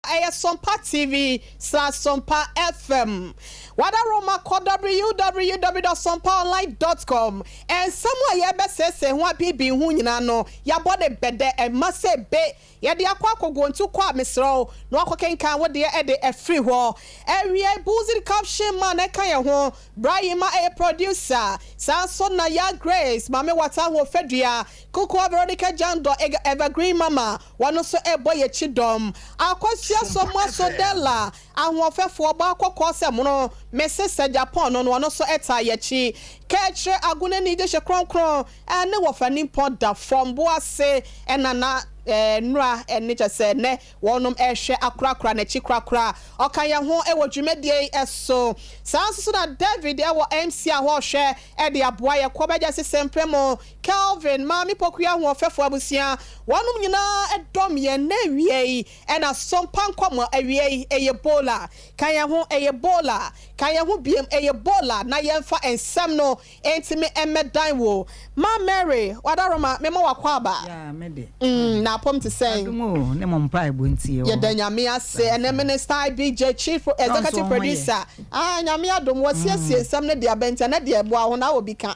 Ɛyɛ Sompa TV slash Sompa FM. W'adaworoma kɔ www dot sompaonline dot com. Nsɛm a yɛrebɛseesee ho abeebee ho nyinaa no, yɛabɔ no bɛdɛ, ɛmma sɛ be. Yɛde akɔ akɔguontu kɔ a, mesrɛ wo, na woakɔkenkan wo deɛ de afiri hɔ. Awiei, Bullzid Caption Man ka yɛn ho, Brayima yɛ producer, saa nso na Yaa Grace, Maame Wata Ahoɔfɛdua, Kukuwa Veronica Jandor, Evergreen Mama, Wɔn nso rebɔ yɛn kyidɔm. Akosua Somoa Sodella, ahoɔfɛfoɔ, ɔbaa kɔkɔɔ sɛ mono, mese sɛ Japan no no, ɔno nso taa yɛn akyi. Kɛkyerɛ Agunani Gyehye Kronkron ne Wɔfa Nimpɔn da fam bo ase na na nnora ne kyɛ sɛ nnɛ wɔnom rehwɛ akorakora n'akyi korakora. Ɔka yɛn ho wɔ dwumadie yi so. Saa nso so na David wɔ MC a hɔ rehwɛ de aboa yɛn. Kɔ bɛgya sese mpremo Kelvin, Maame Pokuya ahoɔfɛfoɔ abusua, wɔnom nyinaa dɔm yɛn nnɛ awia yi ɛna sompa nkɔmɔ awia yi ɛyɛ bola ka yɛn ho ɛyɛ bola ka yɛn ho biem ɛyɛ bola na yɛnfa nsɛm no ntimi mmɛdan wo Ma Mary Wadaroma mema wo akwaaba. Yeah, me de. Mm, na apɔm te sɛn? Adom o, ne mo mpaebɔ nti yɛwɔ hɔ. Yɛda Nyame ase ɛnɛ Minister IBJ Chief Executive Producer. Ah, Nyame adom, wasiesie nsɛm no de aba nti ɛnɛ deɛ boa ho na obi ka.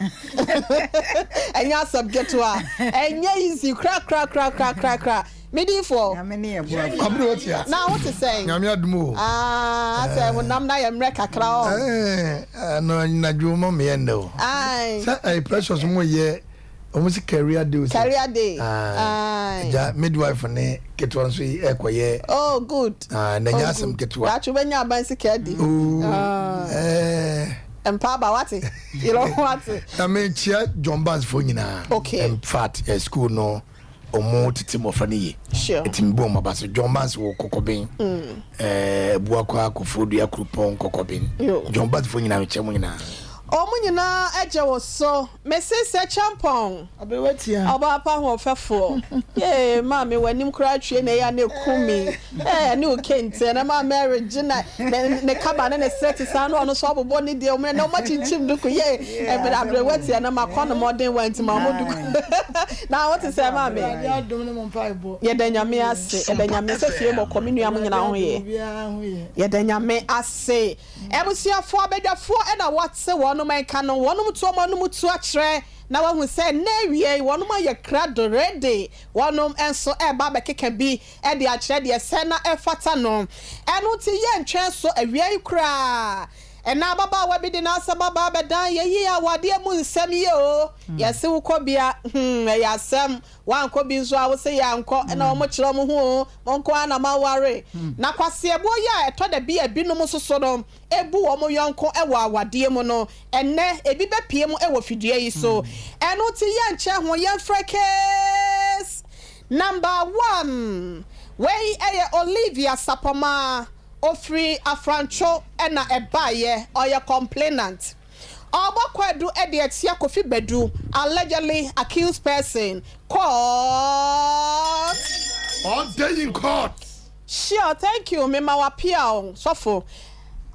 Ɛnyɛ asɛm ketewa. Ɛnyɛ easy kora kora kora kora kora kora. Me diifoɔ. Nyame ne yɛ boafo. Kwabena Otia. Na wo te sɛn? Nyame adom o. Ah, asɛ honam no ayɛ mmerɛ kakra ɔ. Eh, no anadwo ma meyɛ nnɛ o. Aye. Sɛ ɛyɛ precious mo yɛ wɔn si career day o sɛ. Career day. Aye. Agya midwife ne ketewa nso yi ɛkɔ yɛ. Oh good. Ah, na nyɛ asɛm ketewa. Daakye wobɛnya aban sika adi. Oh. Eh. Mpaaba wate. Yerɛ ho ate. Na mekyia John Bass foɔ nyinaa. Okay. In fact, eh, school no ɔmo tete mmɔfra no yie. Sure. Nti mebɔ ɔmo aba so. John Bass wɔ Kɔkɔben. Eh, Abuakwa, Koforidua, Kuropɔn, Kɔkɔben. Yo. John Bass foɔ nyinaa mekyia mo nyinaa. Ɔmo nyinaa gye wo so. Mese sɛ Kyampɔn. Aberewa tia. Ɔbaa pa hoɔfɛfoɔ. Yee maame w'anim koraa twie na ɛyɛ a na ɛku me. Ɛɛ ɛne wo kente ɛnɛ maa Mary gye na ne ne kaba ne ne sɛte saa na ɔno nso abobɔ ne deɛ ɔmo ɛnɛ ɔmo akyinkyim duku yee ɛbere aberewa tia na makɔ no mmɔden wa nti ma ɔmo duku na wote sɛ maame. Awurade adom ne mo mpaebɔ. Yɛda Nyame ase yɛda Nyame sɛ fie bɔkɔ me nua mo nyinaa ho yɛ yɛda Nyame ase. Abusuafoɔ abadwafoɔ na wɔte wɔnom nka no, wɔnom to wɔn anom tu akyerɛ na wɔahu sɛ nnɛ awia yi wɔnom ayɛ krado, ready, wɔnom nso reba abɛkeka bi de akyerɛ deɛ ɛsɛ na ɛfata no. Ɛno nti yɛntwɛn so awia yi koraa. Ɛnnɛ ababaawa bi de n'asɛm aba abɛdan yɛn yie awadeɛ mu nsɛm yie o, yɛse wokɔ bi a, hmm, ɛyɛ asɛm, Woankɔ bi nso a wose yɛankɔ na wɔn kyerɛ wɔn ho oo, mo nko ara na moaware. Na kwaseɛboɔ yi a ɛtɔ da bi a binom nso so no bu wɔn yɔnko wɔ awadeɛ mu no, ɛnnɛ ebi bɛpue mu wɔ fidua yi so. Ɛno nti yɛnkyɛ ho yɛmfrɛ case number one. Wei yɛ Olivia Sapɔmaa, ɔfiri Afrantwo na ɛbaeɛ, ɔyɛ complainant. Ɔrebɔ kwaadu de atia Kofi Badu, allegedly accused person, court. All day in court. Sure thank you mema wo apia o sɔfo.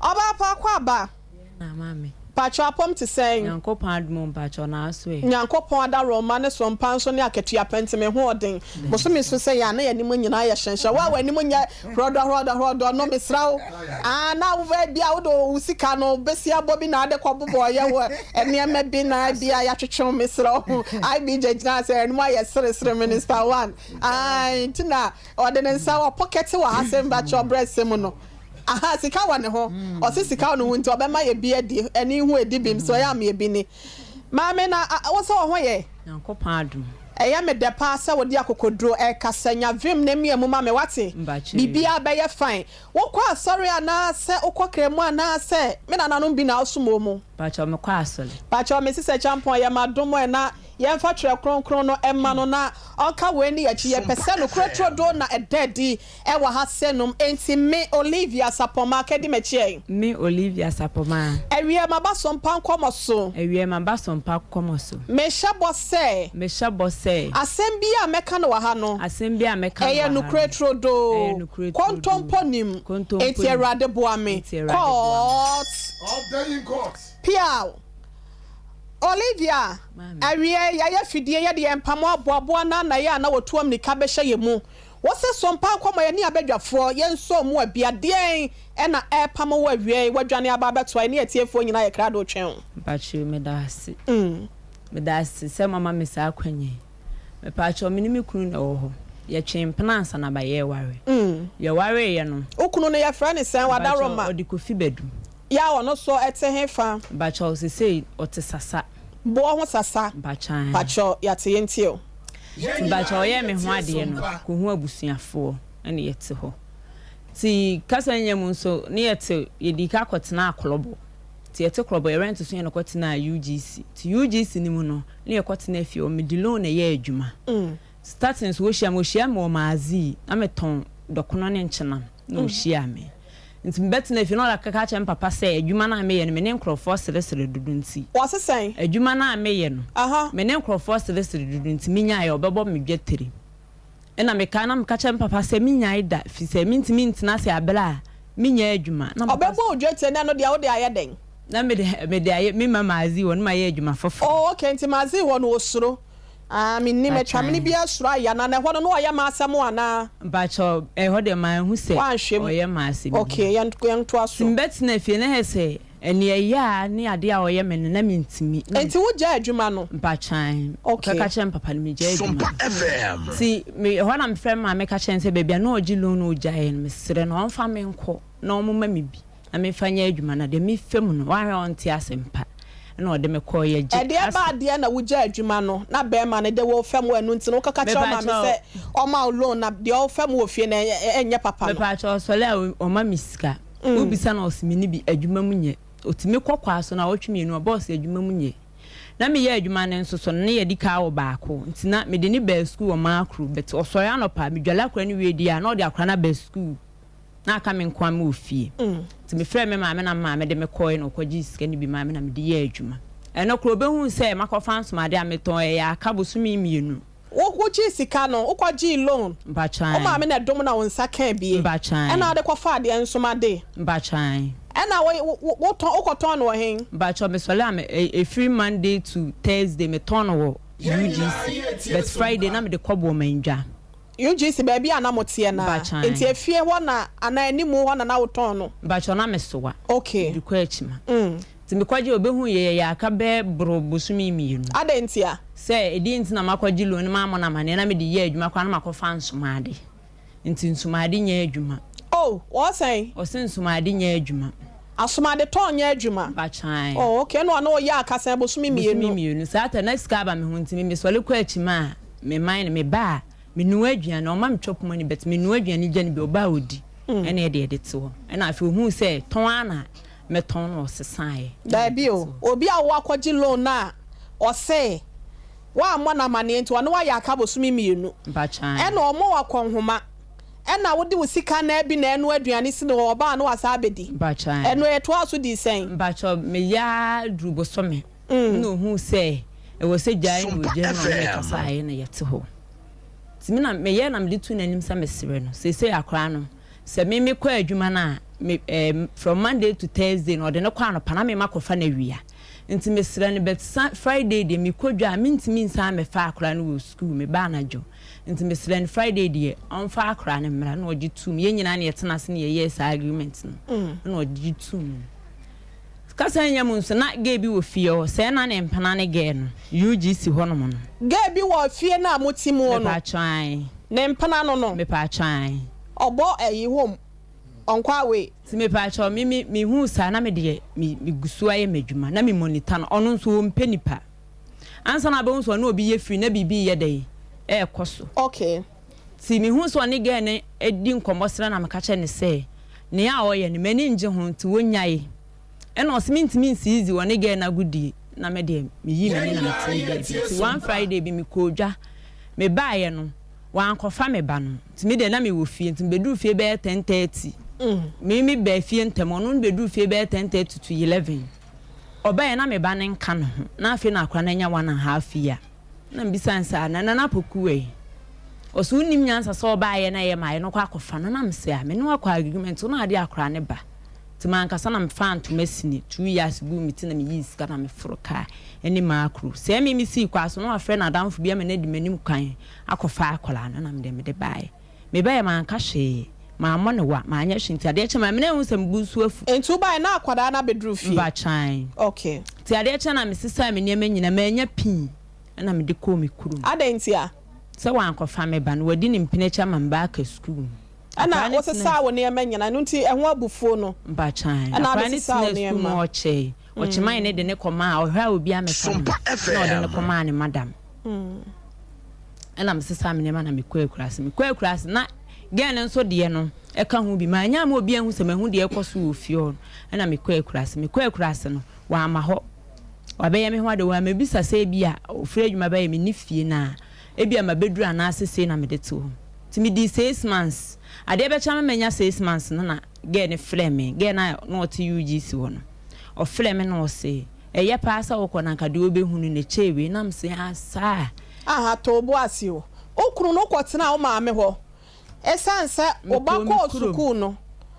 Ɔbaa pa akɔ aba. Na maame. Mpakyɛw apɔm te sɛn? Nyankopɔn adom o mpakyɛw naaso ɛ. Nyankopɔn adaworoma ne so mpa nso ne akatua pa nti me ho ɔden. Bosome so sɛ yɛn a na yɛn anim nyinaa yɛ hyɛnhyɛn. Wo a w'anim nyɛ Hrɔdɔ hrɔdɔ hrɔdɔ no mesrɛ wo aa na wo bia wode wo sika no besia bɔ bi na ade kɔ bobɔ yɛ wo nneɛma bi na bia yɛatwetwe wo mesrɛ wo IBJ gyina sɛ ɛnum ayɛ sere sere minister one aa nti na ɔde ne nsa wɔ pocket wɔ ha sɛ mbakyɛ ɔbrɛ sɛ mu no aha sika wɔ ne ho ɔse sika wɔ ne ho nti ɔbɛma yɛ bi adi ɛne ho edi bim sɛ ɔyɛ ama yɛ bi ni maame na wo sɛ wɔ ho yɛ. Nyankopɔn adom. Ɛyɛ me dɛ paa sɛ wode akokoduro ɛrekasa. Nya vim na mia mu ma me, wate? Biribiara bɛyɛ fine. Wokɔ asɔre anaa sɛ wokɔ kramu anaa sɛ me nananom bi na wosom wɔn mu? Mpakyɛw mekɔ asɔre. Mpakyɛw me sisɛ Kyampɔn yɛ m'adom ɛ na yɛmfa twerɛ kronkron no mma no na ɔnka wei ne yɛakyi. Yɛpɛ sɛ nokorɛ turodoo na ɛda adi Ɛwɔ ha sɛ nom enti me Olivia Sapɔmaa kɛdi m'akyi ɛ. Me Olivia Sapɔmaa. Awiɛ maba so mpa nkɔmɔ so. Awiɛ maba so mpa kɔmɔ so. Me hyɛ bɔ sɛ. Me hyɛ bɔ sɛ. Asɛm biaa a mɛka no wɔ ha no. Asɛm biaa a mɛka no wɔ Ɛyɛ ha no. nokorɛ turodoo. Ɛyɛ nokorɛ turodoo. Kontompo nim. Kontompo Enti nim. Awurade boa me. Enti Awurade boa me. Court. All day in court. Piaw. Olivia, Maame. Awiɛ yɛayɛ fidie yɛde yɛn mpamoa aboaboa no ana yɛ a na wɔtu ammirika bɛhyɛ yɛn mu. Wose sompa nkɔmɔ yɛne abadwafoɔ yɛnsɔɔ mu abia deɛn na ɛrepamo wo awiei woadwane aba abɛtoa yɛne atiefoɔ nyinaa yɛ krado retwɛn wo. Mpakyɛw medaase. Medaase sɛ moama me saa akwanya yi. Mepakyɛw me ne me kunu na ɛwɔ hɔ. Yɛtwee mpena ansa na ba yɛreware. Yɛwareeɛ no. Wo kunu no yɛfrɛ no sɛn? Mpakyɛw Wadaroma. ɔde Kofi Badu. Yɛ a ɔno so ɛte he fa? Mpakyɛw sesei ɔte Sasa. Boɔ ho Sasa. Mpakyɛw ae. Mpakyɛw yɛate yɛntie o. Nti mpakyɛw ɔyɛɛ me ho adeɛ no kɔhu abusuafoɔ ɛna yɛte hɔ. Nti kasa nya mu nso ne yɛte yɛdii ka kɔtenaa Klɔbɔ. Nti yɛte Klɔbɔ yɛ rent so yɛna kɔtenaa UGC. Nti UGC no mu no ne yɛkɔtenaa fie hɔ mede loan na ɛyɛɛ adwuma. Starting nso wɔhyia me wɔhyia me wɔ Maazii na metɔn dɔkono ne nkyenam na wɔhyiaa me. Nti mebɛtenaa fie na ɔkeka kyerɛ me papa sɛ adwuma no a meyɛ no me ne nkorɔfoɔ seresere dodo nti Wɔse sɛn? adwuma no a meyɛ no me ne nkorɔfoɔ seresere dodo nti menyaeɛ a ɔbɛbɔ me dwatire. Ɛna mekae na meka kyerɛɛ me papa sɛ mennyae da fisɛ mentumi ntena ase aberɛ a menyɛ adwuma. Na papa Ɔbɛbɔ wo dwetire na ɛno deɛ wode ayɛ dɛn? Na mede mede ayɛ me ma Mazi hɔ na mayɛ adwuma foforɔ. Oh okay nti Mazi hɔ no osuro? Ah mennim atwamene Mpakyɛw. biara suro ayɛ anaa na ɛhɔ no na ɔyɛ m'asɛm anaa? Mpakyɛw ɛhɔ deɛ manhu sɛ Woanhwɛ mu. ɔyɛ m'asɛm biara. Okay yɛn yɛntoa Nti so. mebɛtenaa fie na ɛyɛ sɛ Ɛneɛyaa ne adeɛ a ɔyɛ me no na mentumi. Nti wo gyaa adwuma no? Mpakyɛw. Okay. Mekɔka kyerɛɛ me papa no megyaa adwuma Sompa no. FM. Nti me ɛhɔ na mefrɛ me maame ka kyerɛɛ no sɛ baabi a na ɔgye loan na ɔgyaeɛ no mesrɛ no ɔmfa me nkɔ na ɔmoma me bi na memfa nyɛ adwuma na deɛ mefa mu no wanhwɛ a ɔnte asɛm pa ɛna ɔde me kɔɔ yɛgye Ɛdeɛ as. ba adeɛ na wogyaa adwuma no na bɛɛma no de wo fam ɛno nti no wokɔka kyerɛ wo maame Mepakyɛw. sɛ ɔma wo loan na deɛ ɔfa mu wɔ fie no ɛnyɛ papa no? Mepakyɛw ɔsɔre a ɔma me sika. Wobisa no a ɔse menni bi, adwuma mu nyɛ. Ɔtumi kɔ kwaa so naawɔtwe mmienu a bɔɔse adwuma mu nyɛ. Na meyɛ adwuma no nso so no na yɛdi kaa wɔ baako nti na mede no baa sukuu wɔ Maakro but ɔsɔre anɔpa medwale akora no wie deɛ a na ɔde akora no aba sukuu na aka me nkoa mewɔ fie. Nti mefrɛɛ me maame na me maame de me kɔɔe na ɔkɔgyee sika no bi maa me na mede yɛɛ adwuma. Ɛno koraa ɔbɛhuu sɛ makɔfa nsomadeɛ a metɔn ɛyɛ aka bosome mmienu. Wo wo gyee sika no, wo kɔ gyee loan. Mpakyɛw Wo maame na ɛdom na wo nsa kaa bie. Mpakyɛw Ɛna wode kɔ faa deɛ nsomade. Mpakyɛw. Ɛna wo wo wo tɔn wo kɔ tɔn no wɔ hen? Mpakyɛw me sɔre a me ɛfiri Monday to Thursday me tɔn no wɔ UGC but Friday na mede kɔ Boɔmandwa. UGC baabi a na mo teɛ no ara. Mpakyɛw. Nti efie hɔ na anaa animu hɔ na na wo tɔn no? Mpakyɛw na me soa. Okay. Mede kɔ Akyima. Nti mekɔgye ɔbɛhuu yɛ yɛyɛ aka bɛɛ boro bosome mmienu. Adɛn ntia? Sɛ ɛdeɛn nti na makɔgye loan no mammɔ no amaneɛ na mede yɛ adwuma koraa na makɔfa nsomaade. Nti nsomaade nyɛ adwuma. Oh, wɔ sɛn? Ɔse nsomaade nyɛ adwuma. Asomaade tɔn nyɛ adwuma? Mpakyɛw. Oh, okay, ɛna ɔne wo yɛ aka sɛn bosome mmienu? Bosome mmienu. Saa ta na sika aba me ho nti me mesɔre kɔ akyima a me man no me ba a menoa aduane ɔma me chop money but menoa aduane gya no bi ɔba a ɔdi ɛna ɛde ɛde te hɔ ɛna afei ohuu sɛ tɔn ara na mɛtɔn na ɔsesaeɛ. Daabi o, obi a woakɔgye loan no a ɔse woammɔ no amaneɛ nti ɔne wo ayɛ aka bosome mmienu ɛna ɔmɔ wo akɔnhoma ɛna wode wo sika no bi na ɛnoa aduane si no hɔ ɔba a na wasan abɛdi ɛno ɛtoaa so dii sɛn? Mpakyɛw meyɛ ara duru bosome na ohuu sɛ ɛwɔ sɛ gyae na Sompa ogyae na ɔne me FM. kasaeɛ na yɛte hɔ nti me na meyɛ na mede too n'anim sɛ mesrɛ no seesei akwadaa no Sɛ me mekɔ adwuma no a, me eh, from Monday to Thursday no ɔde no kɔ anɔpa na me makɔfa no awia. Nti mesrɛ no but sa Friday deɛ mekɔ dwa a mentumi nsan mmɛfa akwadaa no wɔ school, meba anadwo. Nti mesrɛ no Friday deɛ ɔmfa akwadaa no mmra na ɔgye toom. Yɛn nyinaa na yɛtena ase na yɛyɛɛ saa agreement no na ɔgye toom. Kasa nnya mu nso na gay bi wɔ fie hɔ, sɛɛ na ne mpena ne gay no, UGC hɔnom no. Gay bi wɔ fie no a mote mu no. Mepatwɔ ae. Ne mpena no no. Mepatwɔ ae. Ɔbɔ ɛyi home, ɔnkɔ away. Nti mepatwɔ me me me huu saa na me deɛ me me gu so ayɛ m'adwuma na me monitor no, ɔno nso ɔmpɛ nipa. Ansa na wobɛhu sɛ ɔne obi yɛ free na biribi reyɛ dɛn ɛrekɔ so. Okay. Nti mehuu sɛ ɔne girl no redi nkɔmmɔ sra na meka kyerɛɛ no sɛ nea ɔreyɛ no m'ani ngye ho nti ɔnnyae. Ɛna ɔse mentumi nsiizi ɔne girl no agodie na me deɛ meyii m'ani na metee baabi. Nti one Friday bi mekɔɔ dwa, mebaeɛ no wankɔfa me ba no nti me deɛ na mewɔ fie nti mebɛduruu fie bɛyɛ 10:30. Me mebaa fie ntɛm ɔno no bɛduruu fie bɛyɛ 10:30 to 11. Ɔbaeɛ na me ba no nka ne ho na afei na akwadaa no anya one and half year. Na mebisa no sɛ, Ana Nana Poku wɔ he? Ɔse, Wonnim nyansa sɛ ɔbaeɛ na ɛyɛ maayɛ no kɔ akɔfa no. Na mese, Ah, me ne wo akɔ agreement, wo na ade akora ne ba. Nti mankasa na mefaa ntoma sini, 2 years guu me ti na meyii sika na meforo kaa ne Maakro. Sɛɛ me mesii kwaa so na wafrɛ n'adamfo bi ama no adi m'anim kwan akɔfa akwadaa no na mede mede baeɛ. Mebaeɛ manka hwee, mammɔ no wa, manyɛ hwee nti adeɛ kye ma me na ɛhu sɛ me bo nso afu. Nti wobaeɛ na akwadaa no abɛduru fie? Mpakyɛw. Okay. Nti adeɛ kye na mesesaa me nneɛma nyinaa, mannya pii ɛna mede kɔɔ me kurom. Adɛn ntia? Sɛ wankɔfa me ba no, wadi ne mpena akyi ama me ba aka sukuu mu. Ɛna Akwadaa no tenaa wosesaa wo nneɛma nyinaa, ɛno nti ɛho abufuo no Mpakyɛw. ɛna Akwadaa wode no sesaa wo tenaa sukuu mu nneɛma. ɔkyɛe. Ɔkyemae no de no kɔmaa, ɔhwɛ a obiara mmɛfa no, ɛna ɔde no kɔmaa ne madam. Ɛna mesesaa me nneɛma na mekɔɔ akuraase. Mekɔɔ akuraase na girl no nso deɛ no ɛka ho bi. Manyɛ ama obi anhu sɛ mahu deɛ ɛkɔ so wɔ fie hɔ no. Ɛna mekɔɔ akuraase. Mekɔɔ akuraase no, wamma hɔ. Wabɛyɛ me ho ade. Wammɛbisa sɛ ebia ɔfiri adwuma baeɛ menni fie no a, ebia mabɛduru anaasɛ sei na mede te hɔ. Nti medii 6 months. Adeɛ bɛkyɛ ama manya 6 months no na girl no frɛɛ me. Girl no a na ɔte UGC hɔ no, ɔfrɛɛ me na ɔse, ɛyɛ paa sɛ wokɔ na anka deɛ wobɛhu no na ɛkyɛɛ wei. Na mese, ah saa. Aha, tɔ wo bo ase o. Wo kunu no wokɔtenaa wo maame hɔ. Esiane sɛ wo ba Mekɔɔ me kɔɔ kurom. sukuu no,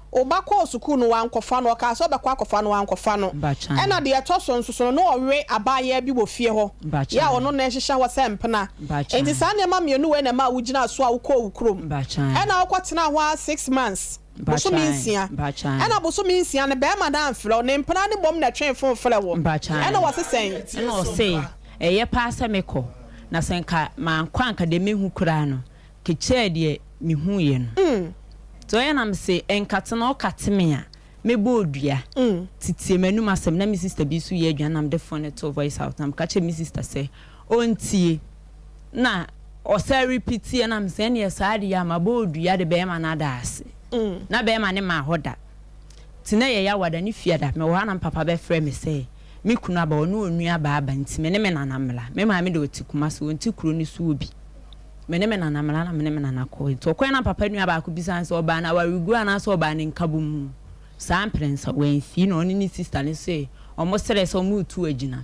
wo ba kɔɔ sukuu no wankɔfa no, ɔkaa sɛ ɔbɛkɔ akɔfa no, wankɔfa no. Mpakyɛw. Ɛna deɛ ɛtɔ so nso so no, na ɔwe abaayewa bi wɔ fie hɔ, yɛ a Mpakyɛw. ɔno na ɛhyehyɛ hɔ sɛ mpena. Mpakyɛw. Enti saa nneɛma mmienu wei na ɛmaa wogyinaa so a wokɔɔ wo kurom. Mpakyɛw. Ɛna wokɔtenaa hɔ ara 6 months, bosome Mpakyɛw. 6. Mpakyɛw. Ɛna bosome 6 no, barima no amfrɛ wo, ne mpena no mmom na ɛtwee fon frɛɛ wo. Mpakyɛw. Ɛna wɔse sɛn? Ɛna ɔse, ɛyɛ paa sɛ mekɔ, na sɛ nka mankɔ a nka deɛ mɛhu koraa no, kekyɛɛ deɛ mehuiɛ no. Nti ɔyɛ na mese, nkate no ɔkate me a, mɛbɔ odua. Titie m'anum asɛm. Na me sister bi nso yɛ aduane na mede phone no too voice out na meka kyerɛɛ me sister sɛ ɔntie. Na ɔsan repeat na mese ɛneɛ saa deɛ a mabɔ odua de bɛrima no ada ase. Na bɛrima no maa hɔ da. Nti na ɛyɛ Yawada ne Fiada. Mewɔ hɔ a na me papa bɛfrɛ me sɛ me kunu aba, ɔne onua baa aba nti me ne me nana mmra. Me maame deɛ ɔte Kumasi, ɔnte kuro no so wɔ bi. Me ne me nana mmra na me ne me nana kɔe. Nti ɔkɔe na papa nua baako bisaa no sɛ ɔbaa no awareguo anaasɛ ɔbaa no nkabom mu. Saa mprɛnsa, wamfii na ɔne ne sista no se wɔn srɛɛ sɛ wɔn retu agyina.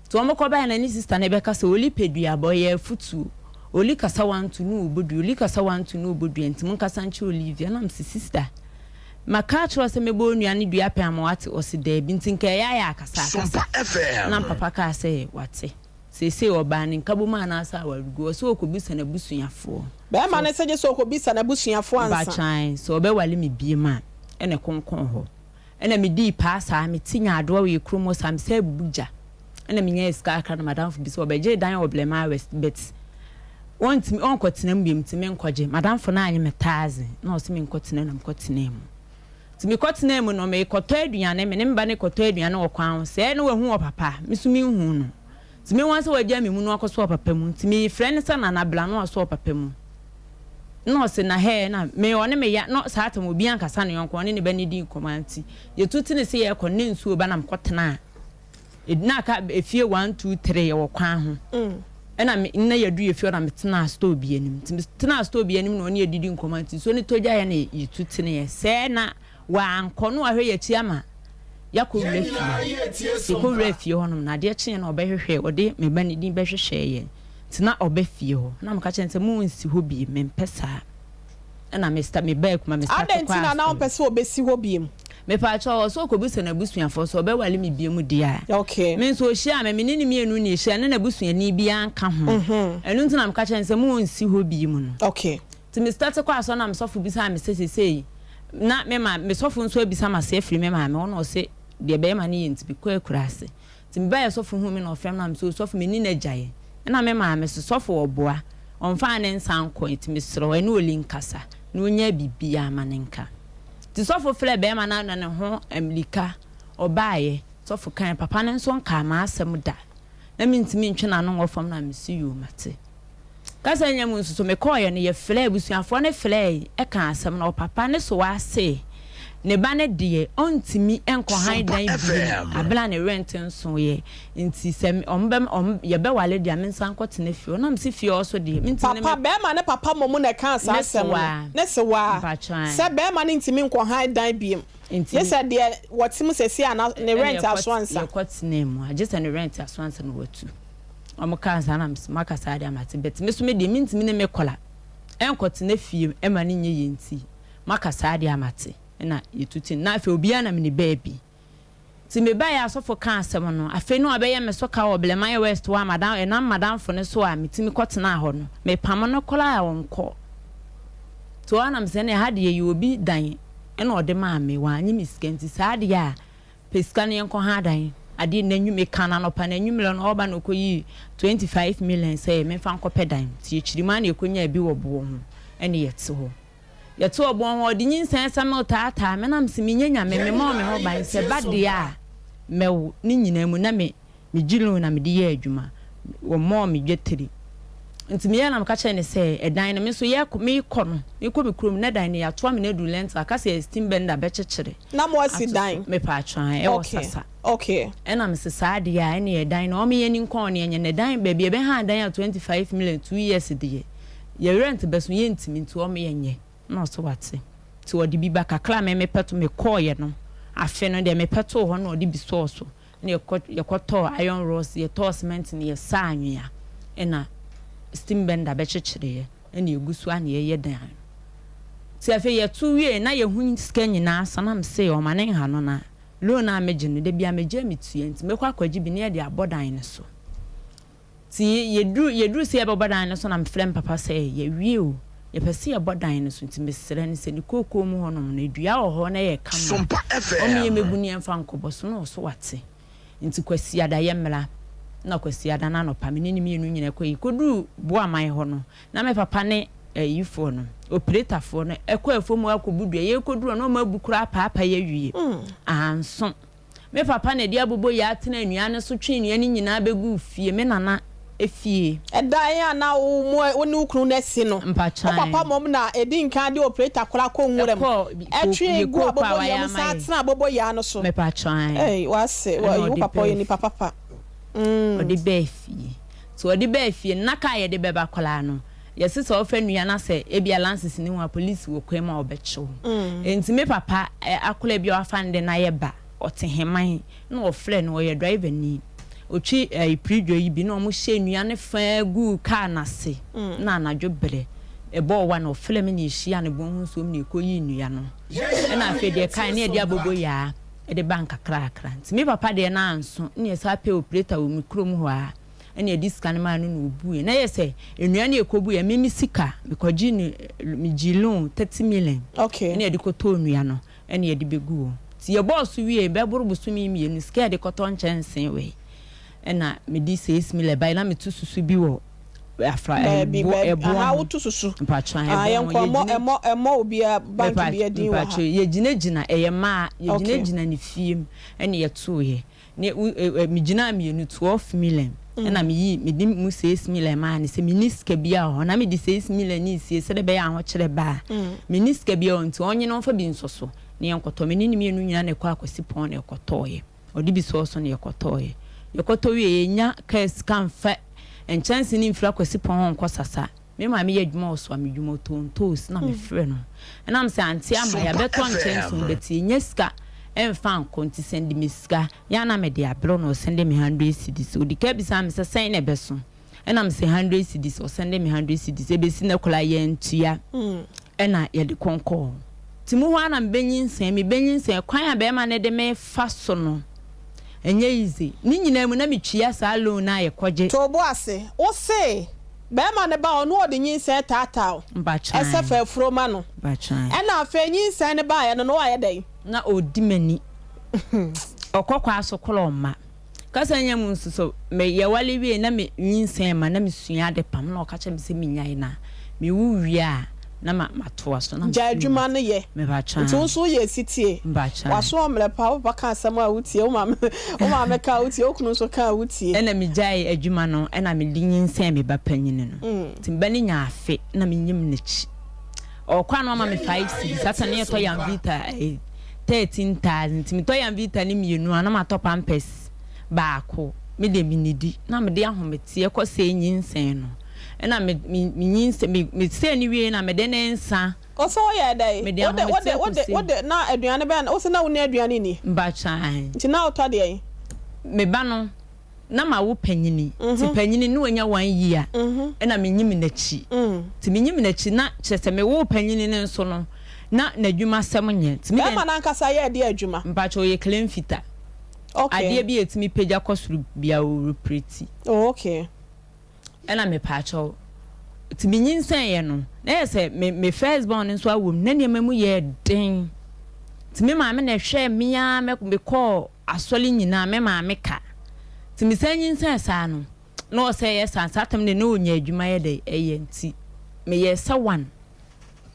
Nti wɔn kɔbaeɛ na ne sista no bɛka sɛ Oli pɛ duaba, ɔyɛ afutuo. Oli kasa wanto no ɔbɔ dua, Oli kasa wanto no ɔbɔ dua nti monkasa nkyerɛ Olivia. Na mese sista, maka akyerɛ wo sɛ mɛbɔ onua no dua pɛn ama wate? Ɔse daabi, nti nka ɛyɛ ayɛ akasa akasa. Na papa kaa sɛ wate. Seesei ɔbaa ne nkabom anaasɛ awaregu, ɔsɛ ɔkɔbisa n'abusuafoɔ. Bɛrima no sɛ gye sɛ ɔkɔbisa n'abusuafoɔ ansa. Mpakyɛw, sɛ ɔbɛwale me biom a, ɛna ɛkonkɔn hɔ. Ɛna medii paa saa, mete nyaadoa wɔ yɛ kurom hɔ saa, mesan bubu gya. Ɛna menyaa sika kakra na m'adamfo bi sɛ ɔbɛgyee dan wɔ Blemah West but ɔntumi ɔnkɔtena mu biom nti menkɔgye. M'adamfo no anye me taadze na ɔse menkɔtena mu na mekɔtenaa mu. Nti mekɔtenaa mu no, merekɔtɔ aduane, me ne me ba no rekɔtɔ aduane wɔ kwan ho, sɛɛ na wahu ɔpapa, me nso menhuu no. Nti mehu ara sɛ wagyaa me mu na wakɔsɔ ɔpapa mu, nti mefrɛ no sɛ Nana bra na wasɔ ɔpapa mu. Na ɔse na hɛɛ na me ɔne me ya na saa tam obiara nkasa ne yɔnko, ɔne ne ba no di nkɔmmɔ ara nti yɛtu tene sɛ yɛrekɔ no na nsuo reba na mekɔtenaa na aka efie 1, 2, 3 yɛwɔ kwan ho. Ɛna me na yɛadu yɛ fie hɔ na metenaa store bi anim. Nti metenaa store bi anim na ɔne yɛdidi nkɔmmɔ nti nsuo no tɔ gyaeɛ na yɛtu teneeɛ. Sɛɛ na wankɔ na wahwɛ yɛn akyi ama yɛakɔ wura fie. Yɛkɔ wura fie hɔnom na adeɛ kyeeɛ na ɔbɛhwehwɛɛ, ɔde me ba no din bɛhwehwɛɛ yɛn. Nti na ɔba fie hɔ. Na meka kyerɛ no sɛ monsi hɔ bio, mempɛ saa. Ɛna me sta mebaa Kumasi, me starte Adɛn kɔɔ nti na na asɔre. wompɛ sɛ ɔbɛsi hɔ bio? Mepaakyɛw, ɔsɛ ɔkɔbisa n'abusuafoɔ sɛ ɔbɛwale me biom deɛ a. Okay. Me nso ɔhyiaa me, me ne no mmienu na ɛhyia, na n'abusuani biara nka ho. Ɛno nti na meka kyerɛɛ no sɛ monsi hɔ biom no. Okay. Nti me starte kɔɔ asɔre na me sɔfo bisaa me sɛ seesei na me ma me sɔfo nso abisa m'ase afiri me maame hɔ na ɔse deɛ bɛrima no yɛ nti mekɔ akuraase. Nti mebaeɛ sɔfo huu me na ɔfrɛ me na mese osɔfo menni n'agyaeɛ. Ɛna me maame se sɔfo ɔboa ɔmfaa ne nsa nkɔɛ nti mesrɛ wo ɛne Oli nkasa na ɔnya biribiara ma no nka. Nti sɔfo frɛɛ bɛrima no na ne ho ammirika ɔbaeɛ sɔfo kaeɛ papa no nso nkaa m'asɛm da na mentumi ntwe n'ano nwɔ fam na mese yoo mate. Kasa nya mu nso so mekɔeɛ no yɛfrɛɛ abusuafoɔ no frɛɛe kaa asɛm no ɔpapa ne so ase ne ba no deɛ ɔntumi nkɔ han dan bio abere a ne rent nsoeɛ nti sɛ ɔmo bɛ ɔmo yɛbɛwale deɛ a mensan nkɔtena fie hɔ na mese fie hɔ so deɛ mentumi ne Papa, me bɛɛma ne papa mmom na ɛkaa saa ne asɛm no, sewaa ne sewaa, mpakyɛw sɛ bɛɛma no ntumi nkɔ han dan biom, nti gye sɛ deɛ wɔte mu seesei a na ne ɛna rent yɛkɔ aso ansa. yɛkɔtenaa mu a gye sɛ ne rent aso ansa na watu. Wɔn kaa saa na mese moaka saa deɛ mate but me so me deɛ mentumi ne me kɔla nkɔtena fie ma no nyɛ yie nti moaka saa deɛ mate na yɛtutu na afei obiara nam ne baabi nti mebaeɛ asɔfo kaa asɛm no afei na wabɛyɛ me so ka wɔ Blemaya West hɔ a madam ɛnam madamfo no so a metumi kɔtenaa hɔ no mepamo no koraa a ɔnkɔ. Nti hɔ ara na mesɛ ɛneɛ ha deɛ yɛ obi dan ɛna ɔde maa me, wannye me sika nti saa deɛ a pɛ sika no yɛnkɔ ha dan. Adeɛ n'anwum meka no anɔpa n'anwummerɛ no ɔreba na ɔkɔyii 25 million sɛ memfa nkɔpɛ dan. Nti yɛkyiri mu ara na yɛkɔnyaa bi wɔ boɔ ho ɛne yɛte hɔ. Yɛte wɔ bɔn ho, ɔde nyinsɛn sɛ me taataa me na mese menyɛ nyame, memmɔɔ me ho ban, sɛ ɛba deɛ a mɛwo, ne nyinaa mu na me megye loan na mede yɛ adwuma, wɔmmɔɔ me dwatiri. Nti meyɛɛ na meka kyerɛɛ no sɛ ɛdan no me nso yɛkɔ mekɔ no mekɔ me kurom na dan no yɛatoa me no aduru lentil aka sɛ steam bender bɛkyekyere Na mo asi ato so dan? mepatwa ɛwɔ Okay, sasa. okay. Ɛna mese saa deɛ a ɛneɛ ɛdan no ɔmo yɛni nkɔn ne ɛnyɛ na ɛdan baabi ɛbɛha dan a 25 million 2 years deɛ Yɛ rent bɛso yɛntimi nti ɔmo yɛ nyɛ na ɔse wate nti ɔde bi ba kakra a me mepɛ to me kɔɔyɛ no afe no deɛ mepɛ too hɔ na ɔde bi sɔɔ so na yɛkɔ yɛkɔ tɔɔ iron rods yɛtɔɔ cement no yɛsaa anwea ɛna steam bender bɛkyekyereɛ ɛna yɛgu so a na yɛyɛ dan no nti afei yɛto wie na yɛhu sika nyinaa sa na mese ɔma ne nha no na loan a megye no da bia megye a metua nti mɛkɔ akɔgye bi na yɛde abɔ dan no so. Ntsi yedur yedur sɛ yɛbɔbɔ dan no so na mefrɛ me papa sɛ yɛawie o, yɛpɛ sɛ yɛbɔ dan no so ntsi meserɛ no sɛ ne kookoo mu hɔnom no dua wɔ hɔ na ɛyɛ kama a, ɔma yɛmmɛbu na yɛmfa nkɔbɔ so na ɔso ɔatse. Ntsi Kwasiada yɛmmra. Nna Kwasiada n'anɔpa me ne no mienu nyina kɔe. Yekodur Boaman hɔ no na me papa ne ayifoɔ no, operetafoɔ no kɔɔ afuom hɔ akɔbu dua. Yɛrekodur hɔ no na wɔabu koraa apaapae awie. Anso. Me papa na ɛde aboboyaa tenaa nnua no so twee nnua no nyinaa bɛguu fie, me nana fie. Ɛdan a na wo mo wo ne wo kunu no asi no, wo papa mmom na ɛdi nkan de operator koraa kɔ nwura mu, ɛtwe gu aboboyaa mu san tena aboboyaa no so. Ei, w'ase, wo papa ɔyɛ nipa papa. Mm. Ɔde baa fie. Nti ɔde baa fie no, na kaa a yɛde bɛba koraa no, yɛse sɛ ɔfa nnua na sɛ ebia lances nni ho a, polisi wɔ kwan mu a wɔbɛkye wo. Nti me papa akwadaa bi a wafa no de no ayɛ ba, ɔte Heman, na wɔfrɛ no, ɔyɛ driver ni. Ɔtwi ɛyi pridwo yi bi na wɔhyɛ nnua no faa guu kaa no ase, na anadwo berɛ ɛbɔɔ wa na ɔfrɛ me na yɛhyia no bɔn ho nsuom na yɛkɔyii nnua no. Ɛna afei deɛ ɛkae na yɛde aboboyaa de ba nkakrakra. Nti me papa deɛ no anso, na yɛsan pɛɛ operator wɔ me kurom hɔ ara. Ɛna yɛde sika no maa no na ɔbuiɛ. Na ɛyɛ sɛ nnua no yɛkɔbuiɛ, me me sika, mekɔgyee no, megyee loan 30 million. Okay. Ɛna yɛde kɔtɔɔ nnua no, ɛna yɛde bɛguu hɔ. Nti yɛbɔɔ so wieeɛ, bɛboro bosome mmienu, sika a yɛde kɔtɔ nkyɛnsee wei, ɛna mede 6 million baeɛ, na meto susu bi wɔ afra, Baabi, ɛbo, baabi, ɛboɔ aha ho. woto susu. Mpakyɛ, Ah, ɛboɔ ho. yɛnkɔ, ɛmmɔ, Yɛgyina, ɛmmɔ, ɛmmɔ obiara, bank mepa, biara din wɔ ha. mpakyɛ, yɛgyinagyina, ɛyɛ mmaa, Okay. yɛgyinagyina ne fie mu, ɛna yɛtoeɛ. Ne wo e e megyinaa mienu, 12 million, ɛna meyii, mede mu 6 million maa no sɛ menni sika biara wɔ hɔ, na mede 6 million no resie sɛdeɛ ɛbɛyɛ a ahokyerɛ ba a, menni sika biara wɔ hɔ nti ɔnye no ɔmfa bi nsɔ so na yɛnkɔtɔ. Me ne no mienu nyinaa na ɛkɔɔ Akwasipɔn na yɛkɔtɔeɛ. Ɔde bi sɔɔ so na yɛkɔtɔeɛ. Yɛkɔtɔ wieeɛ, yɛnnya kaa sika mfa nkyɛnse no mfiri Akwasipɔn hɔ nkɔ Sasa. Me maame yɛ adwuma wɔ Soame dwuma, ɔtɔn ntoosi na mefrɛ no. Ɛnam sɛ ante ama yɛabɛtɔ nkyɛnse mu but yɛnnya sika mfa nkɔ nti sɛnde me sika. Yɛ a na mede abrɛ no ɔsɛnde me hundred cedis. Ɔdi kan bisaa me sɛ sɛn na ɛbɛso? Ɛna mese hundred cedis, ɔsɛnde me hundred cedis. Ɛbɛsi nnɛ koraa yɛantua ɛna yɛde kɔnkɔɔ. Nti mu hɔ ara na mebɛnyinsɛn, mebɛnyinsɛn kwan a bɛrima no de me fa so no ɛnyɛ easy. Ne nyinaa mu na metua saa loan no a yɛkɔgye. To wo bo ase, wo se Bɛɛma no ba hɔ no ɔde nyinsɛn taataa wo ɛsɛ fa afuro ma no ɛna afei nyinsɛn no baeɛ no na wayɛ dɛn? Na ɔdi m'ani ɔkɔ kwaa so korɔ ɔmma kasa nya mu nso so me yɛwale wie na me nyinsɛn ma na me sua ade pam na ɔka kyerɛ me sɛ me nyae na me wo wie a na ma matoa so na me Gyae adwuma no yɛ. Me ba kyan. Nti wo nso woyɛ sitie. Me ba kyan. W'aso ɔmmerɛ paa, wo papa ka asɛm a wotie, wo maame wo maame ka a wotie, wo kunu nso ka a wotie. Ɛna me gyae adwuma no ɛna me de nyinsɛn me ba panyini no. Nti me ba no nyaa afe na me nyim n'akyi. Ɔkɔ a na wama me five cedis, asa na yɛtɔ Yamvita ɛyi 13,000 nti metɔ Yamvita no mienu a na matɔ pampers baako. Me deɛ me nnidi na mede ahometeɛ kɔ sɛɛ nyinsɛn no. Ɛna me me me nyinsɛn me me sɛɛ no wie na mede ne nsa. Ɔsɛ woyɛɛ dɛn? Mede Wode wode ahometeɛ wode kɔsii. wode na aduane bɛn na wose na wonni aduane nni? Mpakyɛ ahe. Nti na wotɔ deɛn? Me ba no na mawo panyini nti panyini no wanya one year ɛna menyim n'akyi nti menyim n'akyi na kyerɛ sɛ mewoo panyini no nso no na n'adwuma sɛm nyɛ nti me deɛ. Bɛɛma no ankasa yɛɛ deɛ adwuma? Mpakyɛ ɔyɛ claim fitter. Okay. Adeɛ bi a ɛtumi pagya kɔ soro biara ɔrepreti. Oh okay. Ɛna mepaakyɛw. Nti menyinsɛneeɛ no, na ɛyɛ sɛ me me first born no nso awɔ mu, na nneɛma mu yɛɛ den. Nti me maame na ɛhwɛɛ me ara me mekɔɔ asɔre nyinaa, me maame ka. Nti mesan nyinsɛn saa no, na ɔsɛ yɛ saa, saa tam deɛ na ɔnya adwuma yɛ dɛ ɛyɛ nti meyɛɛ sɛ one.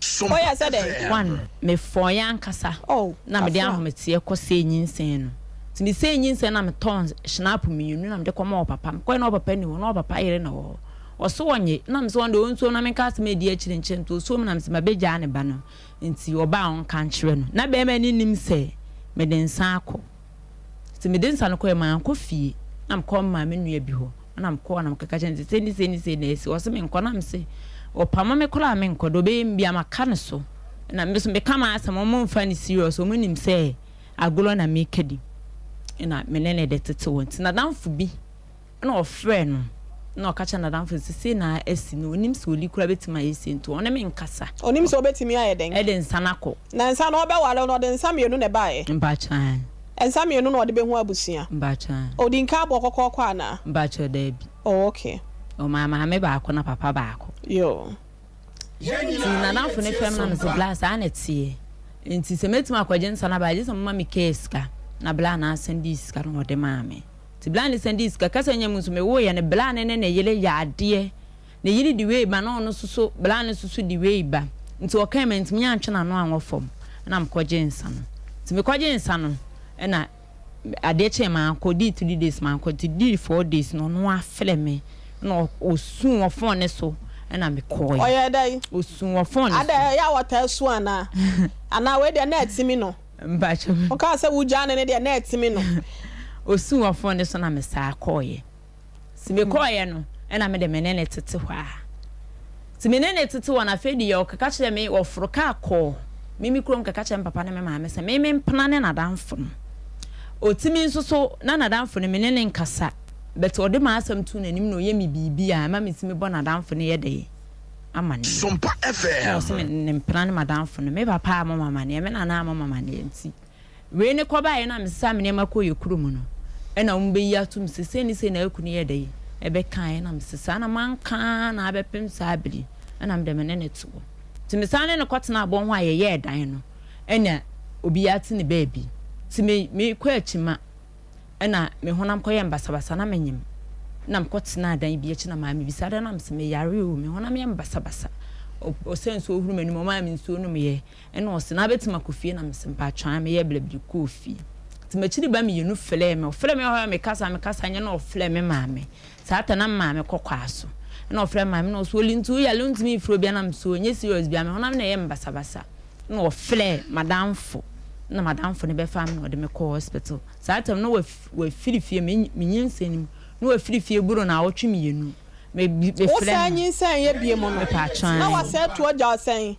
Woyɛɛ sɛ dɛn? One, mefɔeɛ ankasa Oh, na mede kafra. ahometeɛ kɔsɛe nyinsɛn no. Nti mesɛe nyinsɛn no na metɔɔ schnapp mmienu na mede kɔmaa ɔpapa. Mekɔeɛ na ɔpapa nni hɔ, na ɔpapa yere na ɛwɔ hɔ. Ɔse ɔnye, na mese ɔno deɛ ɔnsuom na menka asɛm a ɛdi akyire nkyerɛ no. Nti ɔsuom na mese mabɛgyaa ne ba no nti ɔba a ɔnka nkyerɛ no. Na barima no nnim sɛ mede nsa akɔ. Nti mede nsa no kɔeɛ, mankɔ fie na mekɔ maame nua bi hɔ. Ɛna mekɔɔ na mekɔka kyerɛɛ no sɛ sei ne sei ne sei na asi. Ɔse menkɔ na mese ɔpamo me koraa a menkɔ, deɛ ɔbɛyɛ me biara maka ne so. Ɛna me nso meka m'asɛm, wɔn mfa no serious, wɔn nim sɛ agorɔ na meka di. Ɛna me ne no de tete hɔ. Nti n'adamfo bi ɛna ɔfrɛɛ no na ɔka kyerɛɛ n'adamfo no sɛ sei na asi na ɔnim sɛ Oli koraa bɛtumi ayɛ sei nti ɔne me nkasa. Ɔnim sɛ ɔbɛtumi ayɛ dɛn? Ɛde nsa no akɔ. Na nsa no ɔbɛware no ɔde nsa mmienu na ɛbaeɛ? Mpakyɛ aane. Nsa mmienu na ɔde bɛhu abusua? Mpakyɛ aane. Ɔdi nka abɔ kɔkɔɔkɔ anaa? Mpakyɛ daabi. Oh okay. Ɔmaa maame baako na papa baako. Yoo. Nti n'adamfo no frɛ me na mese bla saa na ɛteɛ nti sɛ mɛtumi akɔgye nsa no aba a gye sɛ moma me kaa sika na bla no asan dii sika no na ɔde maa me. Nti bla no san dii sika kasa nya mu nso mewoeɛ no bla no ne ne yere yɛ adeɛ ne yere de wei ba na ɔno nso so bla no nso so de wei ba nti ɔkae mantumi antwe n'ano anwɔ fam ɛna mekɔgyee nsa no nti mekɔgyee nsa no ɛna adeɛ kyee mankɔ dii three days mankɔ nti dii four days na ɔno afrɛ me na ɔsu wɔ phone ne so ɛna mekɔɛ. Ɔyɛɛ dɛn? Ɔsu wɔ phone ne so. Adɛn ɛyɛ a wɔtaa su anaa? Anaa wei deɛ na atimi no? Mpakyɛw. Wokaa sɛ wogyaa no no deɛ na atimi no. Ɔsuu wɔ phone no so na mesaa kɔeɛ. Nti mekɔeɛ no ɛna me de me ne no tete hɔ ara. Nti me ne no tete hɔ no afei deɛ ɔkeka kyerɛɛ me, ɔforo kaa kɔɔ me me kurom kɛka kyerɛɛ me papa ne me maame sɛ me mempena ne n'adamfo no. Ɔtumi nso so na n'adamfo no me ne no nkasa but ɔde m'asɛm too n'anim na ɔyɛ me biribi a ɛma metumi bɔ n'adamfo no yɛ dɛn amaneɛ. Sompa Na ɔse FM. me ne mpena ne m'adamfo no, me papa ammɔ me amaneɛ, me nana ammɔ me amaneɛ nti wei ne kɔbaeɛ no a mesesaa me nneɛma kɔɔ yɛ kurom no ɛna wɔn bɛyi atom sɛ sei ne sei na akunu yɛ dɛn ɛbɛkaeɛ na mese saa na manka na abɛpem saa bere yi ɛna mede me ne no te hɔ nti mesan ne no kɔtena abɔn ho a yɛyɛɛ dan no ɛna obiara te ne baabi nti me mekɔ akyima Ɛna me honam kɔyɛɛ me basabasa na menyem na mekɔ tenaa dan bi akyi na maame bisa adɛn na mese meyare o me honam yɛ me basabasa ɔsɛ nsuo huru m'anim ɔmaa me nsuo nom yɛ ɛna ɔse na abɛtumi akɔ fie na mese mpaatwaa meyɛ blabli kɔɔ fie nti m'akyiri ba mmienu frɛɛ me ɔfrɛ me ɔhɔ mekasa mekasa nyɛ na ɔfrɛ me maame saa ta na maame kɔ kwaa so ɛna ɔfrɛ maame na ɔso oli nti woyare wontumi mfrɛ obi anam so nyɛ serious bia me honam na ɛyɛ me basabasa na ɔfrɛɛ m'adamfo na m'adamfo no bɛfaa me na ɔde me kɔɔ hospital. Saa tam no wafiri fie, me nyinsɛn no mu, na wafiri fie boro naawɔtwe mmienu. Me me frɛ no. Wosan nyinsɛn yɛ biem no, Mepatwa na wasan atu agya wo sɛn?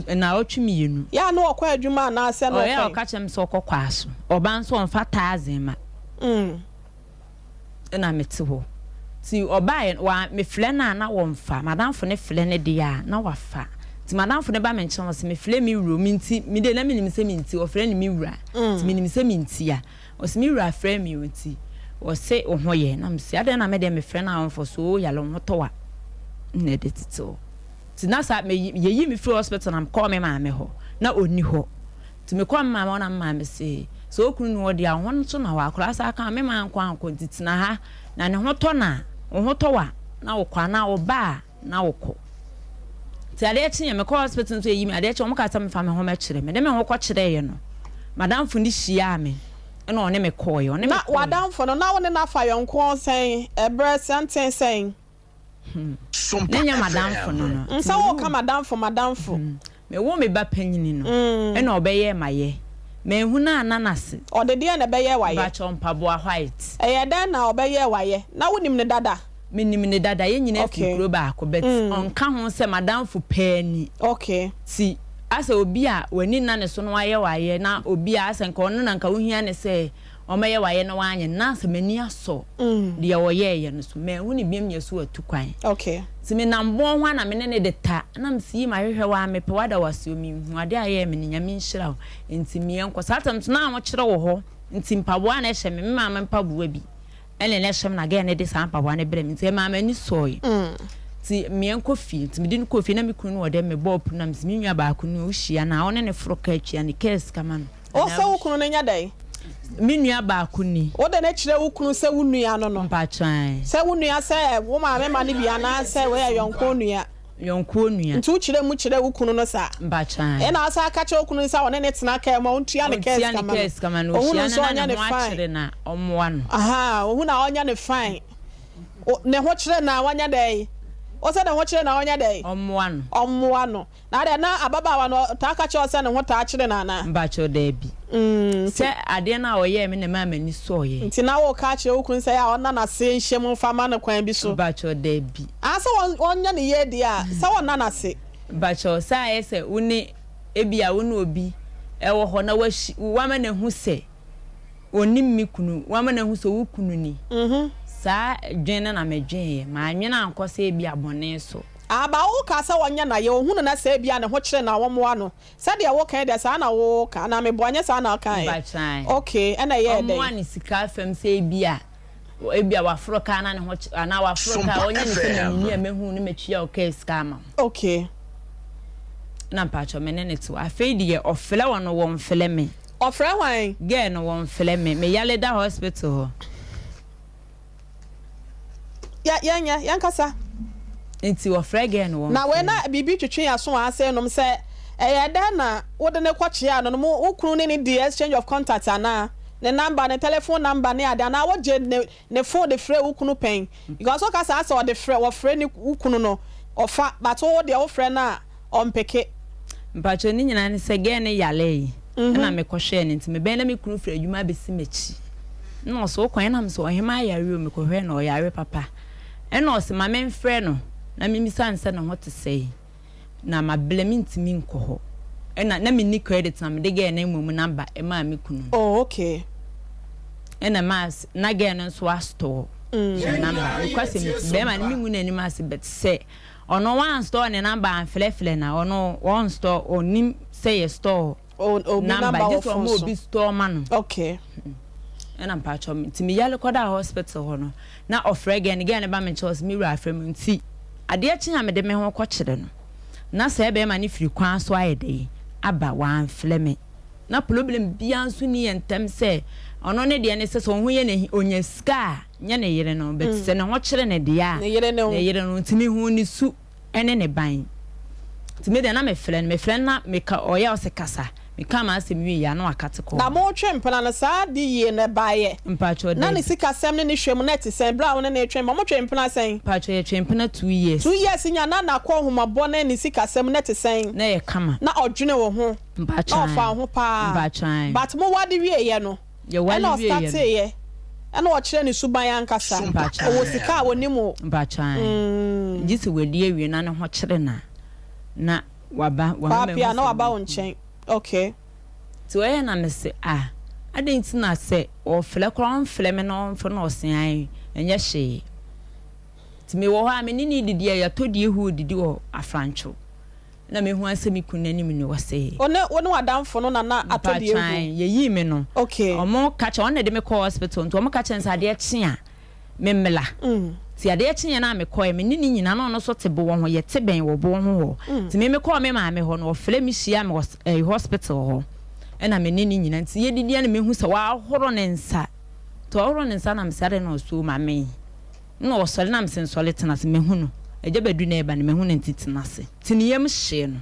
Naawɔtwe mmienu. Yɛ a na ɔkɔ adwuma anaasɛ na ɔkɔ Ɔyɛ a ɔka kyerɛ me sɛ ɔkɔ kwaaso. Ɔba nso ɔmfa taxi mma. Na mete hɔ. Nti ɔbaeɛ no, wa mefrɛ no a na wɔmfa. M'adamfo no frɛ no deɛ a, na wafa. Nti m'adamfo no ba me nkyɛn ɔse mefrɛ me wura o, me nti, me deɛ na menim sɛ me nti, ɔfrɛ no me wura. Nti menim sɛ me nti a. Ɔse me wura frɛ me o nti ɔse wo ho yɛ? Na mese adɛn na me deɛ mefrɛ no a ɔmfa, ɔse oo yare wo ho tɔ wo a na ɛde tete wo. Nti na saa, me yɛyi me firi hospital na mekɔɔ me maame hɔ, na ɔnni hɔ. Nti mekɔɔ me maame hɔ na me maame se, sɛ wo kunu nni hɔ deɛ a, wo ho nso na hɔ. Akwadaa saa ka me maa nkɔ ankɔ nti tena ha na ne ho tɔ no a, wo ho tɔ wo a na wokɔ anaa wo ba a na wokɔ. Nti adeɛ kyeeɛ mekɔɔ hospital nso yɛyi me adeɛ kyeeɛ wɔn kaa sɛ memfa me ho mɛkyerɛ. Mede me ho kɔkyerɛeɛ no, m'adamfo no hyiaa me ɛna ɔne me kɔeɛ. Ɔne me Na kɔeɛ. w'adamfo no, na wo ne no afa yɔnkoɔ sɛn? Ɛberɛ santen sɛn? Na ɛnyɛ m'adamfo no no. Nti Nsɛ woka m'adamfo, m'adamfo. Mewoo me ba panyini no, ɛna ɔbɛyɛɛ m'ayɛ. Manhu no anna no ase. Ɔde deɛn na ɛbɛyɛɛ w'ayɛ? Mpakyɛw, mpaboa white. Ɛyɛɛ dɛn na ɔbɛyɛɛ w'ayɛ? Na wonim no dada? Menim no dada, yɛn nyinaa firi kuro baako but ɔnka ho sɛ m'adamfo paa ni. Nti asɛ obi a w'ani nna ne so na wayɛ w'ayɛ na obi a asɛ nka ɔno na nka wohia no sɛ ɔmmɛyɛ w'ayɛ na wanyɛ no, na asɛ m'ani asɔ deɛ ɔyɛeɛ no so. Manhu no biom nyɛ so watu kwan. Nti menam bɔn ho a na me ne no de ta, na mese yii mahwehwɛ wo ara mepɛ wo ada wo ase o, menhu adeɛ a ɛyɛɛ me no, Nyame nhyira wo. Nti meɛnkɔ. Saa tam nso na ahokyerɛ wɔ hɔ, nti mpaboa a na ɛhyɛ me, me maame mpaboa bi ɛna na ɛhyɛ me na girl no de saa mpaboa no brɛ me nti ɛmaa m'ani sɔe. Nti meɛnkɔ fie. Nti mede no kɔɔ fie na me kunu no wɔ dɛm mebɔɔ pono na mese me nua baako no wohyia no a wo ne no foro kaa tua ne kaa sika ma no. Wo sɛ wo kunu no nyɛ dɛn? Me nua baako ni. Wo de no kyerɛ wo kunu sɛ wo nua no no? Mpakyɛ ae. Sɛ wo nua sɛ wo maame ma no bi anaa sɛ wei yɛ yɔnko nua? Yɔnko nua. Nti wo kyerɛ mu kyerɛ wo kunu no saa? Mpakyɛ ae. Ɛna asan aka kyerɛ wo kunu no sɛ ɔne no tena kaa mu a ɔntua ne kaa sika ma no? Ɔntua ne kaa sika ma no. Ohunu Ohyia nso no na ɔnyɛ ne ne ho fine. akyere no a ɔmmoa no. Ahaa, ohunu a ɔnyɛ ne fine. Ne ho kyere no a ɔnyɛ dɛn? Wo sɛ ne ho kyere no a ɔnyɛ dɛn? Ɔmmoa no. Ɔmmoa no. Na adɛn, na ababaawa no ɔtaa ka kyerɛ wo sɛ ne ho taa kyere no anaa? Mpakyɛw, daabi. Sɛ adeɛ no a ɔyɛɛ me na ɛmaa m'ani sɔeɛ. Nti na woreka akyerɛ wo kunu sɛ ɛyɛ a ɔnna n'ase nhyɛ mu mfa mma no kwan bi so? Mpakyɛw, daabi. Ah, sɛ ɔnyɛ no yie deɛ a, sɛ ɔnna n'ase. Mpakyɛw, sɛ ayɛ sɛ wo ne, ebia wo ne obi wɔ hɔ na wahyi, woama no ahu sɛ ɔnnim me kunu, woama no ahu sɛ wo kunu ni. Saa dwen no na medweeɛ. Mannwene ankɔ sɛ ebia bɔne so. Aba wo ka sɛ ɔnyɛ na yɛ ohunu na sɛ ebia ne ho kyere no a wɔmmoa no. Sɛdeɛ wo ka yi deɛ saa na wo ka anaa meboa nyɛ saa na wo kaeɛ? Mpakyɛw. Ok ɛna ɛyɛɛ dɛn? Ɔmmoa no sika fam sɛ ebia ebia waforo kaa na ne ho kye anaa waforo kaa Sompa ɔnyɛ ne sɛ FM. manyini a mɛhu no mɛtua wo kaa sika ama wo. Ok. Ɛna mpakyɛw me ne no te hɔ. Afei deɛ ɔfrɛ wɔn no wɔnfrɛ me. Ɔfrɛ hwan? Girl no wɔnfrɛ me. Me yare da hospital hɔ. Yɛ yɛnyɛ yɛnkasa. Nti wɔfrɛ girl no wɔnfrɛ Na wei na biribi twetwe yɛn aso wɔ ha sei nom sɛ ɛyɛ dɛn na wode no kɔ kyeaa no no mo wo kunu ne no dii exchange of contact anaa? Ne number ne telephone number ne ade anaa wogye ne ne phone de frɛ wo kunu pɛn because woka saa sɛ ɔde frɛ wɔfrɛ ne wo kunu no ɔfa but wo deɛ wofrɛ no a ɔmpeke. Mpakyɛw ne nyinaa ne sɛ girl no yaree ɛna me kɔ hwɛɛ no nti me bɛn na me kunu firi adwuma abɛsi makyi ɛna ɔse wokɔ ɛna me se ɔhemaa yare o me kɔ hwɛɛ no ɔyare papa ɛna ɔse ma me nfrɛ no na me misa no sɛ ne ho te sɛn na mabrɛ me ntumi nkɔ hɔ ɛna na me nni credit na mede girl no mmom number ɛmaa me kunu no. Oh okay. Ɛna ɛmaa na girl no nso astore ne number nokwasɛm nti bɛɛma no me ngu n'anim ase but sɛ Ɔno wan store ne number anfrɛfrɛ na ɔno ɔn store ɔnim sɛ yɛ store number gye sɛ ɔma obi store ma no. Okay. Ɛna mpatsɔ me nti me yare kɔdaa hospital hɔ no na ɔfrɛ gɛn no gɛn no ba me nkyɛn ɔse me wura afrɛ me nti adeɛ kye a mede me ho kɔ kyerɛ no na sɛ bɛrima no firi kwan so ayɛ dɛn aba wanfrɛ me na problem biara nso ni yɛ ntɛm sɛ ɔno ne deɛ ne sɛ sɛ ɔho yɛ ne ɔnya sika a nyɛ ne yere no but sɛ ne ho kyere no deɛ a, Ne yere ne wo. ne yere no, nti mehuu ne su ne ne ban. Nti me deɛ na mefrɛ no, mefrɛ no na meka, ɔyɛ a ɔse kasa, mekaa m'asɛm wieeɛ a na wakate kɔɔ Na hɔ. moretwe mpena no, saa ade yie no ɛbaeɛ? Mpakyɛw, Na ne dabi. sikasɛm ne ne hwɛ mu na ɛte sɛn berɛ a wo ne no retwe mpena? Motwee mpena sɛn? Mpakyɛw, yɛtwee mpena 2 years. 2 years nya, na n'akɔnhomabɔ ne ne sikasɛm na ɛte sɛn? Na ɛyɛ kama. Na ɔdwene wo ho? Na Mpakyɛw, ɔfa wo ho paa? mpakyɛw ae. But moware wieeɛ no, Yɛware Ɛna wieeɛ no. ɔstarteeɛ ɛna ɔkyerɛ ne suban ankasa. Ɔwɔ sika a ɔnim wo. Mpakyɛ gye sɛ wadi awie na ne ho kyere no a na waba wama mahu Paapia sɛ na waba wo mehu. nkyɛn. Okay. Nti ɔyɛɛ na mese ah adɛn nti na sɛ ɔfrɛ koraa ɔmfrɛ me na ɔmfrɛ na ɔse ae ɛnyɛ hwee. Nti mewɔ hɔ a me ne no redidi a yɛatɔ die hoo didi wɔ Afrantwo. Na mehu ara sɛ me kunu n'anim ni, ɔse. Wo ne wo ne w'adamfo no na na atɔ deɛ agu? Mpakyɛw, yɛyii me no. Okay. Wɔn ka kyerɛ, wɔn na ɛde me kɔɔ hospital, nti wɔn ka kyerɛ me sɛ adeɛ kye a, me mmla. Nti adeɛ kyeeɛ no a mekɔeɛ, me ne ne nyinaa, na ɔno nso te boɔ ho, yɛte bɛn wɔ boɔ ho hɔ. Nti me mekɔɔ me maame hɔ no, ɔfrɛ me hyiaa me wɔ ɛyi hospital hɔ, ɛna me ne ne nyinaa, nti yɛdidi a na mehu sɛ wahoro ne nsa. Nti ɔhoro ne nsa na mese adɛn na ɔsoo maame yi? Nna ɔsɔre na mese nsɔre tena ase, mahu no. Agya Badu na ɛreba no, mahu no nti tena ase. Nti ne yam hyee no.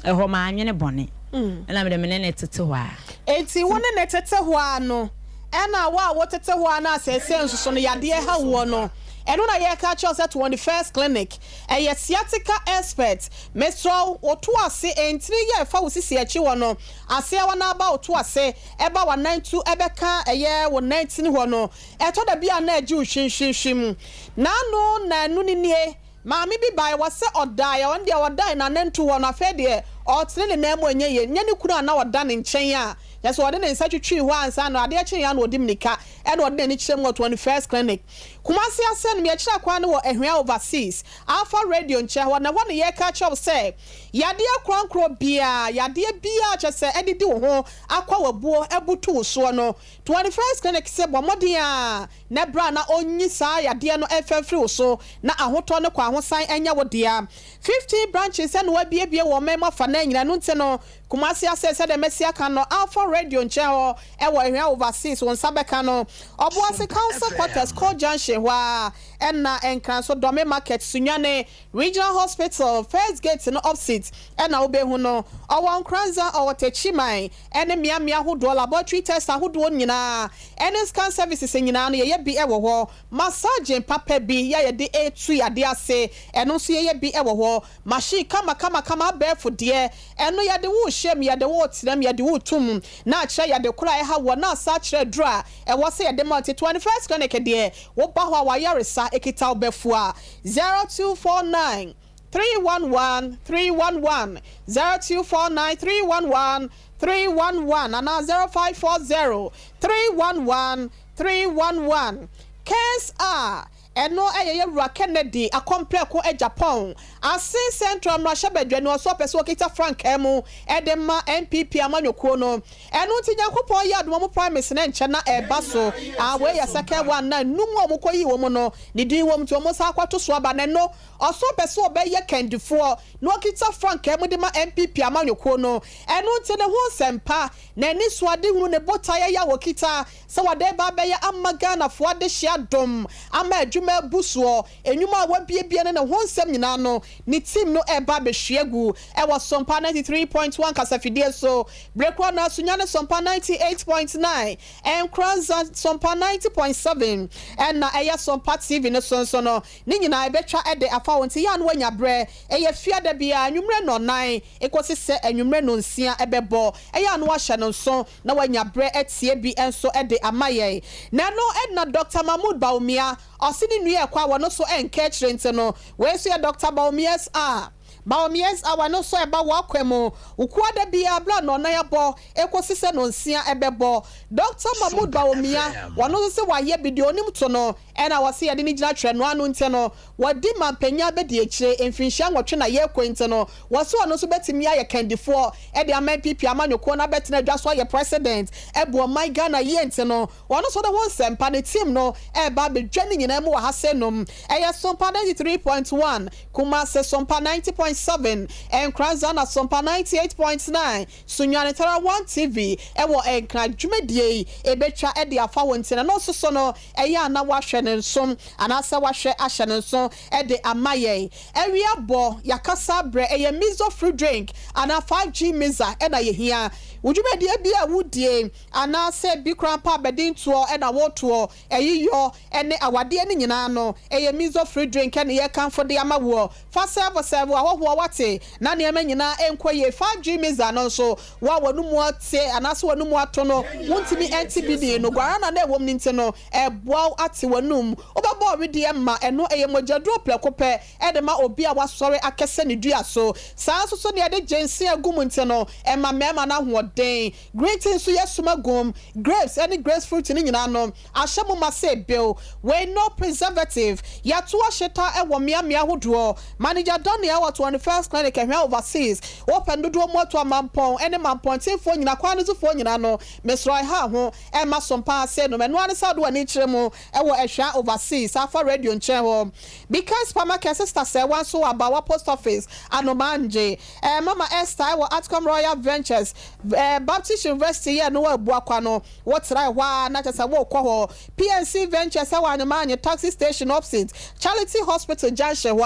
Ɛhɔ mannwene bɔne. Ɛna mede me ne no tete hɔ ara. Enti wo ne no tete hɔ ara no, ɛna wo a wotete hɔ ara no a seesei nso so no yadeɛ ha woɔ no, ɛno na yɛreka akyerɛ wo sɛ 21st Clinic, ɛyɛ sciatica expert. Mesrɛ wo, wo to ase, ntini yi a ɛfa wo sisi akyi hɔ no, aseɛ hɔ no aba wo to ase, ɛba w'anantu ɛbɛka ɛyɛ wo nan tini hɔ no, Ɛtɔ da bi a na ɛgye wo hwimhwimhwim. N'ano nnanu no nie, Maame bi baeɛ, wɔsɛ ɔdaeɛ, ɔno deɛ ɔdaeɛ n'anantu hɔ no, afei deɛ ɔretene ne nan mu ɛnyɛ yie. Nyɛ ne kunu a na ɔda ne nkyɛn a Kyerɛ sɛ ɔde ne nsa twitwii hɔ ansa na adeɛ kyeeɛ a na ɔdi mmirika ɛna ɔde n'ani kyerɛ mu wɔ 21st Clinic. Kumasi ase no yɛkyerɛ kwan no wɔ Ahwea Overseas, Alpha Radio nkyɛn hɔ na ɛhɔ na yɛreka akyerɛ wo sɛ yadeɛ korankorɔ biara, yadeɛ biara kyerɛ sɛ ɛdidi wo ho akɔ w'abuo abutu wo soɔ no, 21st Clinic se bɔ mmɔden ara na bra na ɔnyi saa yadeɛ no mfa mfiri wo so na ahotɔ ne kwahosan nyɛ wo dea. 15 branches na wɔabuebue wɔ ɔman mu afanan nyinaa, ɛno nti no Kumasi ase sɛdeɛ masi aka no, Alpha Radio nkyɛn hɔ wɔ Ahwea Overseas wo nsa bɛka no. Ɔboase Council Quarters, Coal Junction hɔ ara ɛna Nkran so Dɔme Market, Sunyani Regional Hospital, First Gate no opsit ɛna wobɛhu no. Ɔwɔ Nkoranza, ɔwɔ Techiman ɛne mmeammea ahodoɔ, laboratory test ahodoɔ nyinaa ɛne scan services nyinaa no yɛyɛ bi wɔ hɔ. Massaging papa bi yɛ a yɛde retu yadeɛ ase, ɛno nso yɛyɛ bi wɔ hɔ. Machine kamakamakama abɛɛfo deɛ, ɛno yɛde wo rehyɛ mu, yɛde wo retena mu, yɛde wo reto mu, na akyerɛ yade koro a ɛha woɔ, na asa akyerɛ aduro a ɛwɔ sɛ yɛde ma wo. Nti 21st Clinic deɛ, woba hɔ a w'ayaresa ɛkita wo bɛfua. 0249 311 311, 0249 311 311 anaa 0540 311 311. Case a ɛno yɛ Yɛwura Kennedy Akɔmprɛko Agyapong, Asin Central mmarahyɛbadwani, ɔso ɔpɛ sɛ ɔkita frankaa mu de ma NPP amanyɔkuo no. Ɛno nti Nyankopɔn yɛ adom ɔmo primaries no nkyɛ na ɛreba so. Ah wei yɛ second one na num a ɔmo kɔyii wɔn no ne din wɔ mu nti ɔmo san akɔto so aba na ɛno ɔso ɔpɛ sɛ ɔbɛyɛ kandifoɔ na ɔkita frankaa mu de ma NPP amanyɔkuo no. Ɛno nti ne ho nsɛmpa, n'anisoadehunu, ne botaeɛ yɛ a ɔkita Sɛ wɔde reba abɛyɛ ama Ghanafoɔ adehyeɛ adom ama adwuma abu soɔ, nnwuma a wabiebie ne ne ho nsɛm nyinaa no, ne team no reba abɛhwie agu wɔ Sompa 93.1 kasafidie so. Bere korɔ no ara, Sunyani Sompa 98.9, Nkoranza Sompa 90.7 ɛna ɛyɛ Sompa TV no so nso no, ne nyinaa ɛbɛtwa de afa wo nti yɛ a na woanya berɛ. Ɛyɛ Fiada biara anwummerɛ nnɔnnan kɔsi sɛ anwummerɛ nnɔnsia bɛbɔ. Ɛyɛ a na woahyɛ no nso na wanya berɛ atie bi nso de ama yɛn. Na ɛno na Dɔkta Mahmood Bawumia, ɔse ne nua ɛkɔ a wɔno nso nka akyire nti no, wei nso yɛ Dɔkta Bawumia's hour. Bawumia's hour no nso ɛba w'akwan mu Wukuada da biara berɛ a nnɔnnan abɔ ɛkɔsi sɛ nnɔnsia ɛbɛbɔ. Dɔkta Mahmood Bawumia, wɔno nso se wayɛ bi, deɛ ɔnim to no ɛna wɔse yɛde no gyina twerɛ no ano nti no, Wadi mampanyin abadiakyire mfinhyia nwɔtwe na yɛrekɔ yi nti no, wɔse ɔno nso bɛtumi ayɛ kandifoɔ de ama NPP amanyɔkuo no abɛtena adwa so ayɛ president abu ɔman Ghana yie nti no, ɔno nso de ho nsɛmpa ne team no reba abɛdwa ne nyinaa mu wɔ ha sɛ nom. Ɛyɛ Sompa 93.1, Kumasi, Sompa 90.7, Nkran, Zana, Sompa 98.9, Sunyani Tara One TV wɔ Nkran. Dwumadie yi ɛbɛtwa de afa hɔ nti no, ɛno nso so no, Ɛyɛ a na woahwɛ no nso anaasɛ woahwɛ ahyɛ no nso de ama yɛn. Awia bɔ, yɛakasa abrɛ, ɛyɛ miso fruit drink anaa 5G mixer na yɛhia. Wo dwumadie bi a wodie anaasɛ bi koraa mpo abɛdentoɔ na wotoɔ, ayiyɔ ne awadeɛ no nyinaa no, ɛyɛ miso fruit drink na yɛrekamfo de ama woɔ. Fa sɛɛvo sɛɛvo ahɔhoɔ woate, na nneɛma nyinaa nkɔ yie. 5G mixer no nso, wo a w'anomu ate anaasɛ w'anomu ato no, wontumi nte bi ni no, guarana no a ɛwɔ mu no nti no, ɛboa wo ate w'anom. Wobɛbɔ ɔwedeɛ ma ɛno, ɛyɛ mogyaduro prɛko pɛ de ma obi a wasɔre akɛsɛ ne dua so. Saa nso so na yɛde ginseng agu mu nti no, ɛma mmarima no ahoɔden. Green tea nso yɛasum agu mu. Grapes ne grape fruit no nyinaa no, Ahyɛ mo ma sɛ bill wei no preservative Yɛato ahyeta wɔ mmea mmea ahodoɔ Manager Daniel wɔ 21st Clinic Ɛhwɛ Overseas Wopɛ no dodoɔ mu ato amampɔn ne mampɔntenfoɔ nyinaa kwan no sofoɔ nyinaa no Mesrɛ ɛha ho ɛmma so mpa ase nom Ɛno ara ne sɛ wode w'ani kyerɛ mu wɔ Ɛhwɛ Overseas Afa Radio nkyɛn hɔ Beacon Supermarket Sister Sɛwa nso wɔ Abawa Post Office Anomangye eh, Mama Esther wɔ Atcom Royal Ventures eh, Baptist University yɛ no wɔ Abuakwa no Wotrae hɔ ara na kyerɛ sɛ worekɔ hɔ. PNC Ventures wɔ Anyomaanye Taxi Station opsit Charity Hospital junction hɔ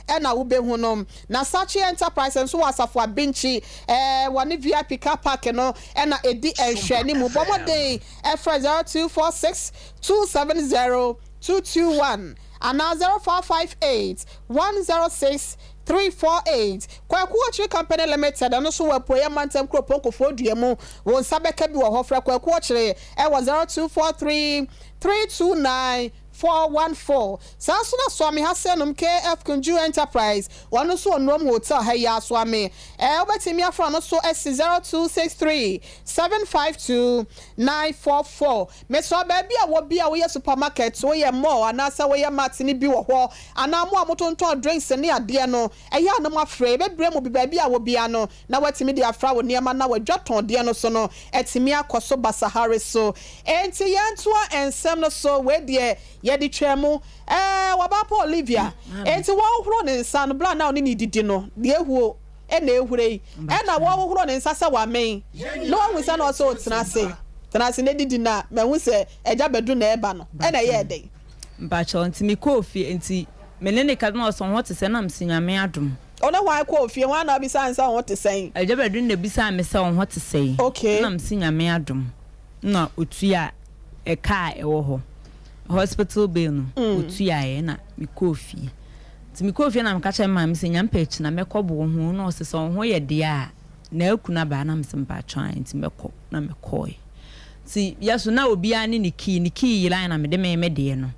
ara na wobɛhu no. Na Sakye Enterprise nso wɔ Asafo Abinkyi, wɔne VIP Car Park no na ɛdi nhwɛanimu. Bɔ mmɔden frɛ 0246 270 221 anaa 0458 106 348, Kwaku Ɔkyere Company Limited, ɛno nso wɔ Apueeɛ Mantam Kuropɔn Kofoɔdua mu. Wo nsa bɛka bi wɔ hɔ. Frɛ Kwaku Ɔkyere wɔ 0243 329 414. Saa nso na Soame ha sɛ nom KF Kunju Enterprise, wɔn nso wɔ Nuom Hotel ha yi ara. Soame ɛɛ wobɛtumi afra no so asi 0263 752 944. Mesrɛ baabi a wɔ bi a woyɛ supermarket, woyɛ mall anaasɛ woyɛ mart no bi wɔ hɔ, anaa mo a motontɔn drinks ne adeɛ no, ɛyɛ a na moafrɛ. Yɛbɛbrɛ mu bi baabi a wɔ bia no na woatumi de afra wo nneɛma na wadwa tɔn deɛ no so no atumi akɔ so basahare so. Enti yɛntoa nsɛm no so. Wei deɛ yɛde twaa mu. Ɛɛ wɔbaa pa Olivia. Enti wɔhohoro ne nsa no berɛ a na ɔne ne didi no, deɛ ehuo ɛna ehure yi, ɛna wɔhohoro ne nsa sɛ wamɛn na wahu sɛ na ɔsɛ ɔtena ase, tena ase na didi na mahu sɛ agya bɛdu na ɛba no, ɛna ɛyɛɛ dɛn? Mpakyɛw, nti mekɔɔ fie, nti me ne ne kasa na ɔsɛ wo ho te sɛn? Na mese Nyame adom. Wo ne hwan kɔɔ fie? Hwan na ɔbisaa no sɛ wo ho te sɛn? Agya Badu na bisaa me sɛ wo ho te sɛn? Okay. Na mese Nyame adom. Na otua ɛka a ɛwɔ hɔ, hospital bill no, otuaeɛ na mekɔɔ fie. Nti mekɔɔ fie na meka kyerɛɛ me maame sɛ Nyame pɛ akyi na mɛkɔ bo wo ho. Na ɔse sɛ wo ho yɛ deɛ a, na akunu aba. Na mese mpakyɛw ae nti mɛkɔ. Na mekɔɔe. Nti yɛ so na obiara ne ne key, ne key yerae na mede me me deɛ no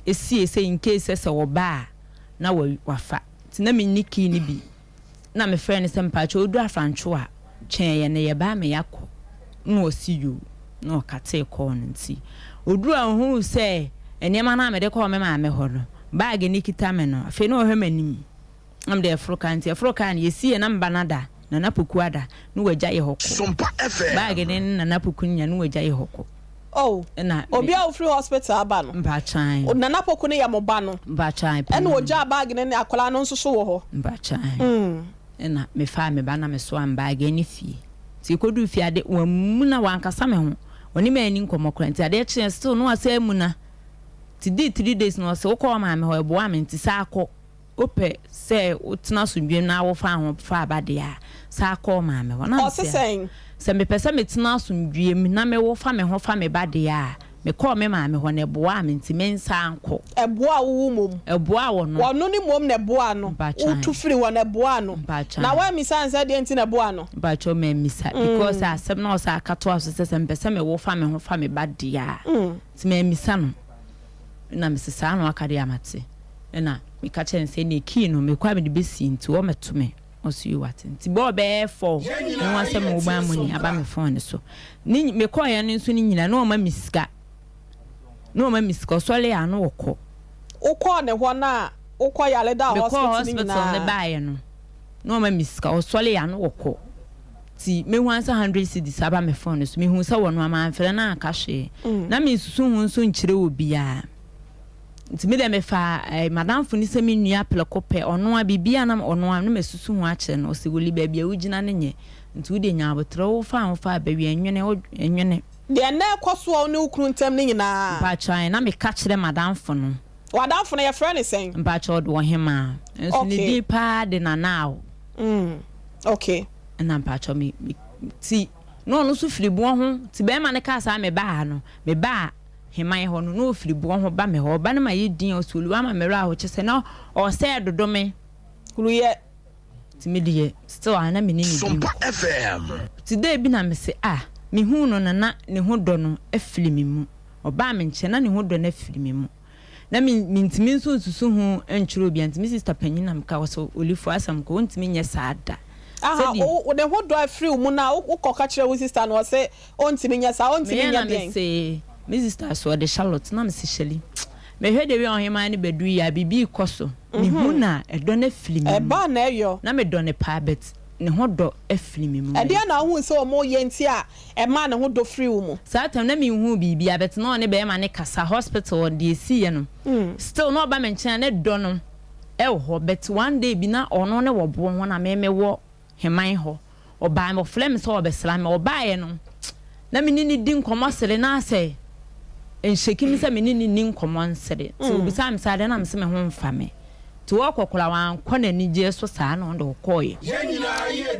siee sɛ in case sɛ sɛ ɔba a na wafa. Nti na menni key no bi. Na mefrɛɛ no sɛ mpakyɛw odu Afrantwo a, twɛn yɛn na yɛba ama yɛakɔ. Na ɔse yoo. Na ɔkatee kɔɔ no. Nti oduru a ohuu sɛ nneɛma no a mede kɔɔ me maame hɔ no, bag no kita me no, afei na ɔhwɛ m'anim. Na mede ɛforo kaa nti ɛforo kaa no yɛsii yɛ na meba no ada, Nana Poku ada, na wagya yɛ hɔ kɔ. Bag no ne Nana Poku no nya na wagya yɛ hɔ kɔ. Oh, Ɛna obi a ofiri hospital aba no. Mpakyɛw. Nana Poku no yɛ mo ba no. Mpakyɛw. Ɛna ogyaa bag no ne akwadaa no nso so wɔ hɔ. Mpakyɛw. Ɛna mefaa me ba na mesoaa me bag ɛne fie. Nti yɛkɔduu fie ade, wammuna, wankasa me ho. Ɔne me anni nkɔmmɔ koraa. Nti adeɛ kyeeɛ still na wasan amuna. Nti dii 3 days na ɔse wokɔ wo maame hɔ ɛboa me nti san kɔ. Wopɛ sɛ wotena asomdwoe mu na wofa ho fa aba deɛ a, san kɔ wo maame hɔ. Na Ɔse mese, sɛn? Sɛ mepɛ sɛ metena asomdwoe mu na mewo fa me ho fa me ba deɛ a, mekɔɔ me maame hɔ na ɛboaa me nti mensan nkɔ. Ɛboaa wo wo mmom? Ɛboaa ɔno. Ɔno ne mmom na ɛboaa no? Mpakyɛw. Wotu firii hɔ no ɛboaa no? Mpakyɛw. Na woammisa no sɛ deɛn nti na ɛboaa no? Mpakyɛw mammisa because asɛm no a ɔsan ka toaa so sɛ sɛ mepɛ sɛ mewo fa me ho fa me ba deɛ a, nti mammisa no. Ɛna mese saa na waka deɛ a mate. Ɛna meka kyerɛɛ no sɛ ɛneɛ key no mekɔ a mede bɛsi nti wɔmmɛto me. Ɔse yoo wate. Nti bɔɔ bɛyɛ 4 mehu ara sɛ mobile money aba me phone no so. Ne mekɔeɛ no nso no nyina na ɔma me sika. Na ɔma me sika ɔsɔre a na ɔkɔ. Wokɔɔ ne hɔ no a wokɔ yare daa Mekɔɔ hospital no hospital no nyinaa? baeɛ no na ɔma me sika ɔsɔre a na ɔkɔ. Nti mehu ara sɛ 100 cedis aba me phone no so. Mehuu sɛ wɔnoa mamfrɛ no anka hwee. Na mensusu ho nso nkyerɛ obiara. Nti me deɛ mefaa eh, m'adamfo no sɛ me nua prɛko pɛ, ɔno a biribiara na ɔno a na masusu ho akyerɛ no, ɔse Woli baabi a wogyina no nyɛ, nti wo deɛ nya aboterɛ, wo faa ho faa bawia, nwene, wo nwene. Deɛ na ɛkɔ so wɔ wo ne wo kunu ntam no nyinaa. Mpakyɛw ae, na meka kyerɛ m'adamfo no. W'adamfo no yɛfrɛ no sɛn? Mpakyɛw ɔde Ɔhemaa, nso ne Okay. din paa de Nana Aw. Okay. Ɛna mpakyɛw me, me, nti na ɔno nso firi boɔ ho, nti bɛɛma no kaa saa mebaa ha no, mebaa. Heman hɔ no, na ɔfiri boɔ ho ba me hɔ. Ɔba no ma yɛ din a, ɔsɛ Oluwa ma me werɛ aho, kyerɛ sɛ na ɔsɛ dodo me. Ruyɛ. Nti me deɛ, still a na me ne no di Sompa nkɔmmɔ. FM. Nti day bi na me se ah, me huu no no na ne ho dɔ no afiri me mu. Ɔbaa me nkyɛn na ne ho dɔ no afiri me mu. Na me mentumi nso nsusu ho nkyerɛ obiara, nti me sister panyin na meka, ɔsɛ Olifo asɛm kɔ, wontumi nyɛ saa da. Aha, Sɛdeɛ. wo ne ho dɔ afiri wo mu no a, wokɔ ka kyerɛ wo sister no, ɔse Ontumi nyɛ saa, ontumi Meyɛ nyɛ na deɛn? mese me sister so ɔde Charlotte na mese Shelly mehwɛ the way ɔhemaa no bɛduru yi a biribi rekɔ so mehu no a ɛdɔ no afiri me mu Ɛba na ɛyɔ. na medɔ no paa but ne ho dɔ afiri me mu. Ɛdeɛn na wohuu sɛ wɔreyɛ nti a ɛmaa ne ho dɔ firii wo mu? Saa time na menhuu biribiara but na ɔne bɛrima no kasa hospital hɔ deɛ ɛsiiɛ no still na ɔba me nkyɛn a na dɔ no ɛwɔ hɔ but one day bi na ɔno ne wɔ boɔ ho na me mewɔ Heman hɔ. Ɔbaa, ɔfrɛɛ me sɛ ɔrebɛsra me. Ɔbaeɛ no, na me ne no di nkɔmmɔ sere, na asɛ nhyɛki me sɛ me ne no nni nkɔmmɔ nsere. Nti ɔbisaa me sɛ adɛn na mese me ho mfa me. Nti ɔrekɔ koraa wankɔ n'anigyeɛ so saa na ɔno de ɔkɔeɛ.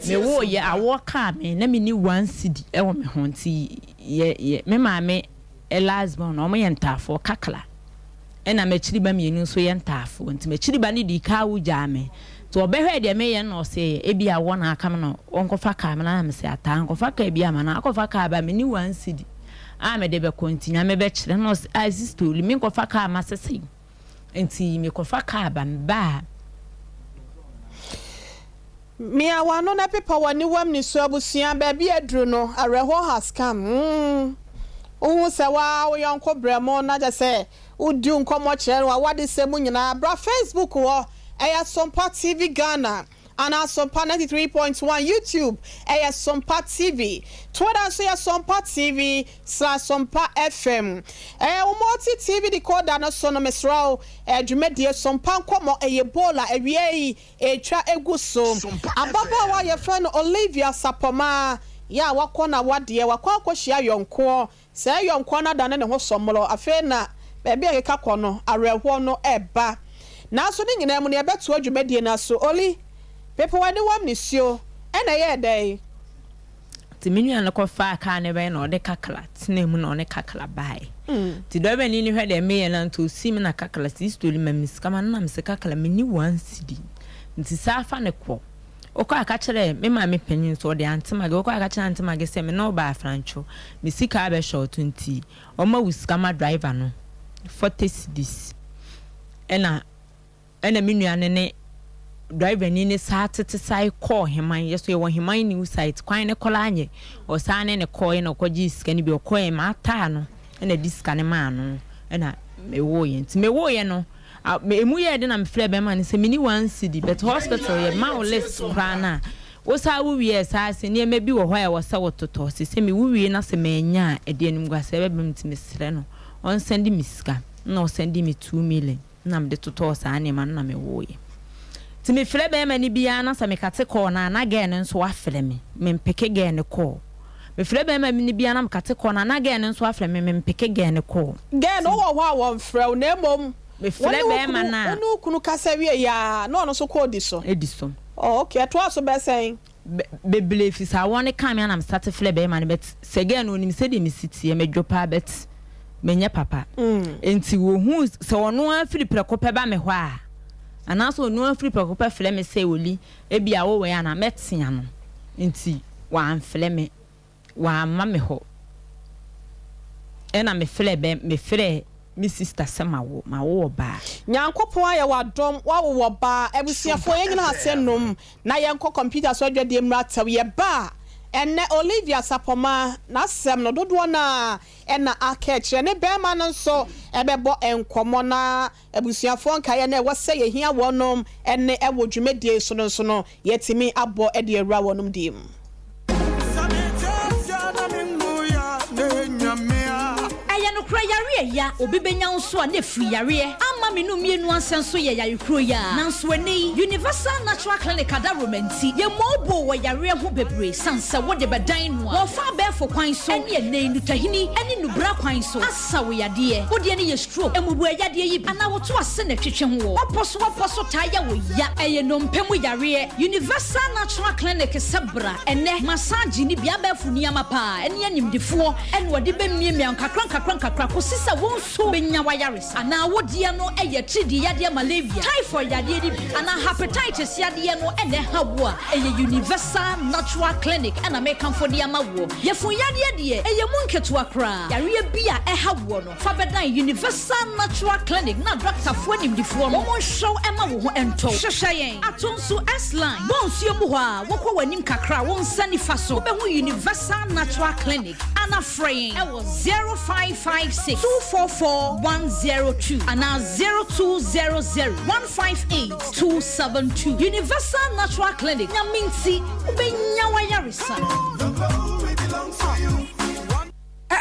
Mewoeɛ, awoɔ kaa me, na menni one cedi wɔ me ho. Nti yɛ, yɛ, me maame last born no, wɔyɛ ntaafoɔ, kakra. Ɛna m'akyiri ba mienu nso yɛ ntaafoɔ. Nti m'akyiri ba no dii kaa wu gyaa me. Nti ɔbɛhwɛɛ deɛ meyɛ no na ɔsee ebia wɔ na aka me no ɔnkɔfa kaa me na mese ataa nkɔfa kaa biaa ma no akɔfa kaa ba menni one cedi. A mede bɛkɔ nti Nyame bɛkyerɛ na ɔse ah sister Oli menkɔfa kaa masese nti mekɔfa kaa ba mebaa. Mia w'ano na pepa w'aniwam nisuo abusua baabi aduru no awerɛhoɔ has come mm wohu sɛ woaa wo yɔnko brɛmo na kyɛsɛ wodi wo nkɔmmɔ kyerɛ no w'awadesɛm mu nyinaa bra Facebook hɔ ɛyɛ Sompa TV Ghana anaa Sompa 93.1 YouTube ɛyɛ Sompa TV Twitter nso yɛ Sompa TV slash Sompa FM ɛyɛ wo multi TV decoder no so no mesrɛ wo dwumadie Sompa nkɔmmɔ ɛyɛ bowl a awia yi Retwa agu so. Ababaawa a yɛfrɛ no Olivia Sapɔmaa yɛ a wakɔ n'awadeɛ, wakɔ akɔhyia yɔnkoɔ. Saa yɔnkoɔ no adane ne ho sɔmorɔ. Afei na baabi a ɛkeka kɔ no, awerɛhoɔ no reba. Nanso ne nyinaa mu no, yɛbɛtoa dwumadie no aso. Oli, pepe w'aniwam nisuo. Ɛna ɛyɛɛ dɛn? Nti me nua no kɔfaa kaa no bae na ɔde Kakla tenaa mu na ɔne Kakla bae. Nti dɔbani no hwɛ deɛ meyɛ no a nti ɔsii me na Kakla si stoli ma me sika ma no na mese Kakla menni one cedi nti saa fa no kɔ. Wokɔ a ka kyerɛ me maame panin nso ɔde Aunty Maggie wokɔ a ka kyerɛ Aunty Maggie sɛ me ne wo baa Afrancho me sika abɛ short nti ɔma wo sika ma driver no 40 cedis ɛna Ɛna me nua no ne driver ni no saa tete sae kɔɔ Heman, yɛ so yɛwɔ Heman new site, kwan no koraa nyɛ, ɔsaa ne no kɔɔɛ na ɔkɔgyee sika no bi, ɔkɔɔɛ mataa no ɛna de sika no maa no ɛna mewooyɛ, nti mewooyɛ no emu yɛɛ den na mefrɛɛ bɛrima no sɛ menni one cedi but hospital yɛ ma wo list koraa no a wo saa wo wie saa sɛ nneɛma bi wɔ hɔ a ɛwɔ sɛ wototɔ, sɛ mewo wie na sɛ mannya a ɛde animguaseɛ bɛba mu nti mesrɛ no ɔnsɛnde me sika, ɛna ɔsɛnde me 2 million. na mede totɔɔ saa nneɛma no na mewoeɛ. Nti mefrɛ bɛrima no biara na sɛ mekate call no a na girl no nso afrɛ me, mempeke girl no call. Mefrɛ bɛrima no biara na mekate call no a na girl no nso afrɛ me, mempeke girl no call. Girl no wowɔ hɔ a wɔmfrɛ wo na mmom wo Mefrɛ ne wo bɛrima kunu no wo a. ne wo kunu kasa wieɛ a na ɔno nso kɔ di so. Di so. Oh okay, ɛtoaa so bɛyɛ sɛn? Bebree fi saa wɔn ne kaa me a na me starte frɛ bɛɛma no but sɛ girl no onim sɛdeɛ me si teɛ me dwo paa but me nyɛ papa nti ohuu sɛ ɔno ara firi prɛko pɛ ba me hɔ a anaasɛ ɔno ara firi prɛko pɛ frɛ me sɛ Oli ebia wo wɔ anaa mɛtea no nti wamfrɛ me. Wamma me hɔ. Ɛna me frɛɛ bɛ me frɛɛ me sister sɛ mawo mawo ɔbaa. Nyankopɔn ayɛ wo adom woawo ɔbaa. Abusuafoɔ yɛn nyina ase nom na yɛnkɔ computer so adwadie mmra tɛw. Yɛba a, ɛnnɛ Olivia Sapɔmaa n'asɛm no dodoɔ no ara na aka akyerɛ. Ne barima no nso bɛbɔ nkɔmmɔ na Abusuafoɔ nkaeɛ no a ɛwɔ sɛ yɛhia wɔnom ne wɔ dwumadie yi so no nso no, yɛatumi abɔ de awura wɔnom die mu. Ɛyɛ nokorɛ yareɛ ya obi bɛnya wo nso a na ɛfiri yareɛ ama me no mmienu ansɛ nso yɛ yare kuro yi ara nanso ɛnnɛ yi Universal Natural Clinic adaworoma nti yɛmmɔɔboo wɔ yareɛ ho bebree sane sɛ wode bɛdan no a wɔfa abɛɛfo kwan so ɛne ɛnnɛ yi nutahini ɛne nubra kwan so Sa wo yadeɛ. Wo deɛ no yɛ stroke, mmubuɛ yadeɛ yi bi, anaa woto ase na ɛtwetwe ho wɔ w'apɔ so w'apɔ so taa yɛ wo ya. Ɛyɛ nnompe mu yareɛ. Universal Natural Clinic sɛ bra ɛnnɛ massage ne bi, abɛɛfo nneɛma paa ɛne animdefoɔ ɛna wɔde bɛmiamia wo nkakra nkakra nkakra kɔsi sɛ wo nso bɛnya w'ayaresa. Anaa wo deɛ no yɛ atiridii yadeɛ malaria, typhoid yadeɛ no bi, anaa hepatitis yadeɛ no na ɛha wo a, ɛyɛ Universal Natural Clinic na mekamfo de ama woɔ. Yafunu yadeɛ deɛ, ɛyɛ mu nketewa koraa. Yareɛ bi a ɛha woɔ no, fa bɛdan Universal Natural Clinic na dɔktafoɔ animdefoɔ no wɔnhwɛ wo mma wo ho ntɔ wo. Hwehwɛ yɛn Atonsu S-Line, Bonsuo mu hɔ a, wokɔ w'anim kakra a, wo nsa nifa so, wobɛhu Universal Natural Clinic. Ana frɛ yɛn wɔ 0556 244 102 anaa 0200 158 272. Universal Natural Clinic, Nyame nti, wobɛnya w'ayaresa.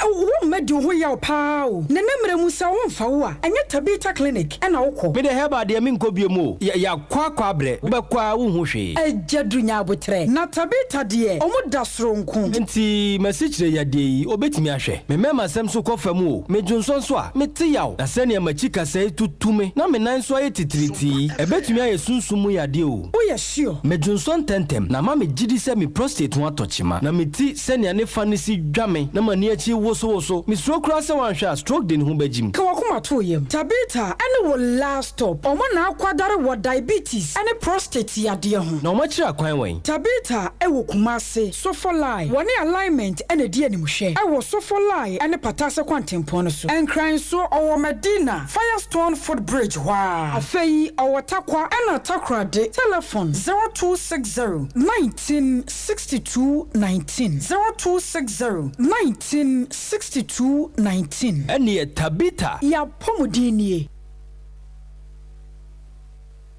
Wo mma di wo ho yaw paa o. Nene mmerɛ mu sɛ wo mfa wo a, ɛnyɛ Tabitha Clinic na wo kɔ. Me de herbal deɛ menkɔ biom o, yɛakɔ akɔ abrɛ, wobɛkɔ a wonhu hwee. Agya Duru nya aboterɛ. Na Tabitha deɛ ɔmo da soronko. Nti m'asikyire yadeɛ yi obetumi ahwɛ? Me mmarima sɛm so kɔ fam o, me dwonsɔ nso a, mete yaw, na sɛnea m'akyi kasɛe tutu me na me nan nso ayɛ titiritii, ɛbɛtumi ayɛ sunsum mu yadeɛ o. Woyɛ sure? Me dwonsɔ ntɛmntɛm na ama me gyidi sɛ me prostate ho atɔ kyema, na me ti sɛnea ne fa no si dwa me na m'ani akyi wosowoso. Mesuro koraa sɛ woanhwɛ a stroke de ne ho bɛgyim. Ka w'akoma to wo yam. Tabitha ne wo last stop. Wɔn na akwadare wɔ diabetes ne prostate yadeɛ ho. Na wɔn akyiri akwan wɛn? Tabitha wɔ Kumasi, Sofolai. Wɔne Alignment na ɛdi animhwɛ wɔ Sofolai ne Patase kwantempɔn no so. Nkran nso, ɔwɔ Medina, Firestone foot bridge hɔ ara. Afei ɔwɔ Tarkwa ɛna Takoradi. Telefon, 0260 19 62 19, 0260 19 62 19. Ɛnneɛ Tabitha. Y'apɔmuden nie.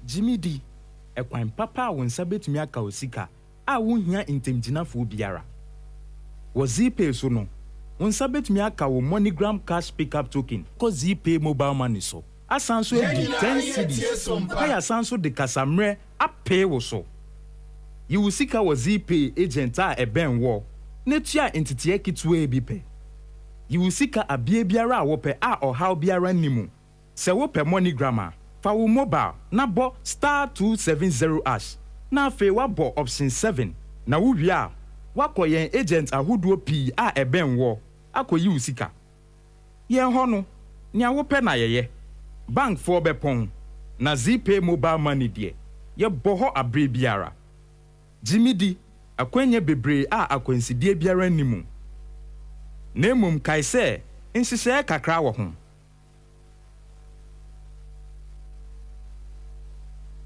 Gye me di, ɛkwan papa a wo nsa betumi aka wo sika a wunhia ntamgyinafoɔ biara. Wɔ Zeepay so no, wo nsa betumi aka wo MoneyGram Cash Pickup Token kɔ Zeepay Mobile Money so, asan nso adi ten cedis na yɛasan nso de kasammerɛ apee wo so. Yi wo sika wɔ Zeepay agent a ɛbɛn woɔ na tua nteteɛ ketewaa bi pɛ. Yi wo sika abeɛ biara a wopɛ a ɔhaw biara nni mu. Sɛ wopɛ MoneyGram a, fa wo mobile na bɔ star 270 ash na afei woabɔ option 7 na wowie a, woakɔ yɛn agent ahodoɔ pii a ɛbɛn woɔ akɔyi wo sika. Yɛn hɔ no, nea wopɛ na yɛyɛ. Bankfoɔ bɛpɔn, na Zeepay Mobile Money deɛ, yɛbɔ hɔ aberɛ biara. Gye me di, akwannya bebree a akwansideɛ biara nni mu. Na mmom kae sɛ, nhyehyɛeɛ kakra wɔ ho.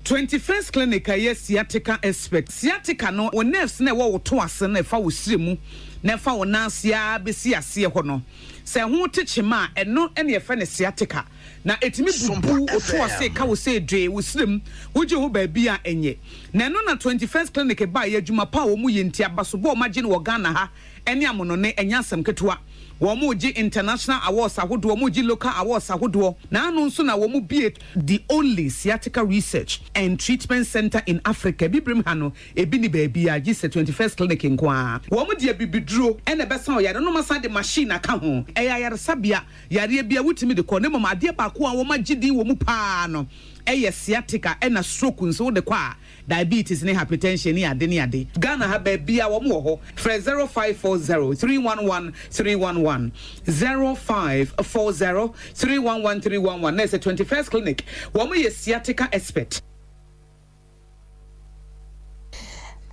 21st Clinic a ɛyɛ sciatica expert. Sciatica no, wo nerves no a ɛwɔ wo to ase no a ɛfa wo srɛ mu na ɛfa wo nan ase ara bɛsi aseɛ hɔ no, sɛ ɛho te kyema a, ɛno na yɛfrɛ no sciatica. Na ɛtumi bubu wo to ase, ka wo sɛ dwee, wo srɛ mu, wogye ho baabi a ɛnyɛ. Na ɛno na 21st Clinic baeɛ, adwuma pa a wɔyɛ nti, abasobɔ a wɔagye no wɔ Ghana ha ne amonone, ɛnyɛ asɛm ketewa. Wɔregye international awards ahodoɔ, wɔregye local awards ahodoɔ. Na ano nso na wɔbue the only sciatica research and treatment centre in Africa. Abibirem ha no, ebi nni baabiara gye sɛ 21st Clinic nko ara. Wɔde abibiduro na ɛbɛsa ɔyare no, na wɔasan de machine aka ho. Ɛyɛ ayaresabea, yareɛ biara wotumi de kɔ. Na mmom adeɛ baako a wɔagye din wɔ mu pa ara no yɛ sciatica ɛna stroke nso wode kɔ a, Diabetes ne hypertension ne ade ne ade. Ghana ha baabiaa wɔn wɔ hɔ. Frɛ 0540 311 311, 0540 311 311 na ɛsɛ 21st clinic wɔn yɛ sciatica expert.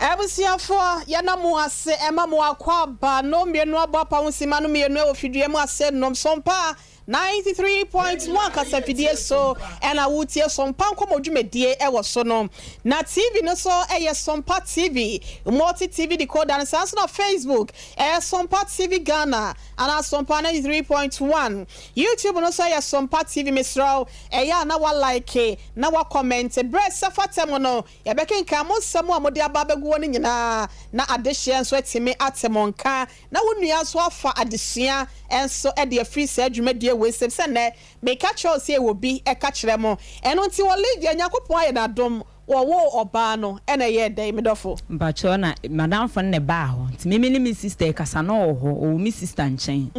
Abusuafoɔ, yɛna mo ase ɛma mo akwaaba no mmienu abɔ apa ho sima no mmienu ɛwɔ fidua mu ase nom sompa 93.1 kasafidie so ɛna wotie Sompa nkɔmɔ dwumadie ɛwɔ so no. Na TV no so ɛyɛ Sompa TV, Multi TV decoder no, saa nso na Facebook ɛyɛ Sompa TV Ghana anaa Sompa 93.1. YouTube no so ɛyɛ Sompa TV. Mesrɛ wo ɛyɛ a na wa like na wa comment. Berɛ sɛ fata mu no yɛbɛkenkan mo nsɛm a mode aba abɛgu hɔ no nyinaa na adehyeɛ nso atumi ate mo nka. Na wo nua nso afa adesua nso de afiri saa dwumadie wei sɛm sɛ nnɛ meka kyerɛ wo sɛ yɛwɔ bi ka kyerɛ mo. Ɛno nti Olivia Nyankopɔn ayɛ no adom wɔwoo ɔbaa no ɛna ɛyɛɛ dɛn me dɔfo? Mpakyɛw na madamfo no na ɛbaa hɔ nti me me ne me sister ɛkasa na ɔwɔ hɔ ɔwɔ me sister nkyɛn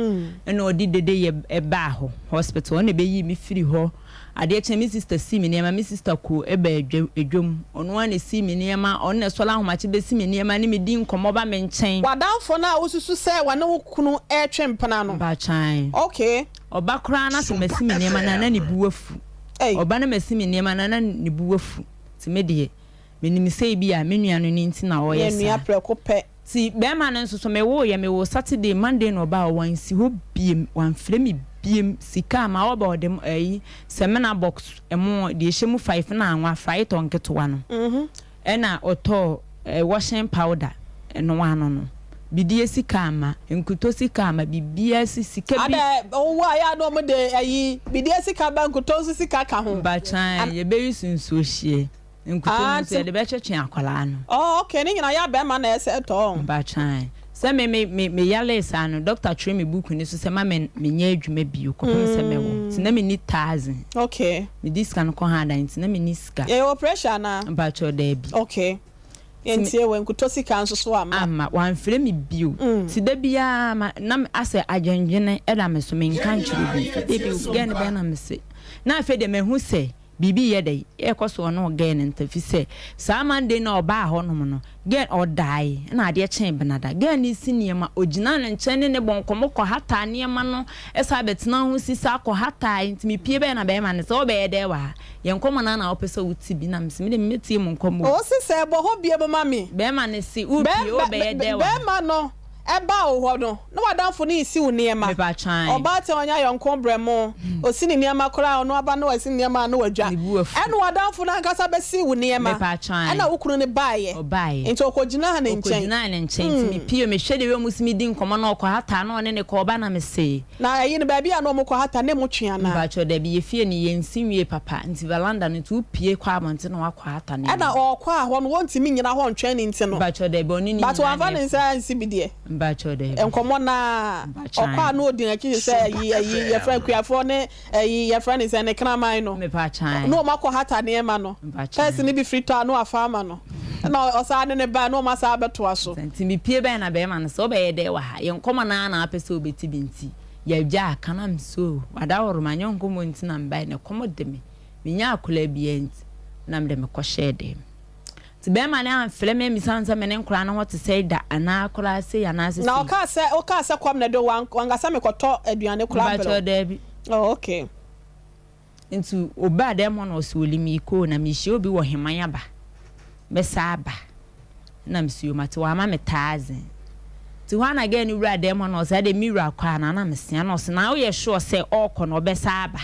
ɛna ɔde dede yɛ ɛbaa hɔ hospital ɔna ɛbɛyii me firi hɔ Adeɛ kyee me sista sii me nneɛma, me sista koo baa dwa dwam, ɔno ara na ɛsii me nneɛma, ɔno na ɛsɔre ahomakye bɛsi me nneɛma ne me di nkɔmmɔ ba me nkyɛn. W'adamfo no a wosusu sɛ wɔne wo kunu retwe mpena no? Mpakyɛw. Okay. Ɔba koraa na sɛ masi me nneɛma no a na ne bo afu. Ei. Ɔba na masi me nneɛma no a na ne bo afu. Nti me deɛ, menim sɛ ebia me nua no no nti na ɔreyɛ Yɛ nua saa. prɛko pɛ. Nti bɛɛma no nso so me woo yɛ me woo Saturday Monday na ɔbaa hɔ wansi hɔ biem wanfrɛ me biem sika a ma ɔba ɔde ɛyi samina box ɛmo deɛ ɛhyɛ mu five na anwa frytɔ nketewa no ɛna ɔtɔɔ washing powder ɛno ano no bidie sika ama nkuto sika ama biribiara si sika bi. Adɛ wo a yɛ a na ɔmo de ɛyi bidie sika ba nkuto nso sika ka ho. Mpakyɛw yɛbɛyi so nsuo hyeɛ. Nkuto no nso yɛde bɛtwetwe akwadaa no. Oh okay ne nyinaa yɛ bɛɛma na ɛsɛ tɔ. Mpakyɛw sɛ me me me me yalee saa no doctor twerɛ me book no so sɛ ma me me nyɛ adwuma bio kɔpem sɛ mɛwo nti na me ni thousand. Okay. Me di sika no kɔ ha dan nti na me ni sika. Yɛyɛ wɔ pressure anaa? Mpakyɛw daabi. Okay yɛntie wɔ nkuto sika nso so amma. Amma wamfrɛ me bio nti da biara ma na asɛ adwendwene ɛda me so menka nkyerɛ obi dabi girl no bɛn na me se na afei deɛ mahu sɛ. Biribi reyɛ dɛn? Ɛrekɔ so ɔne girl no ntam fisɛ saa Monday no a ɔbaa hɔnom no, girl ɔdae na adeɛ kyee Benada. Girl no resi nneɛma, ɔgyinaa ne nkyɛn ne no bɔɔ nkɔmmɔ kɔhataa nneɛma no san bɛtenaa ho si saa kɔhatae. Nti mepue bɛyɛ na bɛrima no sɛ wobɛyɛ dɛn wɔ ha? Yɛn nkɔmmɔ no ara na wopɛ sɛ wote bi? Na mese medeɛ mɛtie mo nkɔmmɔ o. Ɔse sɛ bɔ hɔ biom ma me. Bɛrima no se wopue wobɛyɛ dɛn wɔ ha? Bɛrima no Ɛbaa wo hɔ no, na w'adamfo no resi wo nneɛma. Ɔbaatan a ɔnyɛ ayɔnko brɛmo, osi ne nneɛma koraa a, ɔno aba na wasi ne nneɛma a na wadwa. Ɛnna w'adamfo no ankasa bɛsii wo nneɛma. Ɛnna wo kunu no baeɛ. Enti ɔkɔgyinaa ne nkyɛn. Na ɛyi no, baabi a na wɔkɔhata, na emu twe anaa? Ɛna ɔɔkɔ a hɔ no wɔntumi nnyina hɔ ntwɛn no nti no. But wamfa ne nsa ansi bi deɛ. Nkɔmmɔ no ara ɔkɔ a na ɔdi n'akyi te sɛ ayi ayi yɛfrɛ akuafoɔ ne ayi yɛfrɛ ne sɛ ne kraman no. Na wɔn akɔ hata nneɛma no. Pɛs no bi firi tɔ a na wafa ama no. Ɛna ɔsan de ne ba na wɔn asan abɛtoa so. Nti mepie bɛn na bɛrima no sɛ wobɛyɛ dɛn wɔ ha? Yɛn nkɔmmɔ no ara na wapɛ sɛ wobɛti bi nti yɛagya aka na mesɛ oo wadaworo manyɛ nkɔmmɔ nti na mebaeɛ na ɛkɔm de me. Mennya akwadaa biara nti, na mede me kɔhyɛɛ dan mu. Nti bɛrima no amfrɛ me ammisa me sɛ me ne nkwadaa no ho te sɛn da anaa koraa sei anaasɛ sei. Na ɔkaa sɛ, wokaa sɛ kɔm na ɛde wo, wanka sɛ mekɔtɔ aduane koraa mbrɛ wo? Mpakyɛw, daabi. Oh, okay. Nti ɔbaa dan mu hɔ na ɔse Oli meekɔ o, na mehyia obi wɔ Heman aba, mɛsan aba. Nna mese yoo mate ɔama me taadze. Ntsi hɔ a na girl no wuraa dan mu hɔ na ɔse adɛn me wura kɔ anaa na mese ana ɔse na woyɛ sure sɛ ɔɔkɔ no ɔbɛsan aba?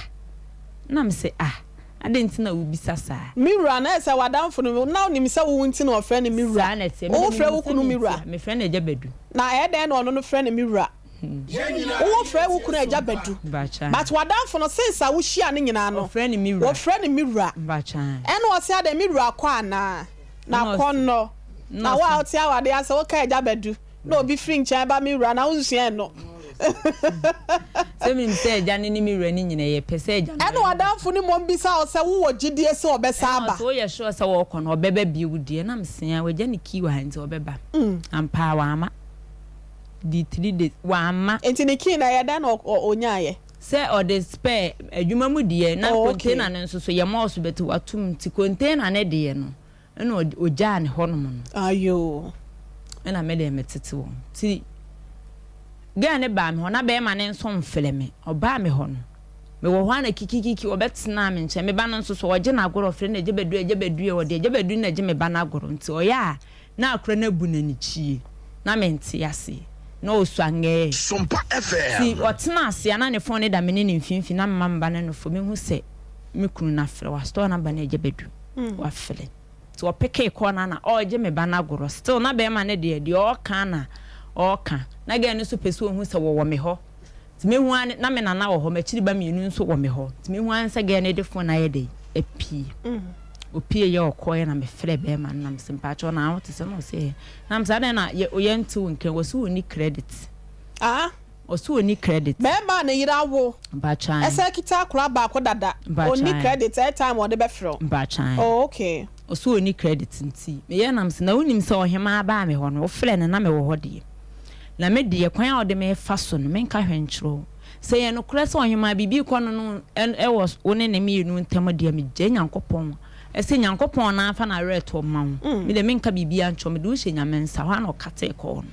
Nna mese ah adɛn ntsi na wobisa saa? Me wura na ayɛ sɛ w'adamfo no na onim sɛ wo ntsi na ɔfrɛ no me wura. Saa na ɛteɛ me Wo deɛ frɛ menim wo sɛ kunu me me ntsi wura. a mefrɛ no Agya Badu. Na ɛyɛ dɛn na ɔno no frɛ no me wura? Wo frɛ wo kunu Agya Badu but w'adamfo no since a wo hyia no nyinaa no Ɔfrɛ no me wura. wɔfrɛ no me wura. Ɛna ɔse adɛn me wura kɔ anaa? Na akɔnnɔ. Na wo a wote awadeɛ ase woka agya bɛdu na obi firi nkyɛn ba me wura na wonsua ɛno. Sɛ menim sɛ agya no ne me wura no nyina yɛ pɛ sɛ agya no Ɛna w'adamfo no mmom bisa wo sɛ wowɔ gyidie sɛ ɔbɛsan Ɛna aba. ɔse woyɛ sure sɛ wɔɔkɔ no ɔbɛba bio deɛ na mese ae wagya ne key wɔ ha nti ɔbɛba. Ampaa wamma. Dii 3 days wamma. Nti ne key no ɛyɛ dɛn na ɔnyaeɛ? Sɛ ɔde spare adwuma mu deɛ na Oh, okay. container no nso so yɛ mɔɔso but watom nti container no deɛ no ɛna ɔgyaa ne hɔnom no. Ayoo. Ɛna me deɛ metete wɔn nti girl no baa me hɔ na bɛrima no nso mfrɛ me ɔbaa me hɔ no mewɔ hɔ a na kikikiki ɔbɛtenaa me nkyɛn me ba no nso so ɔgye n'agorɔ ɔfrɛ no agya badu agya badu ɔde agya badu na gye me ba no agorɔ nti ɔyɛ a Na akora no abu no anikyie. Na mente aseɛ. Na ɔsua ngɛɛ. Sompa FM. Nti ɔtena ase a na ne phone no da me ne ne mfimfini na mema me ba no nofo mehu sɛ me kunu no afrɛ wastɔɔ naba no agya bɛdu wafrɛ nti ɔpekee call no a na ɔregye me ba no agorɔ still na bɛrima no deɛ deɛ ɔreka na ɔreka na girl no nso pɛ sɛ ɔhu sɛ wɔwɔ me hɔ Nti mehu ara ne, na me nana wɔ hɔ, m'akyiri ba mmienu nso wɔ me hɔ. Nti mehu ara ne sɛ girl no de phone no ayɛ dɛn, apue. Opue yɛ ɔkɔeɛ na mefrɛ bɛrima no na mese mpakyɛw na wo te sɛ na ɔse ɛɛ. Na mese adɛn na yɛ yɛnte wo nka yi, ɔse ɔnni credit. Ah. Ɔse ɔnni credit. Bɛrima a ne yere awo, Mpakyɛw ae. ɛsan kita akwadaa baako dada, Mpakyɛw ɔnni ae. credit, airtime a ɔde bɛfrɛ wo. Mpakyɛw ae. Oh okay. Ɔse ɔnni credit nti meyɛɛ na mese na wonim sɛ ɔhemaa baa me hɔ no wofrɛɛ no na mewɔ hɔ deɛ. Na me deɛ, kwan a wode me refa so no, menka hwee nkyerɛ wo. Sɛ ɛyɛ nokorɛ sɛ ɔhemaa biribi rekɔ no no wɔ wo ne ne mmienu ntam deɛ, megyae Nyankopɔn sɛ Nyankopɔn no ara mfa n'awerɛtoɔ mma wo. Me deɛ, menka biribiara nkyerɛ wo, mede wo hyɛ Nyame nsa. Hɔ ara na ɔkatee kɔɔ no.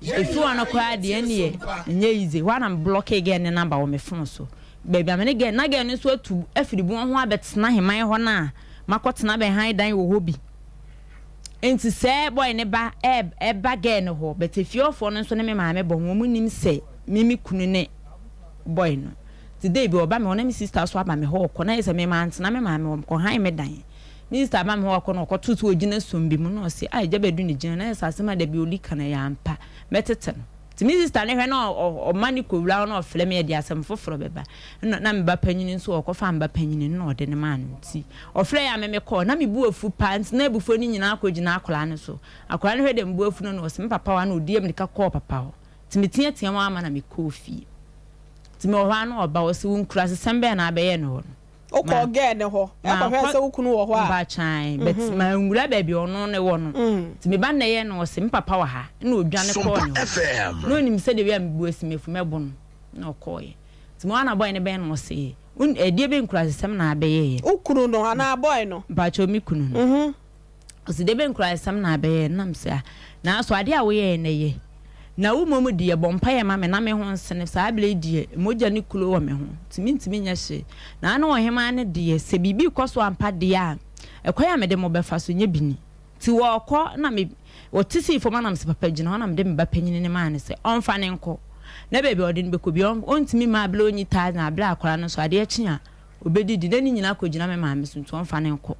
Ɛfiri hɔ no koraa deɛ, ɛnneɛ ɛnyɛ easy. Hɔ ara na me blɔkee girl no number wɔ me phone so. Baabi a me ne girl, na girl no nso atu afiri bɔn ho abɛtena heman hɔ no a, makɔtena abɛhan dan wɔ hɔ bi. Nti sɛɛ boy no ba ɛba girl no hɔ but efie hɔ foɔ no nso ne me maame bɔ ho wɔn nim sɛ me me kunu ne boy no nti day bi ɔba me hɔ na me sister nso aba me hɔ ɔkɔ na ayɛ sɛ me mantena me maame hɔ mekɔ han me dan me sister aba me hɔ ɔkɔ na ɔkɔ to so ɔgyina sum bi mu na ɔse ah agya bɛdu ne gyina na ayɛ sɛ asɛm a dabi ɔli ka no ɛyɛ ampa mɛtete no nti me sister no hwɛ na ɔma ne kɔ wura hɔ na ɔfrɛ me ɛde asɛm foforɔ bɛba na na me ba panyini nso ɔkɔ fa me ba panyini no na ɔde no maa no nti Ɔfrɛɛ a me me kɔɔ na me bo afu paa nti na abufuo no nyinaa kɔ gyina akwadaa no so. Akwadaa no hwɛ dɛ me bo afu no na ɔse me papa hɔ a na ɔdi amirika kɔɔ papa hɔ nti me teatea mu ara ma na me kɔɔ fie. Nti me wɔ hɔ ara na ɔba ɔse wo nkurasesɛm bɛn na abɛyɛ no hɔ no. Wo kɔɔ girl no hɔ kɔhwɛɛ sɛ wo kunu wɔ hɔ a? Mpakyɛw but manwura baabi a ɔno no wɔ no nti me ba no na ɛyɛɛ no ɔse me papa wɔ ha na ɔdwane kɔɔ ne hɔ na ɔnim sɛdeɛ wei a me bo asi me afu mɛbo no na ɔkɔɔeɛ. Nti me hɔ ara na boy no bɛn no ɔse. Wo ɛdeɛ bɛ nkurasesɛm na abɛyɛeɛ? Wo kunu no anaa boy no? Mpakyɛw me kunu no. Ɔse deɛ bɛ nkurasesɛm na abɛyɛeɛ? Na mese ah nanso adeɛ a woyɛeɛ no ɛyɛ. Na wo mmom deɛ bɔ mpaeɛ ma me na me ho nsene, saa berɛ yi deɛ mogya ne kuro wɔ me ho nti mentumi nyɛ hwee. Na ne ɔhemaa no deɛ sɛ biribi rekɔ so ampa deɛ a ɛkwan a mede mo bɛfa so nyɛ bi ni. Nti wɔrekɔ na me wɔte sii fam a na mese papa gyina hɔ na mede me ba panyini no maa no sɛ ɔmfa no nkɔ na baabi a ɔde no bɛkɔ biara ɔntumi mma aberɛ a ɔnyi thousand aberɛ a akwadaa no nso adeɛ kye a ɔbɛdidi na ne nyinaa kɔgyina me maame so nti ɔmfa no nkɔ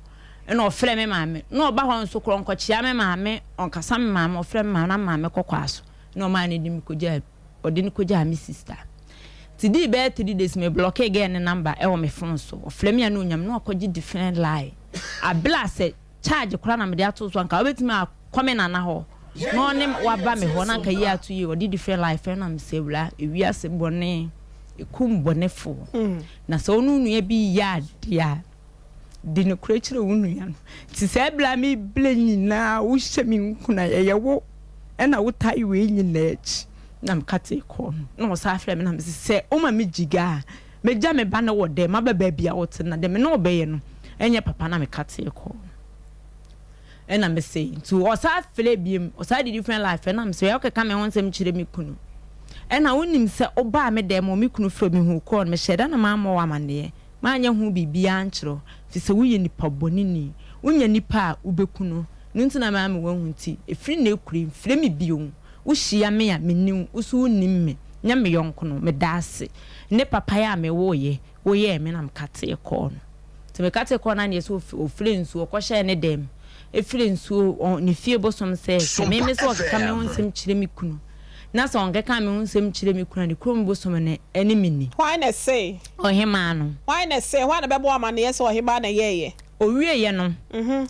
ɛna ɔfrɛ me maame na ɔba hɔ nso korɔ ɔnkɔkyea me maame ɔnkasa me maame ɔfrɛ me maame na me maame kɔ kwaa so na ɔmaa no de me kɔgyaa ɔde no kɔgyaa me sister nti dii bɛyɛ 3 days me blɔkee girl ne number ɛwɔ me phone so ɔfrɛ me a na ɔnyam na wakɔgye different line abla sɛ Charge koraa na mede ato so anka wobɛtumi akɔ me nana hɔ na ɔne waba me hɔ na anka yie ato yie ɔde different life ɛna mesɛ awura ewiase bɔne ɛkum bɔnefoɔ na sɛ wo ne wo nua bi yɛ adeɛ a di nokorɛ kyerɛ wo nua no nti saa berɛ a mebrɛ nyinaa wohyɛ me nkuna ɛyɛ wo ɛna wotae wei nyinaa akyi na mekate kɔɔ no na ɔsan frɛ me na mese sɛ woma me gyiga a Megya me ba no wɔ dɛm maba baabi a wote na deɛ me ne wo bɛyɛ no ɛnyɛ papa na me katee kɔɔ no ɛna me se nti ɔsaa frɛ biem ɔsaa de different life ɛna me se ɔyɛ ɔkeka me ho nsɛm kyerɛ me kunu ɛna wonim sɛ wobaa me dɛm wɔ me kunu frɛ me hu kɔɔ no mehyɛ da na mammɔ wo amanneɛ maanyɛ ho biribiara nkyerɛ wo fi sɛ woyɛ nipa bɔne ni wonya nipa a wobɛku no no nti na maa me wahu nti ɛfiri na ɛkure mfrɛ me bio Wo hyia me a menni wo, wo so wonnim me, nyɛ me yɔnko no, meda ase ne papaye a mewoeɛ, woyɛɛ me na mekatee kɔɔ no. Nti mekatee kɔɔ no a na yɛsɛ ɔfiri nsuo, ɔkɔhyɛɛ ne dɛm, ɛfiri nsuo, ɔ, ne fie bosom sɛ, sɛ me me sɛ ɔkeka me ho nsɛm kyerɛ me kunu, na sɛ ɔnkeka me ho nsɛm nkyerɛ me kunu a, ne kurom bosom no ɛne me ni. Hwan na ɛsee? Ɔhemaa no. Hwan na ɛsee? Hwan na bɛbɔ wo amaneɛ sɛ ɔhemaa na ɛyɛeɛ? Ɔwieeɛ no,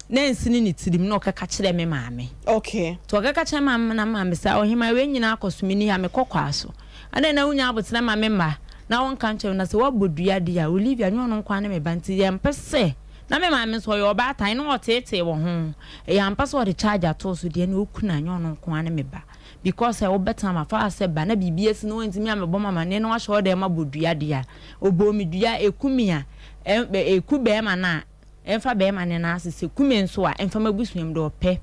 na ɛnsene ne tirim, na ɔkɛka kyerɛɛ me maame. Nti ɔkɛka kyerɛɛ maame na maame sɛ, Ɔhemaa, wei nyinaa akɔ so, menni ha, mekɔ kwaa so. Adɛn na wonnya aboterɛ ma me mma na wonka nkyerɛ me? Na sɛ woabɔ dua deɛ a, Olivia, nyɛ ɔno nko ara ne me ba, nti yɛmpɛ sɛ. Na me maame nso, ɔyɛ ɔbaatan, na ɔteetee wɔ ho. Ɛyɛ ampa sɛ ɔde charge atoo so deɛ, na ɔkunu a, nyɛ ɔno nko ara ne me ba. Because sɛ wobɛtena ma fa sɛ ba na biribi asi na wantumi ammɛbɔ me amanneɛ na wahyɛ wo dan mu abɔ dua deɛ a, ɔbɔɔ me dua, ɛku me a, Ɛku bɛɛma no a, ɛmfa bɛɛma no nan ase, sɛ ku me nso a, ɛmfa m'abusua mu deɛ ɔpɛ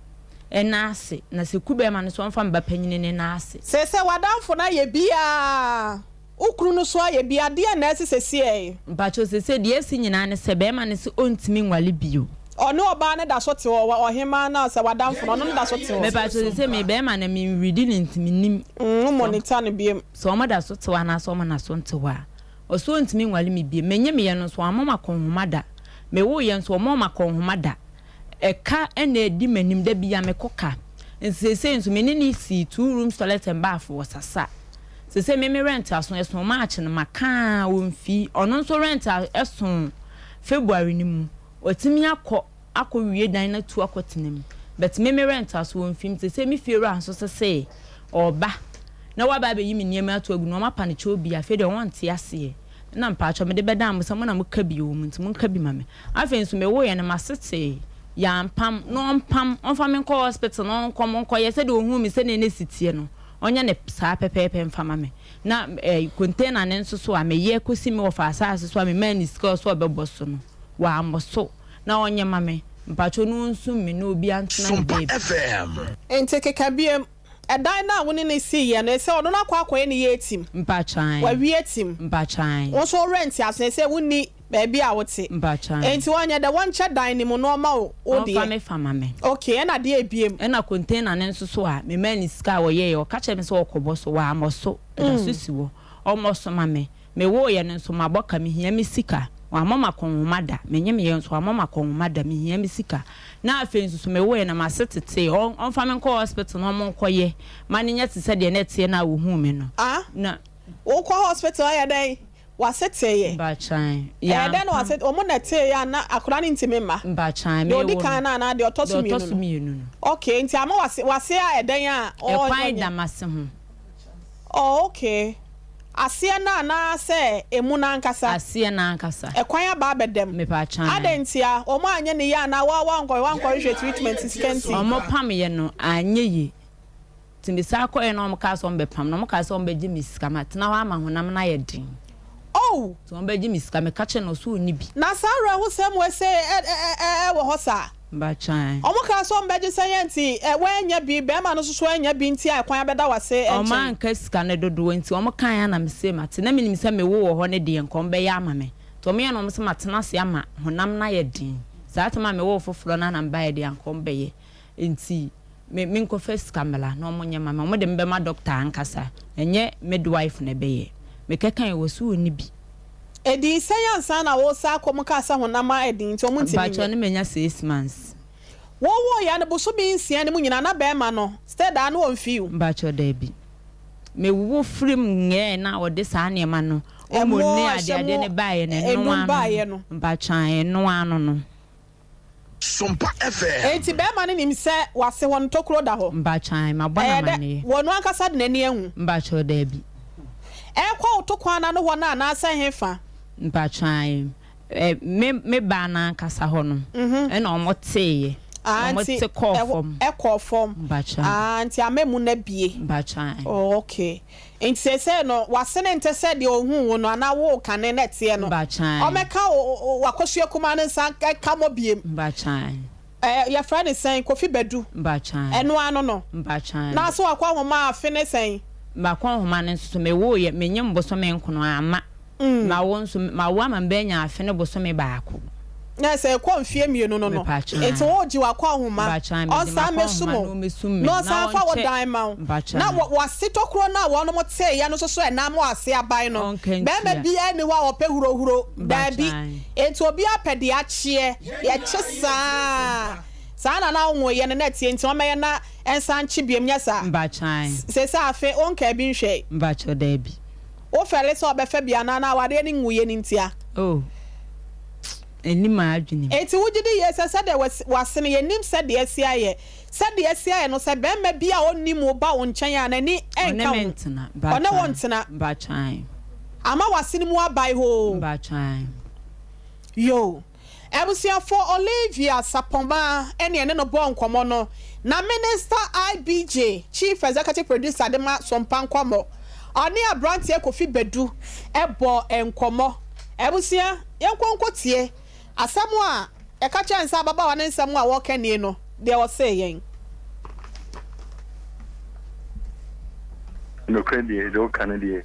nan ase, na sɛ ku bɛɛma no nso a, ɔmfa me ba panyini no nan ase. Seesei w'adamfo no ayɛ bi aa, wo kunu no nso ayɛ bi a, deɛn na asi sesiei? Mpakyɛw seesei deɛ asi nyinaa ne sɛ bɛɛma no se ɔntumi nwale bio. Ɔne ɔbaa no da so te hɔ, ɔhemaa no a sɛ w'adamfo no, ɔno no da so te hɔ. Mepakyɛw seesei me bɛɛma no me nredi no nti mennim. Wo monitor no biom. Sɛ wɔn da so te hɔ anaasɛ wɔn nna so nte hɔ a. Ɔse ɔntumi nware me bio. Menye meyɛ no nso wammɔ m'akɔnhoma da. Mewoeɛ nso ɔmmɔɔ m'akɔnhoma da. Ɛka na ɛdi m'anim da biara mekɔ ka. Nti seesei nso me ne no sii two rooms toilet and bath wɔ Sasa. Seesei me me rent aso ɛso March no maka a ɔmfii. Ɔno nso rent ɛso February no mu. Watumi akɔ akɔ wie dan no atu akɔ tena mu but me me rent aso wɔ mfim sesei me fie wura nso sesei ɔɔba na waba abɛyi me nneɛma ato agu na ɔma pa no kyɛw bi afei deɛ ɔnte aseɛ na mpaatwɔ mede bɛdan mo sɛ mo na mo ka bi wɔ mu nti mo nka bi ma me afei nso me woeɛ no masetee yɛampam na ɔmpam ɔmfa me nkɔ hospital na ɔnkɔ mo nkɔyɛ sɛdeɛ ɔhuu me sɛdeɛ ne si teɛ no ɔnyɛ ne saa pɛpɛɛpɛ mfa ma me na eh, container ne nso so a meyɛ kɔsi me wɔfa asaase so a memaa ne sika ɔso ɔbɛbɔ so no wammɔ so na ɔnyɛ ma me mpakyɛw na ɔnsum me na obia ntena ne Sompa baabi. FM. Nti keka biem, ɛdan no a wo ne no sii yɛ no, ɛsɛ ɔno no akɔ akɔyɛ ne yie atim? Mpakyɛw ae. Wawie atim? Mpakyɛw ae. Wo nso wo rent aso, ɛsɛ wonni baabi a wote. Mpakyɛw ae. Nti ɔnyɛ dɛ wɔnkyɛ dan no mu na ɔma wo wo Ɔmfa deɛ? me fa ma me. Okay, ɛna deɛ ebiem? Ɛna container no nso so a memaa no sika a ɔyɛeɛ, ɔka kyerɛɛ me sɛ ɔkɔbɔ so, wammɔ so, ɛda so si hɔ. Ɔmmɔ so ma me. Mewooeɛ no nso mabɔ ka, mehia me sika. Wammɔ m'akɔnhoma da. Menyemeeɛ nso wammɔ m'akɔnhoma da, mehia me sika. Na afei nso so mewooeɛ no m'ase tetee. Ɔ, ɔmfa me nkɔ hospital na wɔnkɔyɛ ma no nyɛ te sɛ deɛ na ɛteɛ no a wɔhuu me no. Ah, Na. wokɔ hospital ayɛ dɛn? W'ase teeɛ? Mpakyɛw, Ɛyɛ dɛn na yɛampam. w'ase, wɔn na ɛteeɛ a na akwadaa no ntumi mma? Mpakyɛw, Deɛ ɔdi mewo kan no. no anaa deɛ ɔtɔ so Deɛ ɔtɔ mmienu so no? mmienu no. Okay, nti ama w'ase, w'ase ayɛ dɛn a ɔ, Ɛkwan ɔnyɛ? da m'ase ho. Oh okay. Aseɛ no anaa sɛ emu no ankasa? Aseɛ no ankasa. Ɛkwan aba abɛdam. Mepatwa ae. Adɛn ntia? Wɔn anyɛ no yie anaa woa woankɔ woankɔhwehwɛ treatment sika nti? Wɔn pameɛ no anyɛ yie. Nti me san kɔeɛ na wɔn kaa sɛ wɔn bɛpam na wɔn kaa sɛ wɔn bɛgye me sika matena hɔ ama honam no ayɛ den. Oh! Oh! Nti wɔn bɛgye me sika. Meka kyerɛɛ no ɔse ɔnni bi. Na saa awerɛhosɛm wei sei ɛ ɛ ɛ wɔ hɔ saa? Mpakyɛw. Wɔn kaa sɛ wɔn bɛgye sɛ yɛn nti ɛ woannya bi, bɛɛma no nso so annya bi nti a ɛkwan abɛda w'ase Wɔn nkyɛn. anka sika no dodoɔ nti wɔn kaeɛ a na mese mate. Na menim sɛ mewo wɔ hɔ no deɛ nka wɔn bɛyɛ ama me. Nti wɔn yɛ no wɔn se matena ase ama honam no ayɛ den. Saa tam a mewoo foforɔ no a na mebaeɛ deɛ anka wɔn bɛyɛ. Nti me menkɔfa sika mmra na wɔn nyɛ ma me. Wɔn de me bɛma doctor ankasa, ɛnyɛ midwife na ɛbɛyɛ. Mekɛkaeɛ wɔse wɔnni bi. Ɛdii sɛn ansa na woresan akɔ mu kaa sɛ honam ayɛ den nti wɔn ntumi Mpakyɛw nyɛ? ne manya 6 months. Wowoo yɛ no bosome nsia no mu nyinaa na bɛɛma no still daa no ɔmfii wo? Mpakyɛw daabi. Me wo firi mu nyɛɛ na ɔde saa nneɛma no omo Ɛmo ne a ade ɛhyɛ ade mo no baeɛ no ɛno enum ano baeɛ no no. mpakyɛw ɛno ano no. Sompa FM. Enti bɛɛma no nim sɛ wase hɔ no tokuro da hɔ? Mpakyɛw mabɔ no Ɛyɛ dɛ amaneɛ. wɔno ankasa de n'ani ahu? Mpakyɛw daabi. Ɛrekɔ wo to kwan no ano hɔ no anaasɛ hefa? Mpakyɛw ɛ me me baa no ankasa hɔ no ɛna wɔn teeɛ. Ah, Wɔn nti te kɔɔ ɛhɔ fam. ɛkɔɔ fam. Mpakyɛw. Ah, nti ama emu no abue. Mpakyɛw. Oh, okay. Nti seesei no w'asene nte sɛ deɛ ohuu wo no anaa woo kane na ɛteɛ no. Mpakyɛw. Ɔmmɛka wo w'akosua kumaa no nsa nka mmɔ biem. Mpakyɛw. Ɛɛ yɛfrɛ no sɛn? Kofi Badu. Mpakyɛw. Ɛno ano no. Mpakyɛw. Na so wakɔ nhoma afe ne sɛn? Makɔ nhoma no nso so mewooyɛ menyem bosome nkono amma. Mawo nso mawo ama mebɛnya afe ne bosome baako. Na sɛ ɛkɔ mfeɛ mmienu no no. Mpakyɛw. Nti wogye wakɔ nhoma. Mpakyɛw megye Ɔnsan makɔ mmɛsum nhoma wo. na ɔmmɛsum me. Na Na ɔnsan mfa wo ɔnkyɛ. dan mma wo. Mpakyɛw. Na wɔ w'ase tokuro no a wɔnom teeɛ no nso so ɛnam w'ase aban no. Ɔnka Barima ntua. biara nni hɔ a ɔpɛ hurohuro. Daabi. Mpakyɛw. Enti obiara pɛ deɛ akyeɛ, deɛ ɛkye saa. Saa na na wonwoeɛ no na ɛteɛ nti ɔmmɛyɛ na ɛnsan nkye biom, nyɛ saa? Mpakyɛw. Seesei afe wonkaa bi nhwɛe? Mpakyɛw, daabi. Wofɛre sɛ ɔbɛfa bi anaa na awareɛ no nwuiɛ no ntia? Oh, ɛnni m'adwene mu. Enti wogye di yie sɛ sɛdeɛ wasi w'ase no yɛnnim sɛdeɛ asi ayɛ? Sɛdeɛ asi ayɛ no sɛ barima bi a ɔnnim wo ba wo nkyɛn a n'ani Ɔne nka me ho? ntena, Ɔne wo mpakyɛw. ntena. Mpakyɛw. Ama w'ase no mu abae hoo. Mpakyɛw. Yoo. Abusuafoɔ Olivia Sapɔmaa ɛne ɛne no bɔɔ nkɔmmɔ no, na Minister IBJ, Chief Executive Producer de ma Sompa Nkɔmmɔ, ɔne abranteɛ Kofi Badu bɔɔ nkɔmmɔ. Abusua, yɛnkɔ nkɔtie asɛm a yɛka kyerɛɛ no sɛ ababaawa no nsɛm a wɔreka nie no, deɛ ɔsee yɛn. Nokorɛ deɛ, deɛ woka no deɛ,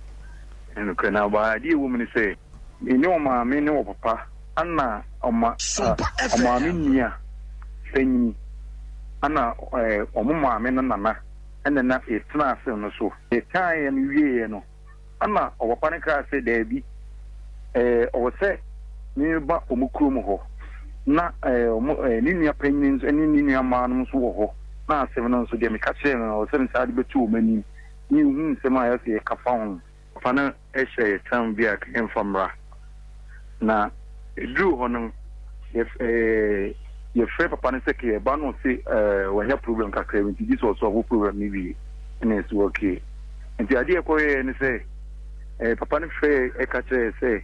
ɛyɛ nokorɛ. Na adeɛ a ɛwɔ mu ne sɛ, Me ne ɔmaame ne ɔpapa ana ɔma ɔmaame nua panyini ana ɔmo maame no nana ɛna na yɛtena ase no so. Yɛkaeɛ no wieɛ no ana ɔpapa no kaa sɛ daabi ɛɛ ɔwɔ sɛ meba ɔmo kurom hɔ na ɛɛ ɔmo ɛɛ ne nua panyini nso ɛne ne nua mmaa nom nso wɔ hɔ na asɛm no nso deɛ meka kyerɛɛ no no ɔwɔ sɛ mesaa de bɛto ɔmo anim na yɛhu nsɛm a ɛwɔ sɛ yɛka fa ho. Papa no hyɛɛ yɛ tam bi a yɛmfa mmra, na ɛduruu hɔ no, yɛfrɛɛ papa no sɛ yɛreba na ɔse wanya problem kakra bi nti gye sɛ ɔsɔlvo problem no wie na yɛse okay. Nti adeɛ a ɛkɔyɛeɛ ne sɛ papa no frɛɛ yɛ ka kyerɛɛ yɛ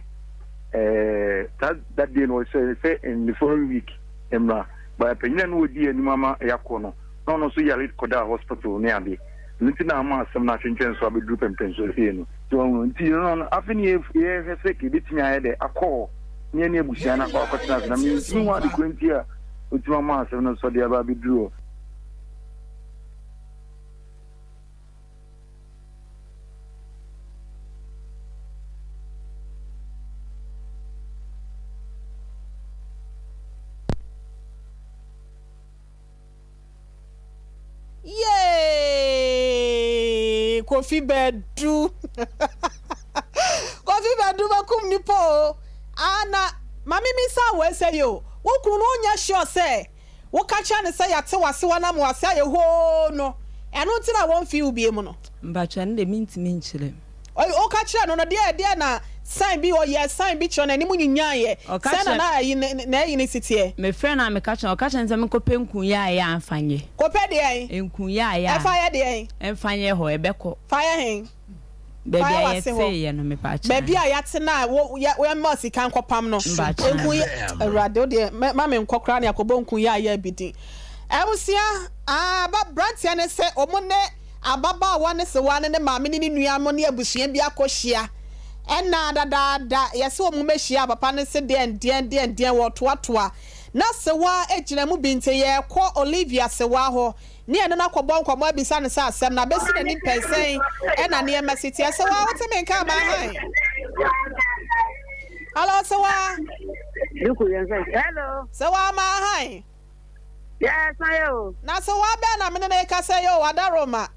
sɛ saa that day no ɔhyɛɛ sɛ in the following week mmra, but panyin a na ɔdi anim ama yɛakɔ no na ɔno nso yare kɔdaa hospital ne ade. Ɛno nti na ama asɛm no atwentwɛn so abɛduru pɛmpɛnsoɔ sei no. So wahu? Nti no no, afei ne yɛhwɛ sɛ ka yɛbɛtumi ayɛ dɛ akɔ hɔ ne yɛne abusua no akɔ akɔtena ase. Na mentumi hu ade korɔ nti a ɔtumi ama asɛm no sɔ de aba abɛduru hɔ. Yeeeeee Kofi Badu Kofi Badu bɛkum nipa o Ah na ma me misa wo ɛsɛ yi o Wo kunu no wonyɛ sure sɛ woka kyerɛ no sɛ yɛate w'ase wanam w'ase ayɛ hoo no ɛno nti na wɔmfii wo biom no? Mpakyɛ ɛno deɛ mentumi nkyerɛ. Woka kyerɛɛ no no deɛ deɛ na sign bi ɔyɛɛ sign bi kyerɛ n'anim nyinyaeɛ Ɔka sɛn na kyerɛ. na ayi ne n'ayi no si teɛ. Me frɛ no a meka kyerɛ no ɔka kyerɛ no sɛ menkɔpɛ nku yaayaa a mfa nyɛ. Kɔpɛ deɛn? Nku yaayaa. Ɛfa yɛ deɛn? Ɛmfa nyɛ hɔ ɛbɛkɔ. Fa yɛ hen? Fa Baabi yɛ a w'ase hɔ. yɛteeɛ no mepakyɛ. Baabi a yɛate no a wo yɛ yɛmma sika nkɔpam no. Mpakyɛ. Nku yɛ Awurade wo deɛ mɛ ma menkɔ koraa ne akɔbɔ nku yaayaa bi din. Abusua aa ba branteɛ no sɛ wɔn ne. Ababaawa ne sewaa ne ne maame ne ne nuanom ne abusua bi akɔhyia. Ɛna dadaada yɛse wɔn mmɛhyia a papa no se deɛn deɛn deɛn deɛn wɔtoatoa na Sewaa gyina mu bi nti yɛrekɔ Olivia Sewaa hɔ ne yɛne no akɔbɔ nkɔmmɔ abisa no sɛ asɛm no abɛsi n'anim pɛn sɛn ɛna nneɛma si teɛ. Sewaa wote me nka ama hann? Hello Sewaa. Hello. Sewaa ma hann. Yes, I o. Na Sewaa bɛn na mene no rekasa yi o Adaroma.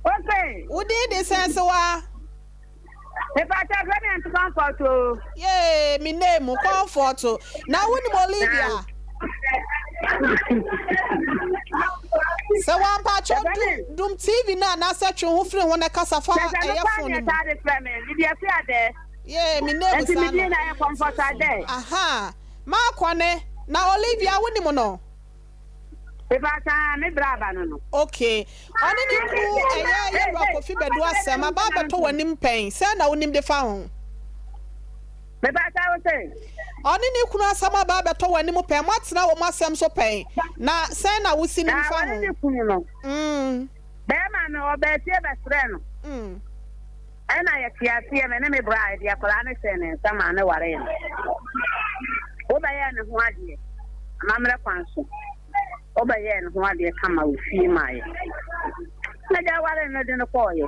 Ose. Wo din de sɛn Sewaa? Mepakyɛ frɛ me Aunty Comfort o. Yee, me name Comfort. Na wonim Olivia? Sɛ wampakyɛ dum dum TV no anaasɛ twe ho firi ho na kasa fa ɛyɛ phone no mu. Yee, me name saa no. Aha, maakɔne. Na Olivia wonim no? Mepakyɛ me bra aba no no. Ok. Ɔne ne kunu ɛyɛ Yɛwura Kofi Badu asɛm aba abɛtɔ w'anim pɛn, sɛn na wonim de fa ho? Mepakyɛ wo se? Ɔne ne kunu asɛm aba abɛtɔ w'anim pɛn, moatena wɔn asɛm so pɛn, na sɛn na wosi nim fa ho? Ɔne ne kunu no, bɛɛma no ɔbaa fie bɛsrɛɛ no. Ɛna yɛte aseɛ, me ne me bra, yɛde akwadaa no hyɛɛ ne nsa maa no waree no. Wobɛyɛɛ ne ho adeɛ amammerɛ kwan so. Wobɛyɛɛ ne ho adeɛ kama wɔ fie maa yɛ. Na gya waree no de no kɔɔeɛ.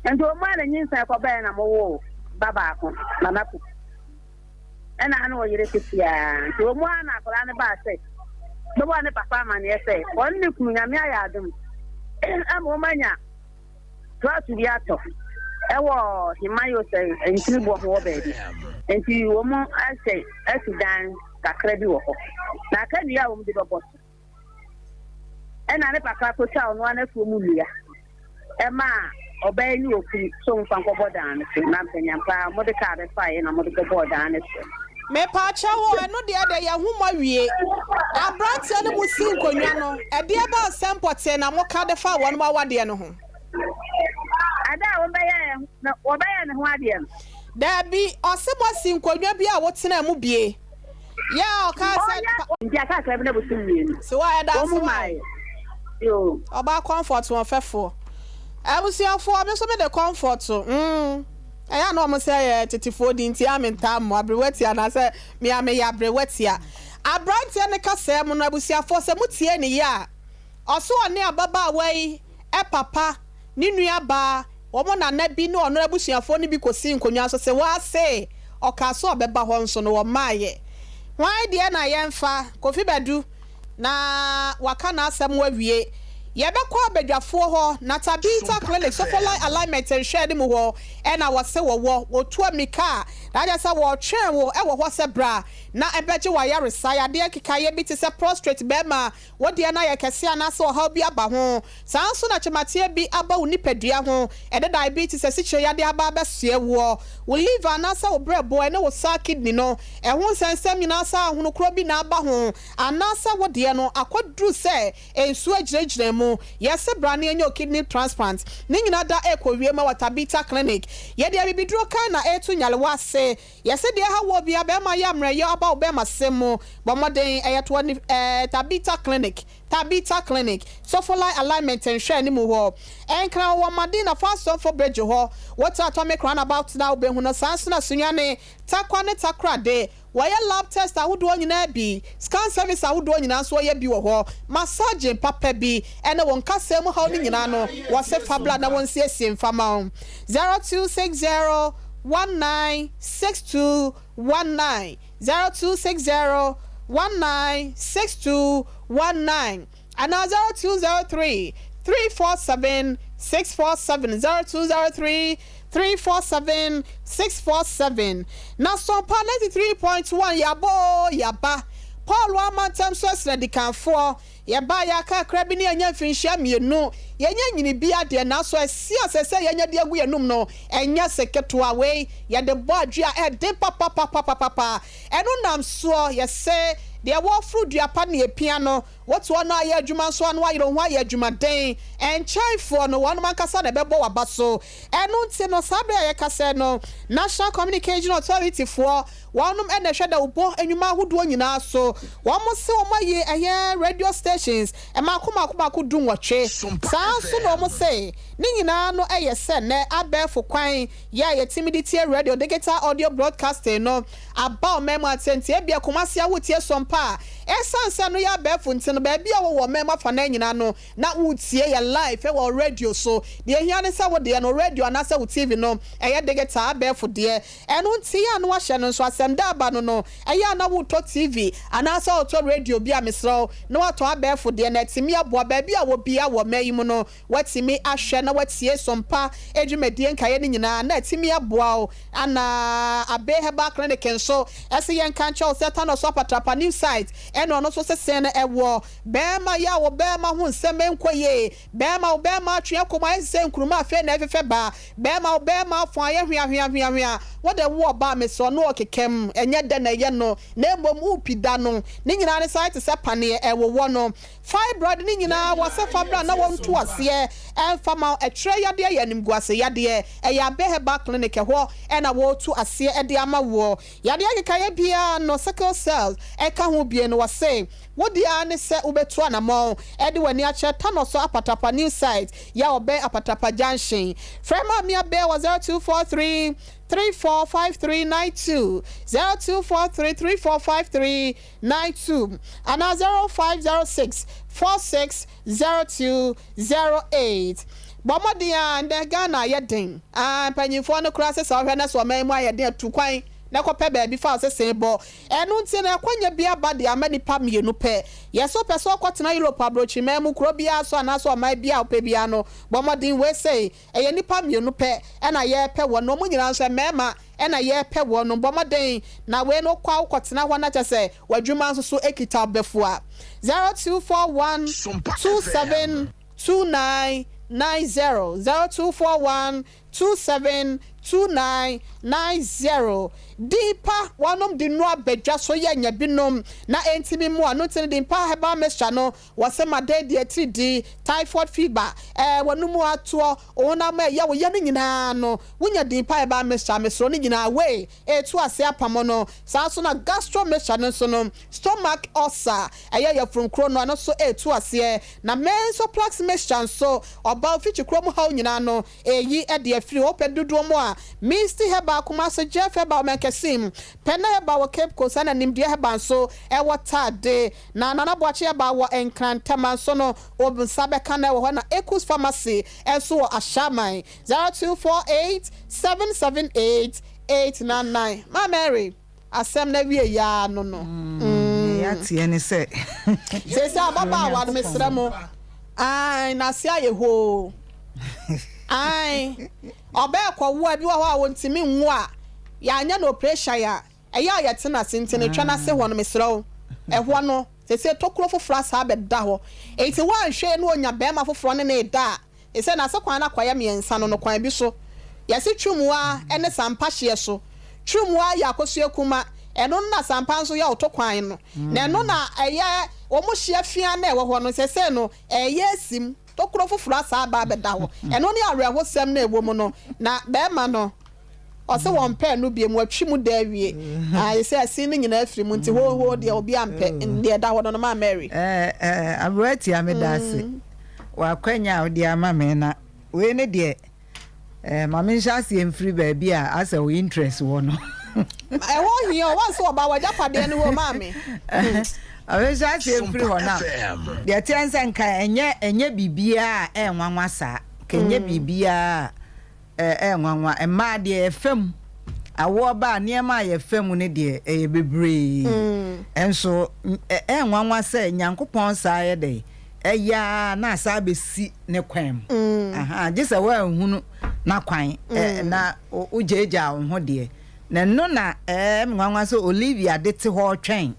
Nti wɔn a na nyinsɛn kɔbɛɛ na mowoo ba baako, Nana Poku. Ɛna ano ɔyere keteaa. Nti wɔn a na akwadaa no baa sɛ bɛbɔɔ ne papa amaneɛ sɛ ɔne ne kunu Nyame ayɛ adom ama wɔn anya Plɔt bi atɔ wɔ Himayo sɛ nkyiriboɔ ho wɔ baabi. Nti wɔn ahyɛ asi dan kakra bi wɔ hɔ. Na aka nnua a wɔn de bɛbɔ so. Ɛna ne papa kɔtwa ɔno ara n'afuo mu nnua ɛmaa ɔbaa yi ne okunu sɛ wɔn fa nkɔbɔ dan no so. Na mpanyampa wɔde kaa bɛfaeɛ na wɔde kɔbɔɔ dan no so. Mepaakyɛw o, ɛno deɛ deɛ yɛahu mo awie. Abranteɛ no mo si nkonnwa no, ɛdeɛ bɛn asɛm pɔtee na moka de faa wɔnom awadeɛ no ho? Ada a wɔbɛyɛɛ no wɔbɛyɛɛ ne ho adeɛ no. Daabi, ɔse moasi nkonnwa bi a wotenaa mu bie. Yɛ a ɔkaa sɛ pa. Nti akakra bi na bosom mmienu. Sewa ɛda Wɔn mu ase maa wae. yɛ. Yoo. Ɔbaa comfort wɔn fɛfoɔ. Abusuafoɔ me nso me de comfort mm ɛyɛ a na wɔn sɛ yɛ tetefoɔ din nti a me ntaa mmɔ aberewa tia anaasɛ me a meyɛ aberewa tia. Abranteɛ no kasaa mu no abusuafoɔ sɛ mo tie no yie a ɔse ɔne ababaawa yi papa ne nua baa Wɔn nana bi ne ɔno abusuafoɔ no bi kɔsii nkonnwa so se wɔase ɔkaa sɛ ɔbɛba hɔ nso no wɔmmaeɛ. Hwan deɛ na yɛmfa? Kofi Badu na waka n'asɛm awie. Yɛbɛkɔ abadwafoɔ hɔ na Tabitha Clinic, Sofoline Alignment nhwɛɛ no mu hɔ na wɔse wɔwɔ. Wɔtu ammirika a na kyerɛ sɛ wɔretwɛn wo wɔ hɔ sɛ bra na bɛgye w'ayaresa. Yadeɛ nkekaeɛ bi te sɛ prostrate, bɛrima wo deɛ no ayɛ kɛseɛ anaasɛ ɔhaw bi aba ho. Saa ara nso na kyemateɛ bi aba wo nipadua ho, ɛde diabetes, asikyire yadeɛ aba abɛsoɛ woɔ, wo liver anaasɛ wo berɛboɔ ɛne wo saa kidney no, ɛho nsɛnsɛm nyinaa saa ahono korɔ bi na aba ho, anaasɛ wo deɛ no akɔduru sɛ nsuo agyinagyina mu, yɛse bra na yɛnyɛ wo kidney transplant, ne nyinaa da ɛrekɔ wie ma wɔ Tabitha Clinic. Yɛde abibiduro kann na ɛreto nyarewa ase, yɛse deɛ ɛha woɔ biara bɛrima yɛ mmerɛyɛ aba wo bɛrima sɛm mu, bɔ mmɔden ɛyɛ toɔ ne ɛɛ Tabitha Clinic. Tabitha Clinic, Sofolai Alignment nhwɛɛ no mu hɔ. Nkran wɔ Madina Fastɔnfo Bridge hɔ. Wotra Atomic Roundabout no a wobɛhu no. Saa nso na Sunyani, Tarkwa ne Takoradi. Wɔyɛ lab test ahodoɔ nyinaa bi. Scan service ahodoɔ nyinaa nso wɔyɛ bi wɔ hɔ. Massaging papa bi ne wo nkasɛɛ mu haw no nyinaa no wɔse fa bra na wɔnsiesie mfa ma wo. 0260 19 62 19 0260 19 62 19 anaa 0203 347 647 0203 347 647 Na Sompa 93.1 Yɛabɔ oo yɛaba Paul amantam so asradikanfoɔ Yɛbaa yɛ akakra bi ne yɛanya mfirinhyia mmienu. Yɛnya nyini bi adeɛ nanso ɛse a sɛ sɛ yɛanya de agu yɛnum no ɛnyɛ se ketewa. Wei yɛde bɔ adwe a ɛden papapapapapa. Ɛno nam soɔ yɛse Deɛ wɔforo dua pa ne apia no, wote hɔ na ayɛ adwuma nso a na woayere wo ho ayɛ adwumaden. Nkyɛnfoɔ no, wɔnom ankasa na ɛbɛbɔ w'aba so. Ɛno nti no, saa berɛ a yɛkasa yi no, National Communication Authority foɔ, wɔnom na ɛhwɛ dawubɔ nnwuma ahodoɔ nyinaa so. Wɔn se wɔn ayi ɛyɛ radio stations mmaako mmaako mmaako dunwɔtwe. Saa ara nso na wɔn se ne nyinaa no yɛ sɛ nnɛ abɛɛfo kwan yɛ a yɛtumi de tie radio, digital audio broadcasting, no aba ɔman mu ate. Nti ebia Kumasi a woretie Sompa a, ɛsiane sɛ ɛno yɛ abɛɛfo nti no, baabi a wowɔ ɔman mu afanan nyinaa no, na woretie yɛn live wɔ radio so. Deɛ ehia ne sɛ wo deɛ no, radio anaasɛ wo TV no, ɛyɛ digital, abɛɛfo deɛ. Ɛno nti, yɛ a na woahyɛ no nso, asɛm da aba no no, ɛyɛ a na woretɔ TV anaasɛ woretɔ radio bi a, mesrɛ wo, na woatɔ abɛɛfo deɛ, na atumi aboa baabi a wɔ biara wɔ ɔman yi mu no, woatumi ahwɛ na woatie Sompa dwumadie nkaeɛ no nyinaa, na atumi aboa wo. Ana Abbey Herbal Clinic nso se yɛnka nkyerɛ wo sɛ Thanos Apatrapa New Site ɛna ɔno nso sese no ɛwɔ. Bɛɛma yɛ a wo bɛɛma ho nsɛm nkɔ yie. Bɛɛma wo bɛɛma atwe akɔ mu ayɛ te sɛ nkruma afei na ɛfefɛ ba. Bɛɛma wo bɛɛma afɔn ayɛ hwea hwea hwea hwea. Wo de wo ɔbaa mesrɛ no ɔkekam ɛnyɛ dɛ na ɛyɛ no na mmom wo pi da no. Ne nyinaa ne saa ayɛ te sɛ paneɛ ɛwowɔ no. Fibroid ne nyinaa wɔ sɛ fa bra na wɔn nto aseɛ ɛnfa ma wo. Ɛtwerɛ yadeɛ yɛ animguase yadeɛ. Ɛyɛ Abbey Herbal Clinic ɛhɔ ɛna wɔretu aseɛ ɛde ama woɔ. Yadeɛ nkekaeɛ biara no sickle cell ɛka ho bie no wɔse Wo deɛ ara ne sɛ wobɛtu anamɔn de w'ani akyerɛ Tanɔsɔ Apatapa new site yi a ɔbɛn Apatapa junction. Frɛ Maame Abel wɔ 0243 345392, 0243 345392 anaa 0506 460208. Bɔ mmɔden ara, nnɛ Ghana ayɛ den. Aah mpanyinfoɔ no koraa se sɛ wohwɛ na sɛ ɔman yi mu ayɛ den a tu kwan na kɔpɛ baabi fa wo sese bɔ. Ɛno nti no, akwannya bi aba de ama nnipa mmienu pɛ. Yɛ sɛ wopɛ sɛ wokɔtena Europe aburokyiman mu, kuro biara so anaasɛ ɔman biara a wopɛ biara no, bɔ mmɔden. Wei sei, ɛyɛ nnipa mmienu pɛ na yɛrepɛ wɔn, na wɔn nyinaa nso mmarima na yɛrepɛ wɔn. Bɔ mmɔden na wei no wokɔ a wokɔtena hɔ na kyerɛ sɛ w'adwuma nso so kita wo bafua. 0241 27 29 90, 0241 272990 Din pa wɔnom de noa badwa so yɛ nya binom na ɛntimi mmoa no nti no din pa herbal mixture no wɔse ma dɛn di atiridii, typhoid fever, ɛɛ wɔnom atoɔ, honam a ɛyɛ wo ya no nyinaa no wonya din pa herbal mixture mesrɛ no nyinaa wei ɛtu ase apamo no saa nso na gastro mixture no nso no stomach ulcer ɛyɛ yafunu kuro no ɛno nso ɛtu aseɛ na mensoplax mixture nso ɔba ofikyi kuro mu haw nyinaa no Eyi de afiri hɔ pɛ dodoɔ mu a Misty Herbal Kumasi, Jeff Herbal Mankasim, Pɛnɛ Herbal wɔ Cape Coast ɛna Nimdeɛ Herbal nso wɔ Tade. Na Nana Boakye Herbal wɔ Nkran, Tema nso no wo nsa bɛka no wɔ hɔ na Ekus Pharmacy nso wɔ Ashaiman. 0248 778 899. Ma Mary. Asɛm no awiei ara no no. Nea yɛateɛ ne sɛ. Seesei ababaawa no, mesrɛ mo, ae, n'ase ayɛ hoo. Ae, ɔbaa kɔwo a, ebi wɔ hɔ a ɔntumi nwo a, yɛanyɛ no oprehyɛn a, ɛyɛ a yɛte n'ase nti no, twɛ n'ase hɔ no, mesrɛ wo, ɛhɔ no, seesei tokuro foforɔ asan abɛda hɔ. Enti woanhwɛ yie na ɔnya barima foforɔ ne no reda a, Efisɛ n'ase kwan no akɔyɛ miɛnsa no no kwan bi so. Yɛse Twumua ne Sampa hyeɛ so. Twumua yɛ Akosua Kuma, ɛno no na Sampa nso yɛ Ɔtɔ kwan no. Na ɛno na ɛyɛ wɔn hyeɛ fea no a ɛwɔ hɔ no, sɛsɛɛ no ɛreyɛ asim. Tokuro foforɔ asan aba abɛda hɔ. Ɛno ne awerɛhosɛm no a ɛwɔ mu no. Na barima no, ɔse wɔmpɛ ɛno biom, watwi mu da awie. Ae, sɛ ɛse no nyinaa afiri mu nti hoohoo deɛ obiara mpɛ deɛ ɛda hɔ no no. Maa Mary. Ɛɛ, ɛɛ, Aberewa Tia meda ase. Wɔ akwanya a wode ama me na wei ne deɛ eh, ma menhyɛ aseɛ mfiri baabi a asɛ wo interest wɔ no. Ɛhɔ hia o, wansi ɔbaa w'agyapadeɛ no hɔ maame. Ma menhyɛ aseɛ mfiri hɔ na deɛ teɛ nsɛ nka ɛnyɛ ɛnyɛ biribiara a ɛnwanwa saa, nka ɛnyɛ biribiara a Ɛyɛ nwanwa. Mmaa deɛ yɛfa mu. Awoɔ ba a, nneɛma a yɛfa mu no deɛ, ɛyɛ bebree. Nso ɛyɛ nwanwa sɛ Nyankopɔn saa yɛ dɛn? Ɛyɛ ara na asan abɛsi ne kwan mu. Ahaa, gye sɛ woanhunu n'akwan na wogyaagyaa wo ho deɛ. Na ɛno na ɛyɛ me nwanwa sɛ Olivia de te hɔ retwɛn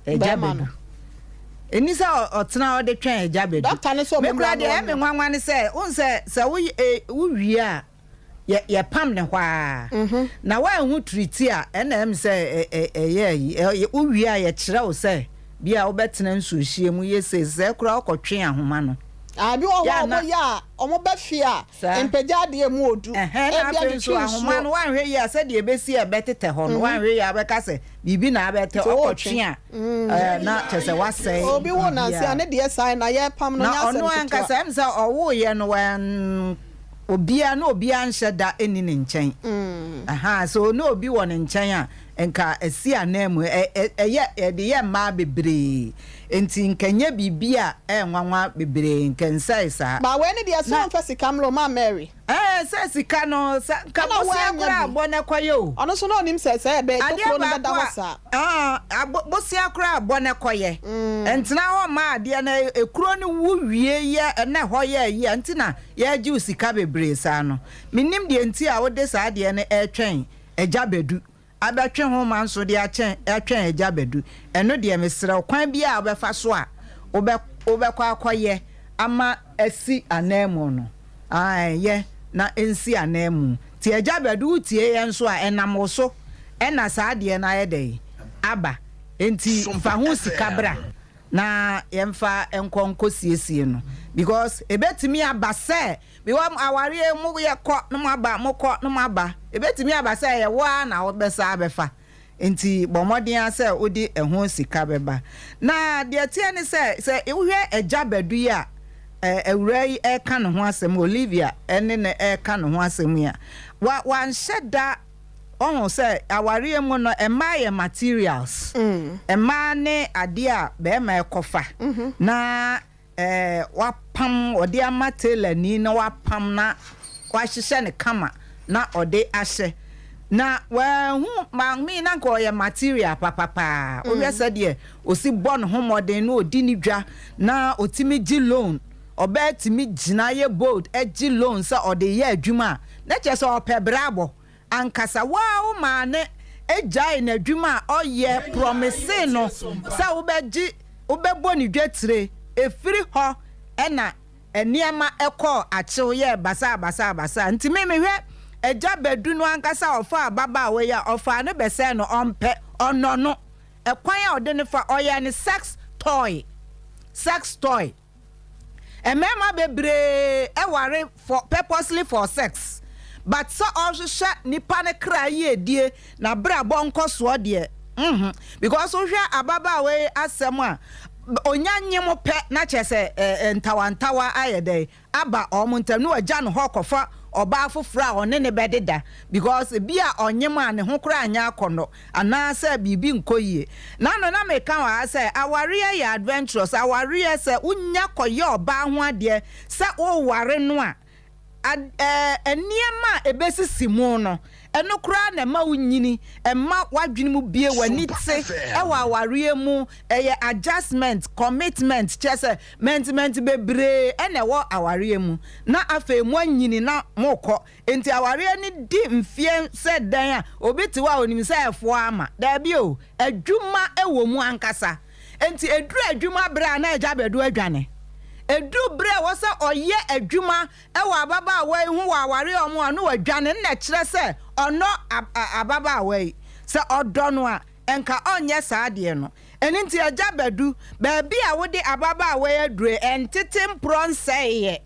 Agya Badu. Ɛnni sɛ ɔtena hɔ de twɛn Agya Badu. Me koraa deɛ ɛyɛ me nwanwa ne sɛ, wohu sɛ sɛ wowie a, yɛpam ne hɔ ara. Na woanhu tiriti a, ɛna ɛm sɛ ɛyɛ ayi. Wowie a yɛkyerɛ wo sɛ. Bi a wobɛtena nsuohyeɛ mu yɛ sei, sɛɛ koraa wokɔtwe ahoma no. Ah, bi wɔ hɔ Yɛ a a na. wɔyɛ a wɔba fie a, Saa. mpagya adeɛ mu odu. Ɛhɛn, na Ebia afei de nso twe ahoma nsuo. no woanhwɛ yie a sɛdeɛ ɛbɛsi a ɛbɛtetɛ hɔ no, woanhwɛ yie a wobɛka sɛ biribi na abɛtɛ, Nti wokɔtwe wotwe. a, ɛɛ, na kyerɛ sɛ woasɛe Obi wo nanse a biribiara. ne deɛ saa na yɛpam no Na nyɛ asɛm ɔno ketewa. ankasa, ɛm sɛ ɔwoeɛ no, wan, obiara, na obiara nhyɛ da nni ne nkyɛn. Ahaa, sɛ na obi wɔ ne nkyɛn a, nka asi ananmu. Ɛ, ɛ, ɛyɛ, yɛde yɛ mmaa bebree. Enti nka ɛnyɛ biribi a ɛyɛ nwanwa bebree, nka ɛnsɛe saa. Ba wei ne deɛ sɛ Na. ɔmfa sika mmrɛ o, ma Mary. Ɛɛ, sɛ sika no, sɛ nka Ɛna bosea wannya koraa bi. abɔ na ɛkɔyɛ o. Ɔno nso na ɔnim sɛ sɛ ɛbɛ, Adeɛ tokuro no bɛda baako hɔ a, saa. aa, abo, bosea koraa abɔ na ɛkɔyɛ. Ɛntena hɔ mma adeɛ no, ekuro no wu wie yɛ, ɛna ɛhɔ yɛ ayi a, nti na yɛregye wo sika bebree saa no. Mennim deɛ nti a wode saa adeɛ no retwɛn Agya Badu. Abɛtwe ho ma nso de akyɛn atwɛn Agya Badu. Ɛno deɛ mesrɛ wo, kwan biara a wobɛfa so a wobɛ wobɛkɔ akɔyɛ ama asi ananmu no, ae, yɛ na ɛnsi ananmu. Nti Agya Badu wotie yɛn nso a, ɛnam wo so na saa adeɛ no ayɛ dɛn? Aba. Enti fa ho sika bra na yɛmfa nkɔ nkɔsiesie no because ɛbɛtumi aba sɛ Because awareɛ mo yɛ kɔ na mo aba mo kɔ na mo aba ebetumi aba sɛ ɛyɛ wo ara na wobɛsa abɛfa nti bɔ mmɔden ara sɛ wode ɛho sika bɛba. Na deɛ ɛteɛ ne sɛ sɛ wohwɛ agya Badu yi a awuraa yi reka ne ho asɛm Olivia ne no reka ne ho asɛm yi a wa wanhyɛ da ɔho sɛ awareɛ mu no mmaa yɛ materials mmaa ne adeɛ a bɛrima ɛkɔfa na Ɛɛ, wapam, ɔde ama tailorni na wapam na wahyehyɛ no kama na ɔde ahyɛ. Na wanhu maame yi na anka ɔyɛ material papa paa. Wohwɛ sɛdeɛ ɔsi bɔ ne ho mmɔden na ɔdi ne dwa na ɔtumi gye loan. Ɔbaa tumi gyina yɛ bold gye loan sɛ ɔde reyɛ adwuma a, na kyerɛ sɛ ɔpɛ brabɔ. Ankasa wo ara wo maane gyaee n'adwuma a ɔyɛ promisee no sɛ wobɛgye wobɛbɔ ne dwetire, ɛfiri hɔ na nneɛma kɔɔ akyew yɛɛ basaa basaa basaa nti me mehwɛ agya Badu no ankasa a ɔfaa ababaawa yi a ɔfaa no bɛsɛɛ no ɔmpɛ ɔnɔ no ɛkwan a ɔde no fa ɔyɛɛ no sex toy sex toy. Mmarima bebree ware for purposely for sex but sɛ ɔrehwehwɛ nipa no kra yiedie n'abrabɔ nkɔsoɔ deɛ mm because wohwɛ ababaawa yi asɛm a onya nyem pɛ na kyerɛ sɛ ntawantawa ayɛ dɛn aba wɔn ntam na wagya ne hɔ kɔfa ɔbaa foforɔ a ɔne no bɛdeda because ebi a ɔnyem a ne ho koraa nyɛ akɔnnɔ anaasɛ biribi nkɔ yie. Nano na meka wɔ ha sɛ awareɛ yɛ adventurous, awareɛ sɛ wonya kɔyɛ ɔbaa ho adeɛ sɛ woware no a, ad, ɛɛ, nneɛma a ɛbɛsisi mu no, ɛno koraa na ɛma wonyini, ɛma w'adwene mu bue, w'ani te wɔ awareɛ mu, ɛyɛ adjustment, commitment, kyerɛ sɛ mɛntimɛnti bebree na ɛwɔ awareɛ mu, na afei moanyini na mokɔ. Enti awareɛ no di mfeɛ sɛ dɛn a, obi te hɔ a ɔnim sɛ ɛfoɔ ama. Daabi o, adwuma wɔ mu ankasa. Enti ɛduru adwuma berɛ a na Agya Badu adwane. Ɛduru berɛ a ɛwɔ sɛ ɔyɛ adwuma wɔ ababaawa yi ho wɔ awareɛ a wɔn a na wadwane no na ɛkyerɛ sɛ ɔnnɔ ababaawa yi. Sɛ ɔdɔ no a, nka ɔnyɛ saa adeɛ no. Ɛno nti Agya Badu, baabi a wode ababaawa yi aduru yi, ɛntete mporɔ nsɛeɛ.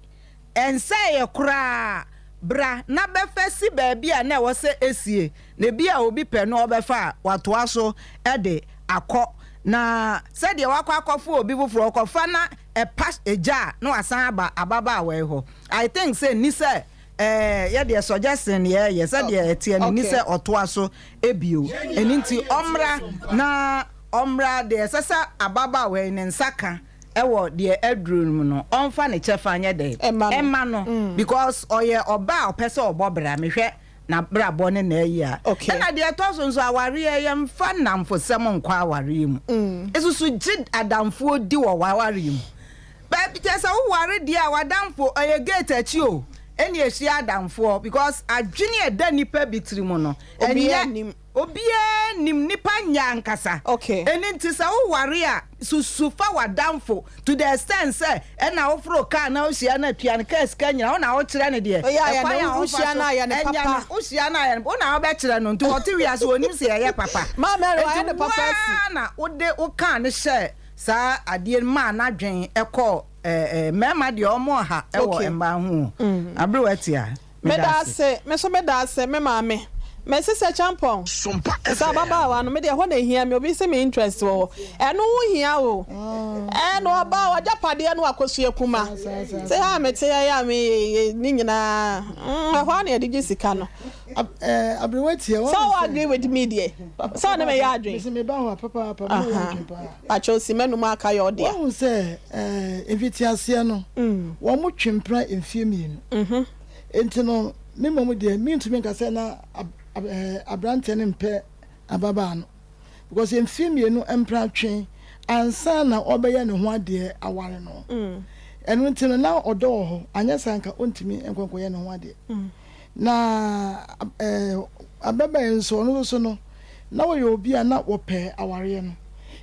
Ɛnsɛeɛ koraa. Bra na bɛfa si baabi a na ɛwɔ sɛ ɛsie, na ebia obi pɛ no ɔbɛfa a, watoa so de akɔ. Na sɛdeɛ wakɔ akɔfa obi foforɔ, ɔkɔfa na ɛpa gya a, na wasan aba ababaawa yi hɔ. I think sɛ nni sɛ ɛɛ yɛ deɛ suggestion na yɛreyɛ, sɛdeɛ ɛteɛ no, nni sɛ ɔtoa so bio. Ɛno nti ɔmmra na ɔmmra deɛ ɛsɛ sɛ ababaawa yi ne nsa ka wɔ deɛ aduro no mu no ɔnfa ne kyɛfa nyɛ dɛn ɛma no because ɔyɛ ɔbaa a ɔpɛ sɛ ɔbɔ bra mehwɛ n'abrabɔ ne n'ayi a ɛna deɛ ɛtɔ so nso awareɛ yɛmfa nnamfosɛm nkɔ awareɛ mu esusu gye adamfoɔ di wɔ w'awareɛ mu baabi kyɛ sɛ woware deɛ a w'adamfo ɛyɛ gate akyi o ɛne ɛhyia adamfoɔ because adwene ɛda nipa bi tiri mu no ɛnyɛ Obiara nnim nipa nyɛ ankasa. Ɛno nti sɛ wo ware a, susu fa w'adamfo to the extent sɛ ɛna wo foro car na wo hyia no a tua no car sika nyina wo na wo kyerɛ no deɛ ɛkwan a ɔmfa so ɛnyɛ no, wo hyia no a yɛ no wo na wo bɛkyerɛ no nti ɔte wiase ɔnim sɛ ɛyɛ papa. Nti wo ara na wode wo car no hyɛɛ. saa adeɛ no maa n'adwen kɔɔ ɛɛ mmarima deɛ wɔn ɔha wɔ mmaa ho o. Aberewa Tia, meda ase. Me nso meda ase me maame. Me sisɛ Kyampɔn, sɛ ababaawa no, me deɛ ɛhɔ na ɛhia me, obi se me interest wɔ hɔ, ɛno ho hia o, ɛna ɔbaa w'agyapadeɛ no akosua kuma, te ha a mete ha yi a me ne nyinaa, ɛhɔ ara na yɛde gye sika no. Aberewa tia, Sɛ wo agree with me deɛ, sɛ wo ne me yɛ adwen. Mese me ba hɔ a papaapa, me ne wo yɛ adwen paa. Pakyɛw si m'anum aka yɛ ɔdea. Wahu sɛ mfitiaseɛ no, wɔn twe mpena mfie mmienu. Enti no, me mmom deɛ, mentumi nka sɛ na aberanteɛ no mpɛ ababaa no. Because mfeɛ mmienu mpratwe ansa na ɔbɛyɛ ne ho adeɛ aware no. Ɛno nti no, na ɔdɔ wɔ hɔ, anyɛ saa nka ɔntumi nkɔ nkɔyɛ ne ho adeɛ. Na ababaa yi nso, ɔno nso so no, na ɔyɛ obi a na ɔpɛ awareɛ no.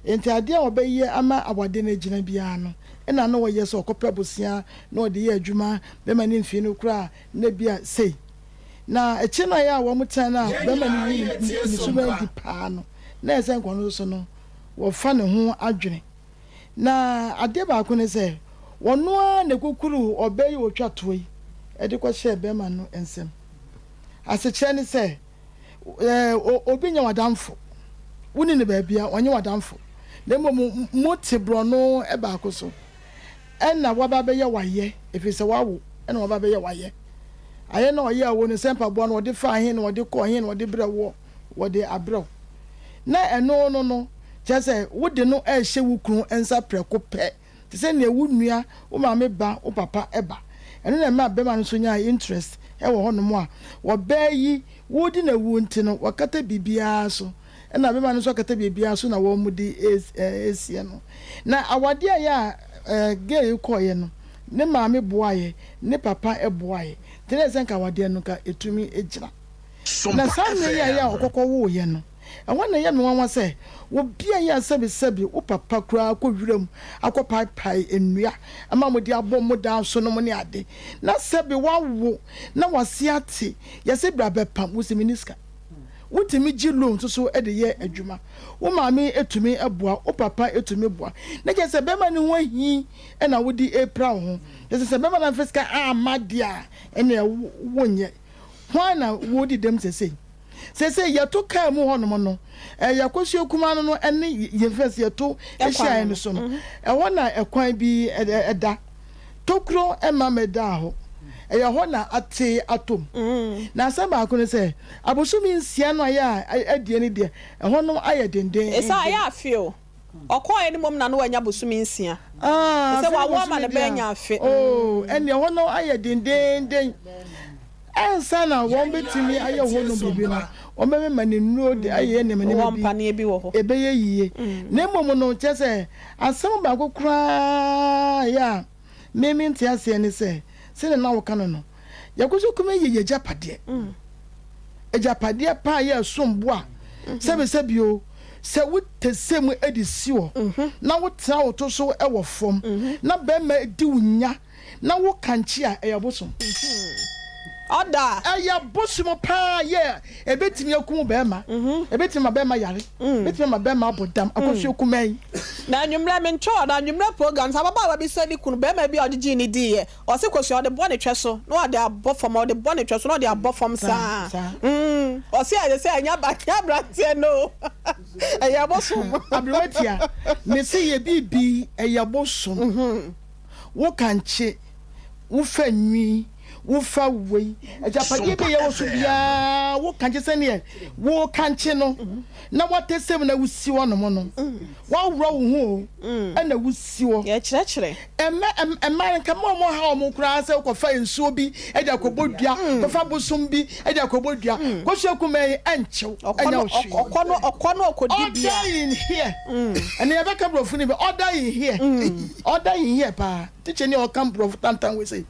Enti adeɛ a ɔbɛyɛ ama awadeɛ no agyina biara no, ɛna na ɔyɛ sɛ ɔkɔpɛ bosea na ɔde yɛ adwuma, bɛma no mfie no koraa na ebia sei. Na akyire no a ɛyɛ a wɔtena no a bɛrima no yi ne suban adi paa no, na ɛyɛ sɛ nka ɔno nso no wɔfa ne ho adwene. Na adeɛ baako ne sɛ, ɔno ara na ɛkukuruu ɔbaa yi a ɔtwa toɔ yi de kɔhyɛɛ bɛrima no nsam. Asekyerɛ ne sɛ, obi nyɛ w'adamfo, wonni no baabiara, ɔnyɛ w'adamfo, na mmom mote borɔno baako so. Ɛna waba abɛyɛ w'ayɛ, ɛfiri sɛ wawo, ɛna waba abɛyɛ w'ayɛ. Ayɛ na ɔyɛɛ wo no, sɛ mpaboa no ɔde faa he na ɔde kɔɔ he na ɔde brɛ woɔ, wɔde abrɛ wo. Na ɛno no no, kyerɛ sɛ wode no rehyɛ wo kunu nsa prɛko pɛ, te sɛ nea wo nua, wo maame ba, wo papa ba. Ɛno na ɛmaa bɛrima no nso nyaa interest wɔ hɔnom a, ɔbaa yi, woredi no awu nti no, wakata biribiara so. Ɛna bɛma no nso akata biribiara so na wɔn de resie no. Na awadeɛ a ɛyɛ a girl yi kɔeɛ no, ne maame boaeɛ, ne papa boaeɛ. Nti na ɛsɛ sɛ nka awadeɛ no nka ɛtumi gyina. Na saa mmerɛ yi a ɛyɛ a ɔkɔkɔ woeɛ no, ɛhɔ na ɛyɛ me nwanwa sɛ obi a ɛyɛ a sɛbesɛbe wo papa koraa kɔ wiram akɔpaepae nnua ama mode abɔ mo dan so nom ne ade, na sɛbe woawo na w'ase ate, yɛse bra bɛpam, wose menni sika. Wotumi gye loan nso so de yɛ adwuma. Wo maame tumi boa, wo papa tumi boa. Na kyerɛ sɛ bɛrima no ho ahi na wode repira wo ho. Kyerɛ sɛ sɛ bɛrima no amfa sika amma deɛ a, ɛnneɛ wonyɛ. Hwan na wodi dɛm seesei? Seesei yɛto kaa mu hɔnom no, yɛn akosua kumaa no no ne yɛn fɛn sɛ yɛto hyiaeɛ no so no, ɛhɔ na ɛkwan bi da. Tokuro mma mmɛdaa hɔ. Ɛyɛ hɔ na ate atɔ mu. Na asɛm baako ne sɛ, abosome nsia no a ɛyɛ a adie no deɛ, ɛhɔ no ayɛ dendeenden. Ɛsɛ ayɛ afe o. Ɔkɔɔeɛ no mmom na na wanya bosome nsia. Ah, Ɛsɛ afei wawo ama bosome ne ba deɛ anya a, afe. oh, ɛnneɛ ɛhɔ no ayɛ dendeenden. Ansa na wɔbɛtumi ayɛ hɔ nom biribi no, wɔbɛmema no nnuro de ayɛ nneɛma Wɔ nneɛma bi. mpaneɛ bi wɔ hɔ. Ɛbɛyɛ yie. Na mmom no, kyerɛ sɛ, asɛm baako koraa a ɛyɛ a me mente aseɛ ne sɛ, sɛdeɛ na woka no no, Yakoso Kume yɛ yɛn agyapadeɛ. Agyapadeɛ paa yɛ ɛsom bo a, sɛbisɛbi o, sɛ wotɛsɛ mu de si hɔ, na wotena wo to so wɔ fam, na bɛrima di wo nya, na wo kankye a, ɛyɛ bosom. Ɔda. Ɛyɛ bosom paa yɛ ɛbɛtumi akum bɛrima, ɛbɛtumi ama bɛrima yare, ɛbɛtumi ama bɛrima abɔ dam, akɔhwɛ kumaa yi. Na anwummerɛ mentwɛɔ no anwummerɛ program sɛ ababaawa bi sɛ ne kunu bɛrima bi a ɔde gyee no diiɛ ɔse kosua ɔde bɔ ne twɛ so na ɔde abɔ fam ɔde bɔ ne twɛ so na ɔde abɔ fam saa mm ɔse ayɛ sɛ ɛnyɛ aba ɛnyɛ abranteɛ no o ɛyɛ bosom. Aberewa tia, mese yɛ biribi ɛyɛ bosom. Wo kankye, wo fa nwi, wo fa wei, agyapadeɛ bi a ɛwɔ so biara, wo kankye sɛdeɛ wo kankye no na watɛsɛ mu na wosi hɔ nom no, waworɔ wo ho o, ɛna wosi hɔ. Yɛkyerɛkyerɛ. Ɛmɛ ɛmmaa nka mma wɔn ha wɔn koraa sɛ wokɔfa nsuo bi de akɔbɔ dua, kɔfa bosom bi de akɔbɔ dua, kɔsua kumaa yi ɛnkyew, ɛnyɛ wo hwee. Ɔkɔ no ɔkɔ no ɔkɔdi bia. Order in here. Ɛnna yɛbɛka borɔfo no bi, order in here. Ɔda yin yɛ paa. Teacher ni a ɔka mborɔfo tantan wei sei.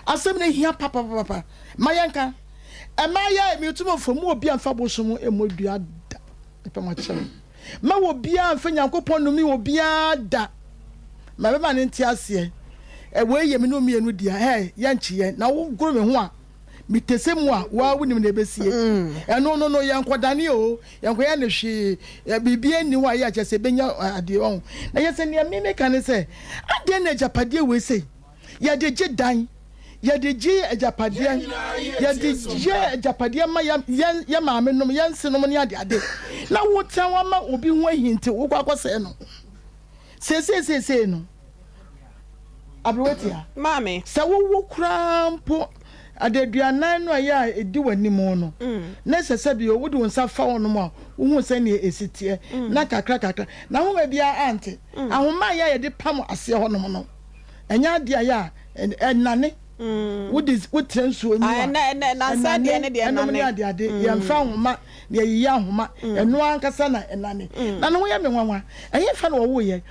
Asɛm no hia papapapa. Ma yɛnka. Ɛmaa yɛ me tum fo mu obi amfa bosom mmɔ dua da. Mepɛ mo akyerɛ. Ma obiara mfa Nyankopɔn nnome obiara da. Ma bɛma no nte aseɛ. Wei yɛ me ne wo mmienu dea. Hey, yɛnkye yɛn. Na wo goro me ho a. Metese mu a, wo ara wonim nea ɛbɛsie. Ɛno no no, yɛnkɔdane oo, yɛnkɔyɛ no hwee, biribiara nni hɔ a ɛyɛ a kyerɛ sɛ ɛbɛnya adeɛ, wahu. Na kyerɛ sɛ nea me meka ne sɛ, adɛn na agyapadeɛ wei sei, yɛde gye dan, yɛde gye agyapadeɛ, yɛde yɛ agyapadeɛ ma yɛn, yɛn, yɛn maamenom, yɛn nsenom ne adeade, na wotena hɔ ama obi ho ahintew, wokɔ akɔsɛe no. Seesei seesei no, aberewatia, Maame. sɛ wowo koraa mpo adaduanan no a ɛyɛ a ɛdi w'anim no, na ɛsɛ sɛ bio wode wo nsa fa hɔnom a, wohu sɛdeɛ ɛsi teɛ, na kakra kakra, na ahoma biara ante. Ahoma a ɛyɛ a yɛde pam aseɛ hɔnom no, ɛnyɛ adeɛ a ɛyɛ a ɛnane. Wode wotra nsuo mu a, ɛnane, ɛnom ne adeade. Yɛmfa ahoma na yɛyiyi ahoma, ɛno ankasa na ɛnane. Na ne ho yɛ me nwanwa. Ɛhefa na wɔwoo yɛn?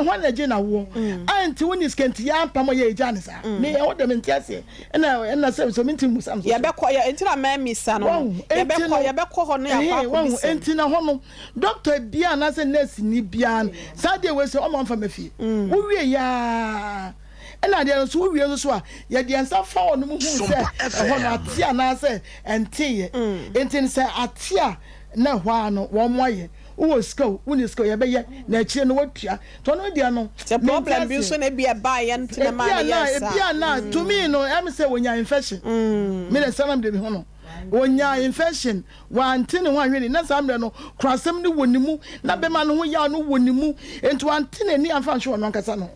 Hwan na ɛgyee no awoɔ? A nti wonni sika nti yɛampam yɛ yɛgyaa no saa? Me ɛhɔ deɛ mente aseɛ. Ɛna ɛna sɛ sɛ mente mmusa no so. Yɛbɛkɔ yɛ nti na mammisa no no. Yɛbɛkɔ yɛbɛkɔ hɔ no yɛakɔ akɔbisa mu. Nti na hɔ no doctor biara anaasɛ nurse ni biara no saa deɛ wei sɛ ɔma ɔmfa ma fie. Wowie yɛ ara ɛna adeɛ no nso wowie nso so a yɛde yɛn nsa fa hɔ nom hu sɛ ɛhɔ no ate anaasɛ ɛnteeɛ. Nti no sɛ ate a na ɛhɔ ara no wɔn ayɛ. Wowɔ sika o, wonni sika o, yɛbɛyɛ na akyire no woatua. Nti ɔno deɛ no, Sɛ mente problem bi aseɛ. nso na ebi ɛbaeɛ nti na ɛmaa Ebia no na, yɛɛ saa. ebia na, to me no, ɛyɛ me sɛ wɔnyaa infection. Me deɛ saa na mede mehu no. Wɔnyaa infection, wante ne ho anhwɛ ni, na saa mmerɛ no, korasɛm no wɔ ne mu, na bɛma no ho yaw no wɔ ne mu, nti wante n'ani amfa anhwɛ ɔno ankasa ne ho,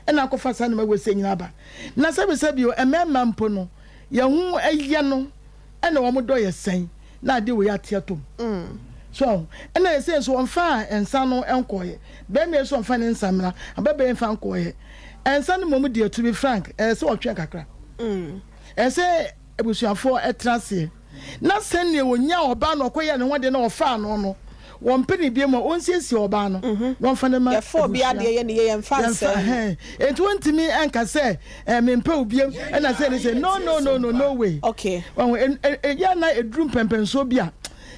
ɛna akɔfa saa nneɛma wei sɛ nyinaa aba. Na sɛbesɛbe o, mmarima mpo no, yɛn ho yɛ no, ɛna wɔn dɔ yɛ sɛn na ade wei ate atom so ahu ɛna yɛ sɛ nso wɔnfa nsa no nkɔɔyɛ bɛrima yi nso ɔnfa ne nsa mmra ababaa yi nfa nkɔɔyɛ nsa no mmom deɛ to be frank ɛyɛ sɛ ɔtwɛn kakra ɛyɛ sɛ abusuafoɔ ɛtena aseɛ na sɛnea wɔnya ɔbaa no ɔkɔyɛ ne ho adeɛ na ɔfaa no no wɔmpɛ ne biom a ɔnsiesie ɔbaa no na ɔmfa no ma Yɛfa obi abusua. adeɛ yɛ ne yie, yɛmfa Yɛmfa nsɛe no. hɛn. Enti wontumi nka sɛ eh, mempɛ wo biom ɛna sɛ ne sɛ no no no no no way. Okay. Wahu, en- en- en- yɛ a na ɛduru mpɛmpɛnsoɔ bi a,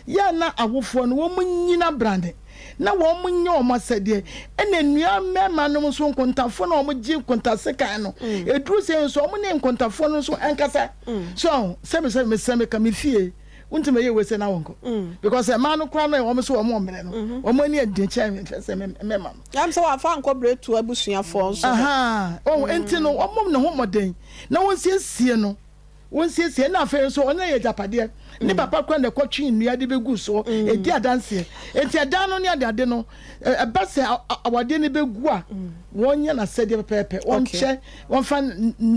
yɛ a na awofoɔ no wɔn nyina brane na wɔn nyɛ wɔn asɛdeɛ ɛna nnua mmarima nom nso nkontafoɔ na wɔn gye nkontasekan no ɛduru sɛ nso wɔn ne nkontafoɔ no nso ɛnkasa so ahu sɛbi sɛbi mesɛ meka me fie Wontumi ɛyɛ wei sɛ na wɔnkɔ mm. because mmaa no koraa no wɔn so wɔn mmerɛ no mm-hmm. wɔn ani ɛden kyɛn mfɛ sɛ mmarima no. Yam sɛ wɔafa nkɔ beretu abusuafoɔ nso. Ɔn mm. nti no wɔn ne ho mmɔden na wɔn siesie no wɔn siesie na afei nso ɔno yɛ agyapadeɛ ne mm. papa kora na ɛkɔtwe nnua de bɛgu soɔ ɛdi adanseɛ nti ɛdan no ne adeade no ɛba sɛ awadeɛ no bɛgu a wɔnyɛ n'asɛdeɛ pɛpɛɛpɛ wɔnkyɛ wɔmfa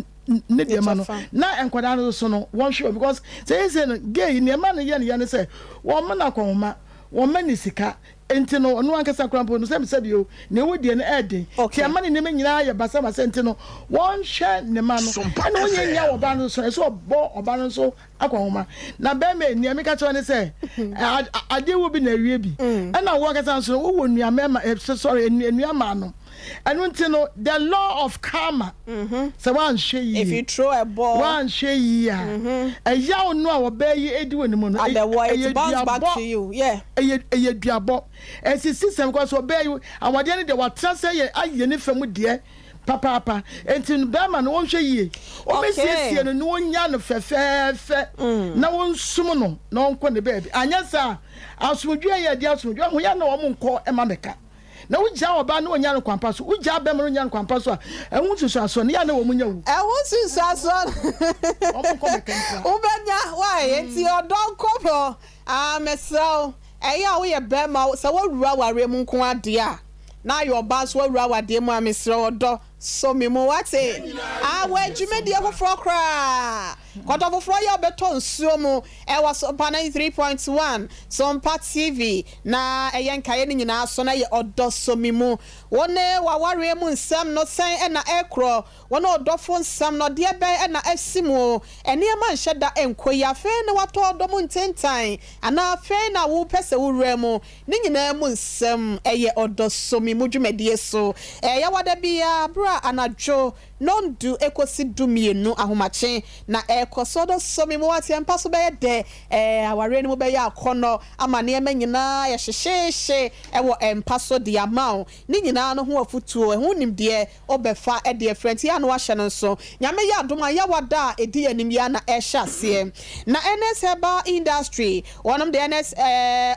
ne deɛ ma no na nkwadaa no so no wɔn hwɛ wɔn because sɛ yɛ sɛ no gay nneɛma no yɛ no yɛ no sɛ wɔn ma no akɔnhoma wɔn ma ne sika nti no ɔno ankasa koraa mpo no sɛ sɛ bio na ɛwɔ deɛ no ɛɛden ti ama ne nneɛma nyinaa yɛ basabasa nti no wɔn hwɛ ne ma no ɛna wɔn nyɛ nya ɔbaa no so ɛsɛ ɔbɔ ɔbaa no nso akɔnhoma na bɛrima nea meka kyerɛ ne sɛ adeɛ wɔ bi na awie bi ɛna wɔn ankasa nso no wowɔ nua mɛma sɔre nua maa no. Ɛno nti no, the law of karma, sɛ woanhwɛ yie, If you throw a ball, woanhwɛ yie a, ɛyaw no a ɔbaa yi edi wɔ ne mu no, at the wall, ɛyɛ it bounce back duabɔ, to you. Yeah. ɛyɛ ɛyɛ duabɔ. Ɛsisi sɛm because ɔbaa yi awadeɛ no deɛ watena sɛ yɛ ayɛ ne fam deɛ papaapa. Nti no bɛrima no wɔnhwɛ yie, Okay. wɔbɛsiesie no na wɔnya no fɛfɛɛfɛ na wɔnsum no na ɔnkɔ ne baabi. Anyɛ saa a, asomdwoeɛ yɛ ɛde asomdwoeɛ ho yɛ na wɔn nkɔ ɛma mɛka. Na wogyaa ɔbaa na ɔnya no kwampa so, wogyaa bɛrima na ɔnya no kwampa so a, ɛho nsunsuansoɔ no, yɛ a na wɔn nya wu. Ɛho nsunsuansoɔ no, Wɔn nkɔ mɛka mpo a. wobɛnya, why? Enti ɔdɔ nkɔmmɔ, ah, mesrɛ wo, ɛyɛ a woyɛ bɛrima, sɛ woawura awareɛ mu nko ara deɛ a, na ayɛ ɔbaa nso woawura awadeɛ mu a, mesrɛ wo, ɔdɔ, sɔ me mu, woate? Ah, wɔ dwumadie foforɔ koraa, kɔtɔ foforɔ yɛ a wobɛtɔ nsuo mu, ɛwɔ Sompa 93.1, Sompa TV. Na ɛyɛ nkaeɛ no nyinaa so na ɛyɛ ɔdɔ sɔ me mu. Wo ne w'awareɛ mu nsɛm no sɛn na ɛrekorɔ? Wo ne ɔdɔfo nsɛm no deɛ bɛn na asi mu? Nneɛma nhyɛ da nkɔ yie, afei na woatɔ ɔdɔ mu ntentan anaa afei na wopɛ sɛ wowura mu? Ne nyinaa mu nsɛm ɛyɛ ɔdɔ sɔ me mu dwumadie so. Ɛyɛ Yawada biara berɛ a anadwo. Nɔndu kosi dumienu ahomakye na ɛrekɔ so. Ɔdɔ sɔ me mu ateɛ mpa so bɛyɛ dɛ ɛɛ awareɛ no mu bɛyɛ akɔnnɔ ama nneɛma nyinaa ayɛ hyehyeehye wɔ mpa so de ama wo. Ne nyinaa no ho afutuo, ɛho nimdeɛ wobɛfa de afira nti yɛ a na woahyɛ no nso. Nyame yɛ adom a Yawada a ɛdi yɛn anim yi ara na ɛrehyɛ aseɛ. Na Ernest Herbal Industry wɔnom de Ernest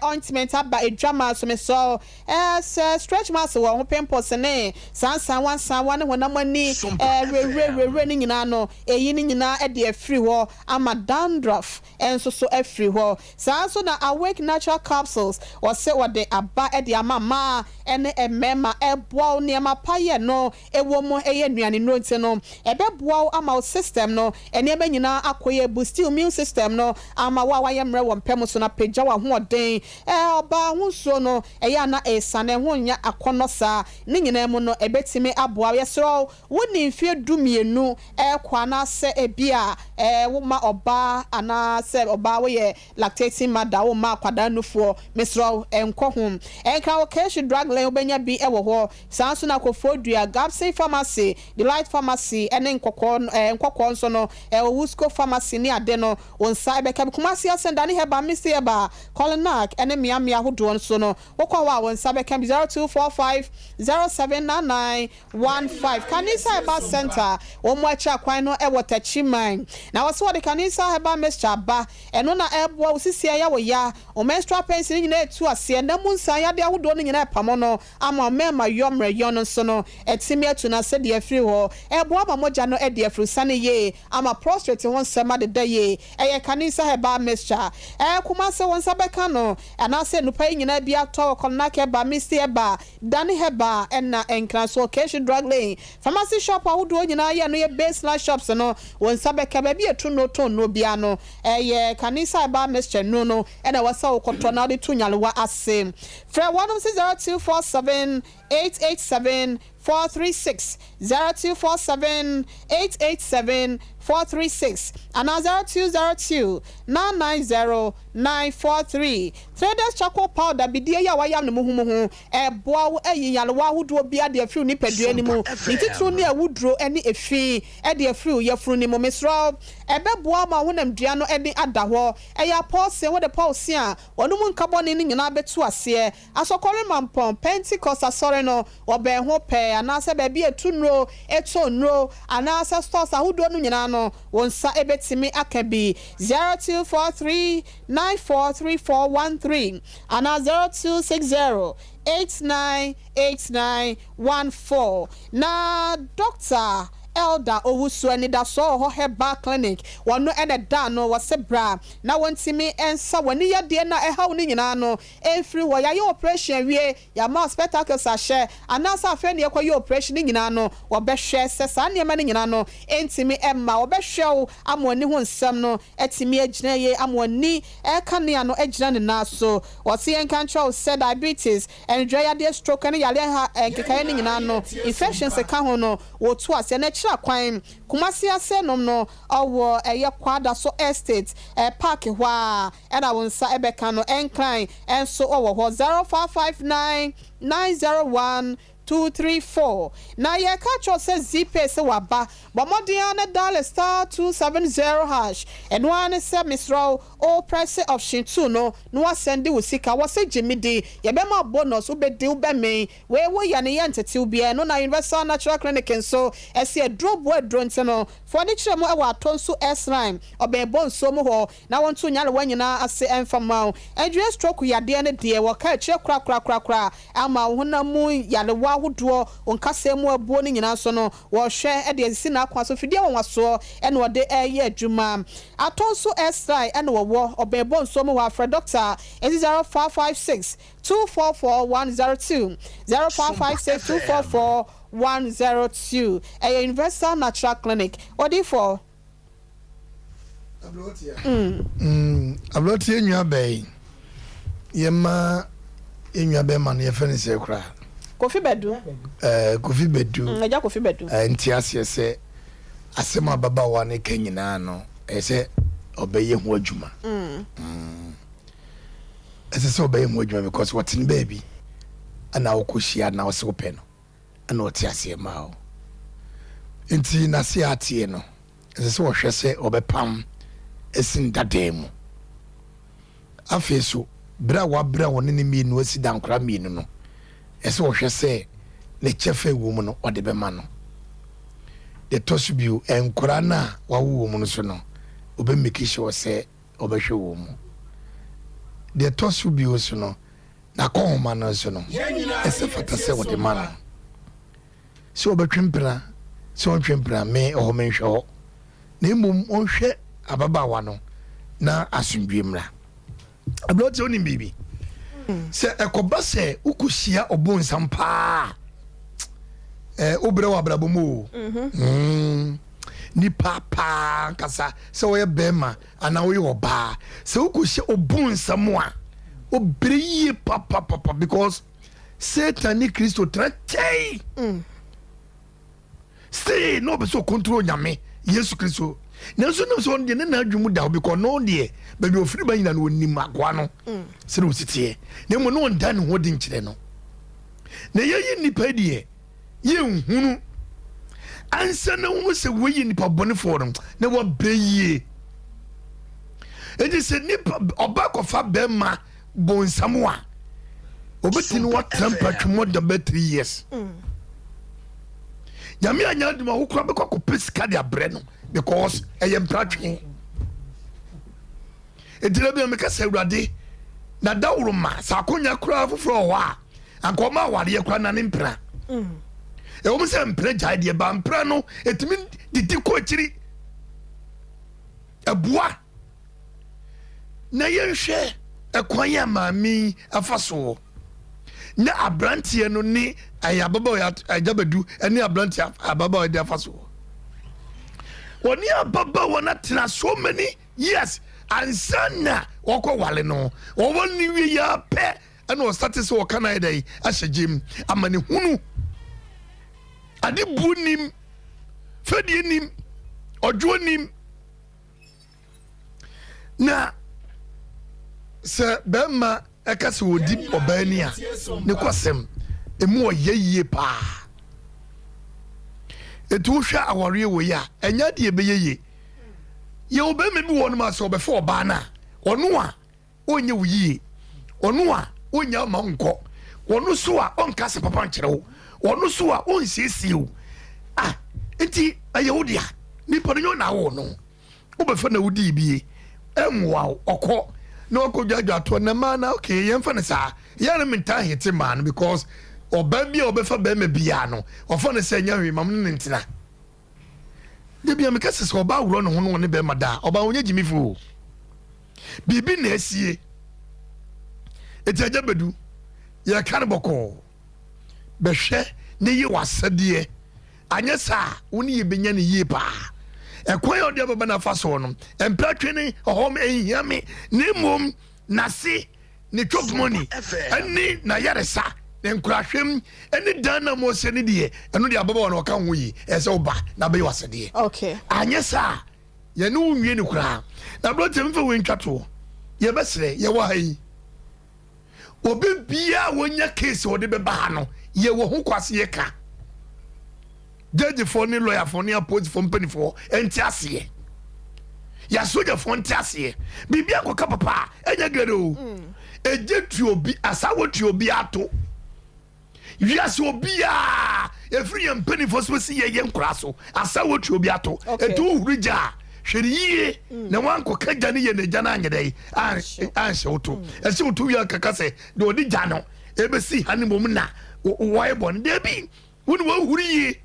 ointment aba adwaman so mesrɛ wo Ɛɛ, sɛ stretch marks wɔ ho, pimples ne saa nsaawa nsaawa ne honam ani ɛɛ werɛwerɛ werɛwerɛ no nyinaa no, ɛyi ne nyinaa de afiri hɔ ama dandruff nso so afiri hɔ. Saa ara nso na Awake Natural Capsules, wɔse wɔde aba de ama mmaa ne mmarima, ɛboa wo nneɛma pa yɛ no ɛwɔ mu ɛyɛ nnuane nnuro nti no ɛbɛboa wo ama wo system no nneɛma nyinaa akɔ yie, boosti wo immune system no ama wo a wayɛ mmerɛ wɔ mpɛ mu so no apagya w'ahoɔden. Ɛɛ ɔbaa ho nsuo no ɛyɛ a na ɛresane ɛho nyɛ akɔnnɔ saa, ne nyinaa mu no ɛbɛtumi aboa wo. Yɛsrɛ wo wonni mfeɛ dumienu ɛrekɔ anaasɛ ebia ɛɛ woma ɔbaa anaasɛ ɔbaa woyɛ Lactating mother wo mma akwadaa nufoɔ mesrɛ wo nkɔ ho nkra wɔ Keshi drug lane wobɛnya bi wɔ hɔ saa nso na Kofoɔ-dua, Gabson pharmacy, Delight pharmacy ne nkɔkɔɔ nkɔkɔɔ nso no ɛwɔ Wusco pharmacy ne ade no wo nsa bɛka bi Kumasi Asɛndane Herbal Misty Herbal, Kolinak ne mmea mmea ahodoɔ nso no wokɔ hɔ a wo nsa bɛka bi 0245 0799 15 Kanisa Herbal Centre, wɔn akyi akwan no wɔ Techiman. Na wɔse wɔde Kanisa Herbal Mixture aba, ɛno na ɛboa wo sisi a ɛyɛ wo ya, wo menstrual pains no nyinaa ɛtu aseɛ, nna mu nsaa yadeɛ ahodoɔ no nyinaa ɛpamo no ama wo mmarima yɔ mmerɛyɔ no nso no atumi atu no ase de afiri hɔ. Ɛboa ma mogya no adi afurusane yie, ama prostrate ho nsɛm adeda yie. Ɛyɛ Kanisa Herbal Mixture. Ɛɛ Kumasi wo nsa bɛka no, anaasɛ nnupa yi nyinaa bi atɔ wɔ Kɔnnak Herbal, Misty Herbal, Dane Herbal ɛna Nkranso Occasion Drug Lane Pharmacy shop ahodoɔ nyinaa yɛ no yɛ Baseline shops no wo nsa bɛka baabi a ɛtu nnuro tɔn nnuro biara no ɛyɛ Kanisa Herbal Mixture nnuro no ɛna ɛwɔ sɛ wokɔtɔ na wode to nyarewa ase frɛ wɔnom se 0247 887 436 0247 887 436 anaa 0202 990 943. Traders Charcoal Powder, Bidie yi a wɔayam no muhumuhu, ɛboa wo ayi nyarewa ahodoɔ biara de afiri wo nipadua no mu, ne titiriw ne awuduro ne efi de afiri wo yafunu no mu. Mesrɛ wo, ɛbɛboa wo ma wo honamdua no ani ada hɔ. Ɛyɛ apɔwse, wode pɔw se a, w'anom nka bɔne no nyinaa bɛtu aseɛ. Asɔkɔre Mampɔn Pentekost Asɔre no wɔ bɛn ho pɛɛ anaasɛ baabi a ɛtu nnuro, ɛtɔ nnuro, anaasɛ stores ahodoɔ no nyinaa no, wo nsa bɛtumi aka bi. 0243 943413 anaa 0260 8989 14. Na Dɔkta Elder Owusu Anidasoɔ wɔ hɔ Herbal Clinic, wɔno na ɛda ano, wɔse bra na wɔntumi nsa w'ani yadeɛ no a ɛha wo no nyinaa no Ɛmfiri hɔ, yɛayɛ oprehyɛn awie, yɛama wo spectacles ahyɛ, anaasɛ afei na yɛkɔyɛ oprehyɛn, ne nyinaa no, wɔbɛhwɛ sɛ saa nneɛma no nyinaa no ntumi mma. Wɔbɛhwɛ wo ama w'ani ho nsɛm no atumi agyina yie, ama w'ani kanea no agyina ne nan so. Wɔse yɛnka nkyerɛ wo sɛ diabetes, anidwerɛ yadeɛ, stroke ne yareɛ ha nkekaeɛ no nyinaa no, infections ka ho no, wɔtu aseɛ. Na akyiri akwan, Kumasi ase nom no, ɔwɔ ɛyɛ Kwadaso Estate park hɔ ara. Ɛna wo nsa bɛka no Nkran nso wɔ hɔ 0559 901 234 Na yɛka kyerɛ wo sɛ Zeepay sɛ waba Bɔ mmɔden ara na dial star 270 hash Ɛno ara ne sɛ mesrɛ wo o prɛse option 2 no na woasɛnde wo sika Wɔse gye me di yɛbɛma wo bonus wobɛdi wobɛmee Wei woyɛ no yɛntetew biara Ɛno na Universal Natural Clinic nso ɛse aduro boa aduro nti no Fa w'ani kyerɛ mu wɔ Atonsu S-line ɔbɛn Bonsuo mu hɔ Na wɔnto nyarewa nyinaa ase mfa mma wo. Adwene stroke yadeɛ no deɛ, wɔka akyire korakorakorakora ama wo honam mu nyarewa ahodoɔ, wo nkasɛɛ mu abuo no nyinaa nso no, wɔhwɛ de asisi n'akwan so. Fidie nwanwasoɔ na wɔde reyɛ adwuma. Atɔ nso Sly na wɔwɔ, ɔbɛn Bonsuo mu hɔ a, frɛ dɔkta nsi 0556 244 102, 0556 244 102. Ɛyɛ Universal Natural Clinic. Odiyifoɔ. Aberanteɛ nwa bɛn yɛma yɛn nwa bɛrima no yɛfrɛ no sɛ koraa. Kofi Badu. Ɛɛ Kofi Badu. Agya Kofi Badu. Ɛɛ nti aseɛ sɛ asɛm a ababaawa no ka nyinaa no ɛyɛ sɛ ɔbɛyɛ ho adwuma. Ɛsɛ sɛ ɔbɛyɛ ho adwuma because wɔte no baabi ɛna wokɔ hyia na ɔsɛ wopɛ no. ɛna ɔte aseɛ maa wo. Nti n'ase a ateɛ no, ɛsɛ sɛ ɔhwɛ sɛ ɔbɛpam asi ne dadaa mu. Afei nso, bere a wabrɛ a ɔne ne mmienu asi dankora mmienu no, ɛsɛ sɛ ɔhwɛ sɛ ne kyɛfa a ɛwɔ mu no, ɔde bɛma no. Deɛ ɛtɔ so bio, nkwadaa no a wawo wɔn no nso no, ɔbɛ make sure sɛ ɔbɛhwɛ wɔn mu. Deɛ ɛtɔ so bio nso no, n'akɔnhoma no nso no, ɛsɛ fata sɛ ɔde ma no. Sɛ ɔbɛtwe mpena, sɛ ɔntwe mpena, me ɛhɔ menhwɛ hɔ. Na mmom ɔnhwɛ ababaawa no na asomdwie mmra. Aberanteɛ wonim biribi? Sɛ ɛkɔba sɛ wokɔhyia ɔbonsam paa a, wobrɛ wɔ abrabɔ mu o. Mm. Nipa paa ankasa sɛ woyɛ bɛrima anaa woyɛ ɔbaa, sɛ wokɔhyia ɔbonsam a, wobrɛ yie papapapa because Satan ne Kristo tena kyɛe. Mm. Still na ɔpɛ sɛ ɔcontrol Nyame, Yesu Kristo. Nanso nam sɛ ɔno deɛ ne n'adwene mu da hɔ because ɔno deɛ baabi ɔfiri ba nyina no ɔnim akoa no mm. sɛdeɛ ɔsi teɛ. Na mmom na ɔnda ne ho adi nkyerɛ no. Na yɛyɛ nnipa deɛ yɛnhunu ansa na hunu sɛ wei yɛ nipa bɔnefoɔ no na wabrɛ yie. Enti sɛ nipa ɔba kɔfa bɛrima bonsam a obetumi watena mpatwi more than bɛ 3 years mm. Nyame anya adum a wokora bɛkɔ akɔpɛ sika de abrɛ no because ɛyɛ mpratwe. Enti da bi a meka sɛ Awurade na daworo ma sɛ akonya koraa foforɔ wɔ hɔ a anka ɔma awareɛ koraa na ne mpra. Ɛwɔ mu sɛ mpra gyae deɛ ba mpra no ɛtumi didi kɔ akyiri ɛboa. Na yɛnhwɛ ɛkwan a maame yi afa soɔ na aberanteɛ no ne ɛyɛ ababaawa agya bɛdu ne aberanteɛ ababaawa de afa soɔ. Wɔne ababaawa no atena so many years ansa na wɔkɔ wale no. Wɔwɔ ne wie yɛ pɛ ɛna ɔsate sɛ ɔka no ayɛ dɛn ahyɛ gyem ama ne hunu ade buo nim fɛdie nim ɔdwoɔ nim. Na sɛ bɛrima ɛka sɛ ɔdi ɔbaa ni a, ne kɔsɛm ɛmu ɔyɛ yie paa. Ɛti wohwɛ awareɛ wɔ yi a, ɛnyɛ adeɛ ɛbɛyɛ yie. Yɛwɔ bɛrima bi wɔ nom a sɛ ɔbɛfa ɔbaa no a, ɔno a ɔnyɛ wo yie, ɔno a ɔnnya mma wo nkɔ, ɔno so a ɔnka asɛm papa nkyerɛ wo, ɔno so a ɔnsiesie wo. Ah, nti ɛyɛ wo dea. Nipa no nyɛ ɔna awo no. Wobɛfa na wodii bie, ɛmmoa wo, ɔkɔ na wakɔ dwadwa toɔ na mmaa na okay, yɛmfa no saa. Yɛ no mentaa hete mmaa no because ɔbaa bi a ɔbɛfa bɛrima biara no, ɔfa no sɛ ɛnyɛ hwee, ma me ne no ntena. Da bia meka sɛ sɛ ɔbaa worɔ ne ho na ɔne bɛrima da a, ɔbaa ɔnyɛ gyimifo o. Biribi na asie. Eti agya Badu, yɛka no bɔkɔɔ. Bɛhwɛ ne yɛ w'asɛdeɛ. Anyɛ saa a, wo ne yɛ bɛnya ne yie paa. Ɛkwan a ɔde ababa no afa soɔ no, mpratwe ne ɔhɔm ɛnhia me, na mmom n'ase ne chop money ne n'ayaresa, ne nkorahwɛm ne dan na mo sɛ ne deɛ, ɛno deɛ ababaawa no ɔka ho yi, ɛsɛ sɛ woba na abɛyɛ w'asɛdeɛ. Okay. Anyɛ saa a, yɛne wo nwie no koraa. Na aberanteɛ memfa wei ntwa toɔ, yɛbɛsrɛ, yɛwɔ ha yi, obi biara a wɔnya case a ɔde bɛba ha no, yɛwɔ ho kwase yɛka. Judgefoɔ ne lɔyafoɔ ne apolisifoɔ mpanimfoɔ nte aseɛ. Yɛasogyafoɔ nte aseɛ. Biribi akɔka papa a, ɛnyɛ gɛrɛ o. Ɛgye tu obi, asawo tu obi ato. Wiase obiara, ɛfiri yɛn mpanimfoɔ so bɛsi yɛn yɛn nkoraa so, asawo tu obi ato. Ɛtu wohuri gya a, hwɛ no yie na wankɔka gya no yɛ na gya no anyɛ dɛn anhyɛ wo to. Ɛhyɛ wo to wie a kaka sɛ deɛ ɔde gya no ɛbɛsi ha no mmom na wɔayɛ bɔne. Dabi! Wo ne wahuri yie,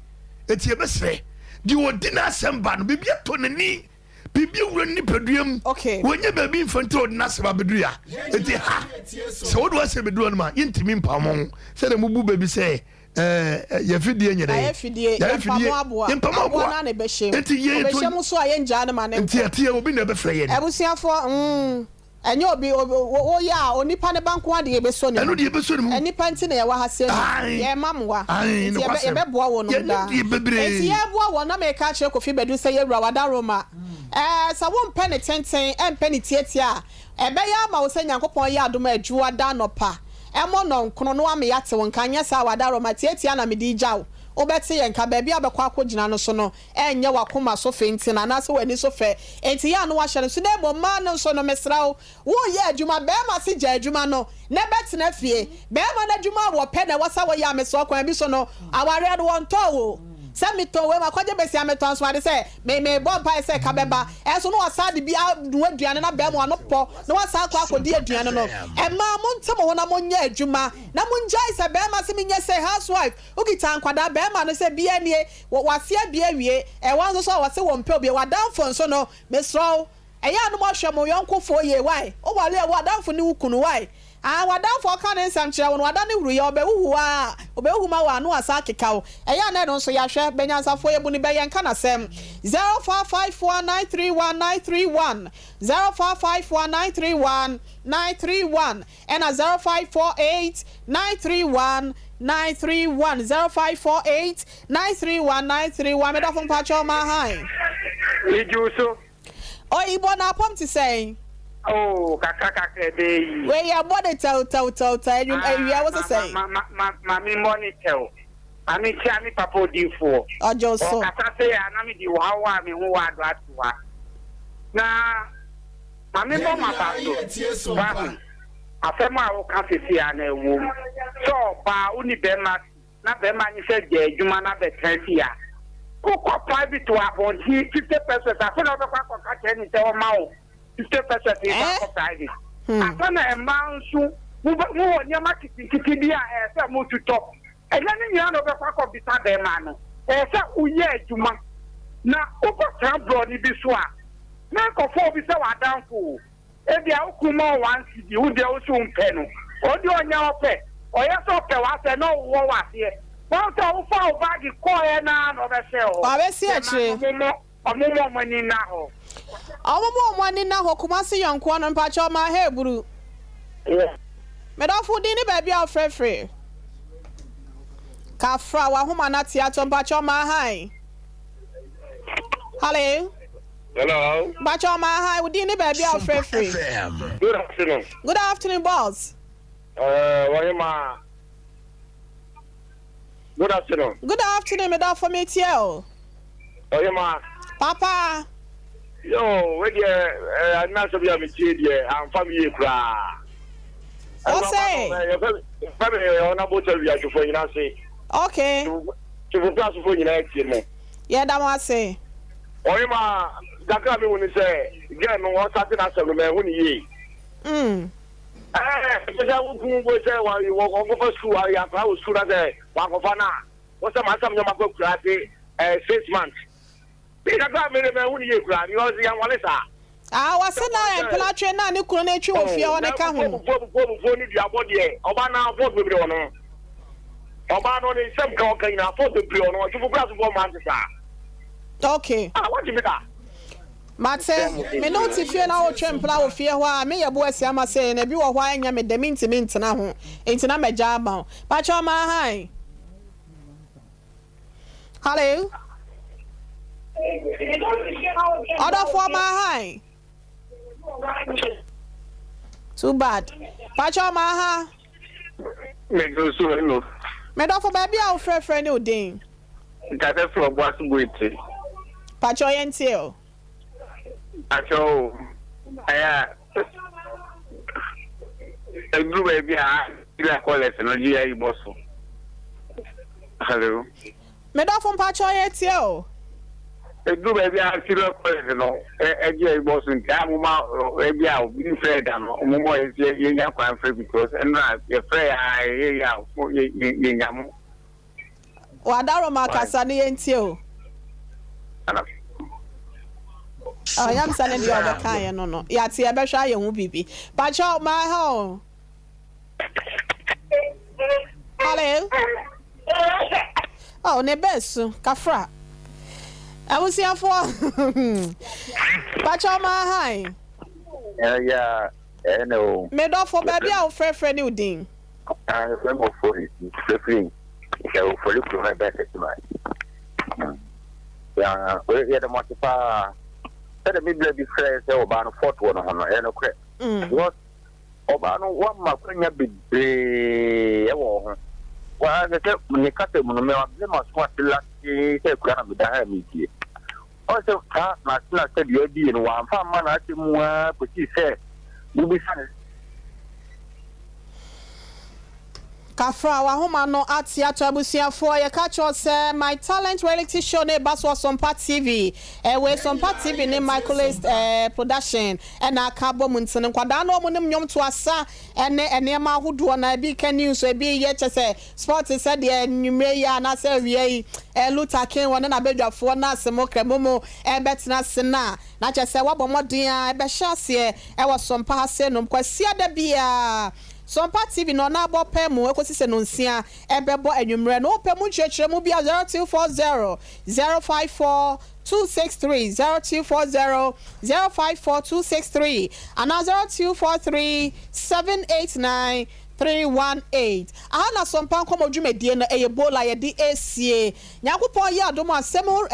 enti yɛbɛsrɛ deɛ ɔdi n'asɛm ba no, biribi atɔ n'ani, biribi awura ne nipadua mu, wɔnyɛ baabi mfa nti ɔde n'asɛm abɛduru ya. Enti ha, sɛ wode w'asɛm bɛduru hɔ nom a, yɛntumi mpam ho sɛdeɛ mobu bɛ bi sɛ, ɛɛ, yɛfidie nyɛ dɛn? Yɛfidie, yɛmpamo aboa, yɛmpamo aboa aboa. no ara na ɛbɛhyɛ mu. Enti yɛn Ɔbɛhyɛ mu nso a, yɛngyaa no ma no Enti nkɔ. ɛteɛ, obi na ɛbɛfrɛ yɛn. Abusuafoɔ, mm. Ɛnyɛ obi, obi, wo, woyɛ a, onipa ne ba nko ara deɛ yɛbɛsɔ ne Ɛno mu. deɛ yɛbɛsɔ ne mu. Nnipa nti na yɛwɔ ha sɛ Ae. yɛrema mmoa. Ae, Nti yɛbɛ, nokwasɛm. yɛbɛboa wɔnom Yɛnim daa. deɛ bebree. Enti yɛreboa wɔn, na mereka akyerɛ Kofi Badu sɛ, Yɛwura, w'adaworoma. Ɛɛ, sɛ wompɛ ne tenten, ɛmpɛ ne tiatia a, ɛbɛyɛ ama wo sɛ Nyankopɔn yɛ adom a Adwuada anɔpa, ɛmmɔ nnɔnkono, na wama yɛate wo nka. Anyɛ saa a, w'adaworoma, tiatia na mede regya wo. wobɛte yɛn nka. Baabi a wobɛkɔ akɔgyina no so no, ɛnyɛ w'akoma so fɛ nti no anaasɛ w'ani so fɛ nti yɛ a na woahyɛ no so. Na mmom mmaa no nso no, mesrɛ wo, woreyɛ adwuma, barima se gyae adwuma no na bɛtena fie. Barima no adwuma a wɔpɛ na ɛwɔ sɛ wɔyɛ a, mesrɛ wo, kwan bi so no, awareɛ no wɔntɔɔ wo. Sɛ metɔn wei, makɔgye besia metɔn nso ade sɛ me mebɔ mpaeɛ sɛ ka bɛba. Ɛnso na wasan de bi anoa aduane na barima ano pɔ na wasan akɔ akɔdi aduane no. Mmaa monte mo ho na monyɛ adwuma na mongyae sɛ barima se menyɛ sei, housewife, wokita nkwadaa, barima no sɛ bia nie, wɔ wase abie awie, ɛwɔ nso so a wɔse wɔmpɛ obi, w'adamfo nso no, mesrɛ wo, ɛyɛ a no moahwɛ mo yɔnkofoɔ yie, why? Woware a w'adamfo ne wo kunu, why? Aah w'adamfo a ɔka ne nsɛm kyerɛ wo no wada ne huruiɛ, ɔbɛhuhu wo aa, ɔbɛhuhu ma w'ano asan akeka wo, ɛyɛ a na ɛno nso yɛahwɛ, bɛnyansafoɔ yɛbu no bɛ yɛnka n'asɛm, 0551 931 931, 0551 931 931, ɛna 0548 931 931, 0548 931 931, me dɔfo mpakyɛw ma hann. Megye wo so. Oyibo na apɔm te sɛn? Oh, kakra kakra ɛbɛyɛ yie. Wei yɛ bɔ ne tɛw tɛw tɛw tɛw ɛnwom Ah, awia wo se ma sɛn? ma ma ma ma me mmɔ ne tɛw. Ma me nkyia me papa odiifoɔ. Ɔgye wo so. Ɔkasa sei a na me de ɔhaw a me ho wɔ ado ato hɔ a. Na ma me mmɔ m'aba so. Wahu? Asɛm a woka sesei a na ɛwom. Sɛ ɔbaa wo ne bɛrima na bɛrima nye sɛ gya adwuma na bɛtena fie a, wokɔ private wɔ abɔnten 50 pesos afei na wobɛkɔ akɔka kyerɛ ne sɛ ɔma wo 50 pesos yi fa kɔ private. Ansa na mmaa nso mowɔ nneɛma ketenkete bi a ɛyɛ sɛ mototɔ. Ɛnyɛ ne nyinaa na wobɛkɔ akɔbisa bɛrima no. Ɛyɛ sɛ woyɛ adwuma na wokɔtena borɔne bi so a, na nkɔfa obi sɛ w'adamfo o. Ebia wo kunu ma wo one cedi, wo deɛ wo se wo mpɛ no. Ɔno deɛ ɔnyɛ ɔpɛ, ɔyɛ sɛ ɔpɛ w'asɛm na ɔwowɔ w'aseɛ. Wahu sɛ wofaa wo baage kɔɔɛ no ara na ɔbɛhyɛɛ hɔ. Wabɛsi Yɛ ma akyire. no ɔmo mmɔ ɔmo mmɔ ɔmo ani nna hɔ. Ɔmo mo ɔmo ani nna hɔ Kumasi yɔnkoa no mpakyɛw ma ha eburu. Yeah. Medɔfo wo din ne baabi a wo frɛ firi. Kafra wahoma no ate atɔ mpakyɛw ma han. Hello. Hello. Mpakyɛw ma han wo din ne baabi a wo frɛ firi. Good afternoon. Good afternoon boss. Uh, Wahima. Good afternoon. Good afternoon medɔfo me tie o. Ɔhema. Papa. Yo, we deɛ ɛɛ eh, asɛm yi a metie deɛ amfa me yie koraa. Ɔsɛ. Yɛfɛ me ɔnabo sɛ wiadwofoɔ nyinaa ase. Okay. Tufo asofo nyinaa tie mo. Yɛda mo ase. Ɔhema, kakra a mehu ne sɛ girl no ɔsate n'asɛm no manhu ne yie. Mm. Ɛɛ, ɛsɛ sɛ wo kun sɛ wɔkɔfa sukuu, akwadaa wɔ sukuu na sɛ wankɔfa no a. Wɔ sɛ m'asɛm nyɛ makɔ akura ase eh, 6 months. Me kakra me de mahu ne yie koraa because yɛn wale saa. Ah wɔse na mpena twe na ne kunu no retwe wɔ fie hɔ no ka ho. Abufuo abufuo abufuo ne duabɔ deɛ ɔbaa no fault bebree wɔ no ɔbaa no ne nsɛm ka ɔka nyinaa fault bebree wɔ no ɔtwefo kura so fɔ mmaa nte saa. Okay. Ah wagye me da. Mate, me ne wo te fie na wotwe mpena wɔ fie hɔ a, me yɛ bo asi ama sei na ebi wɔ hɔ a ɛnyɛ me dɛ mentumi ntena ho nti na magya ama wo. Pakyɛ ɔmaa han. Hello. Ɔdɔfoɔ maa han. Too bad. Pakyɛ ɔmaa ha. Medo so hello. Medɔfo baabi a wofrɛfrɛ ne wo din. Nkasɛ frɛ ɔbo aso bu eti. Pakyɛ yɛn tie o. Pakyɛ o ɛyɛ a eduru baabi a ila kɔlɛs no gye ayi bɔ so. Hello. Medɔfo mpakyɛ yɛn tie o. Eduru baabi a serious kɔlɛs no ɛgye ayi bɔ so nti a mo ma ebi a obi nfrɛ da no mo mɔ yɛ yɛ nya kwan frɛ because ɛnura yɛfrɛ yɛ a yɛ yɛ a yɛ yɛ nya mo. Wadaroma kasa ne yɛn tie o. Ɔyam sɛ ne deɛ ɔbɛka yɛ no no yɛate yɛbɛhwɛ ayɛ ho biribi. Pakyɛ maa ha o. Hello. Oh, ne bɛɛ su kafra. Abusuafoɔ. Pakyɛ maa ha. Ɛyɛ ɛnɛ o. Medɔfo baabi a wofrɛfrɛ ne wo din. Yɛfrɛ me Ofori, mfrɛfrɛ Ofori kurom ɛbɛn Kɛseman. Yɛda mo ase paa. Sɛdeɛ me berɛ bi frɛ sɛ ɔbaa no fault wɔ ne ho no, ɛyɛ nokorɛ. Because ɔbaa no wama kwanya bebree ɛwɔ wo ho. Paa sɛ sɛ ne kasa mu no mɛ wabrɛ m'aso ase latee sɛ akura na meda ha a meretie. Ɔn sɛ saa n'ase na sɛdeɛ adie no wamfa amma n'asɛm mu ara kɔsii sɛ wobisa no. Kafra wahoma no ate ato abusuafoɔ yɛka kyerɛ wo sɛ My Talent Reality Show no reba so wɔ Sompa TV eh, wei Sompa TV ne Michaelist eh, Production ɛna aka abɔ mu nti no nkwadaa no wɔn nim nnwom to asa ɛne nneɛma ahodoɔ na ebi ka news ebi yɛ kyɛ sɛ sport sɛdeɛ nnwummerɛ yi anaasɛ awia yi eh, Luther King wɔne n'abadwafoɔ no ase mo krɛ mo mo ɛbɛtena ase na na kyɛ sɛ wabɔ mmɔden a ɛbɛhyɛ aseɛ ɛwɔ Sompa ha se nom Kwasiada biara Sompa TV no ɔna abɔ pɛ mu ɛkɔsi sɛ nonsia ɛbɛbɔ anwummerɛ no wopɛ mu nkyerɛkyerɛmu bi a 0240 054 263 0240 054 263 anaa 0243 789 318 Aha na Sompa nkɔmmɔ dwumadie no ɛyɛ bowl a yɛde ɛresie Nyankopɔn yɛ adom a asɛm ho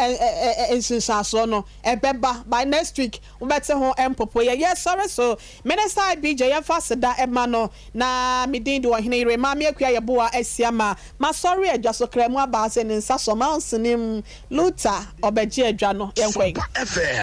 nsunsuansoɔ no ɛbɛba by next week Wobɛte ho mpopoeɛ. Yɛsɔre so. Minister IBJ yɛmfa aseda mma no. Na me din de Ɔhene Yere Maame Akua Yeboah Asiamah. Masɔre adwa so kra mu aba ha sɛ ne nsa sɔ m'ansene mu. Luther ɔbɛgye adwa no. Yɛnkɔ ɛ.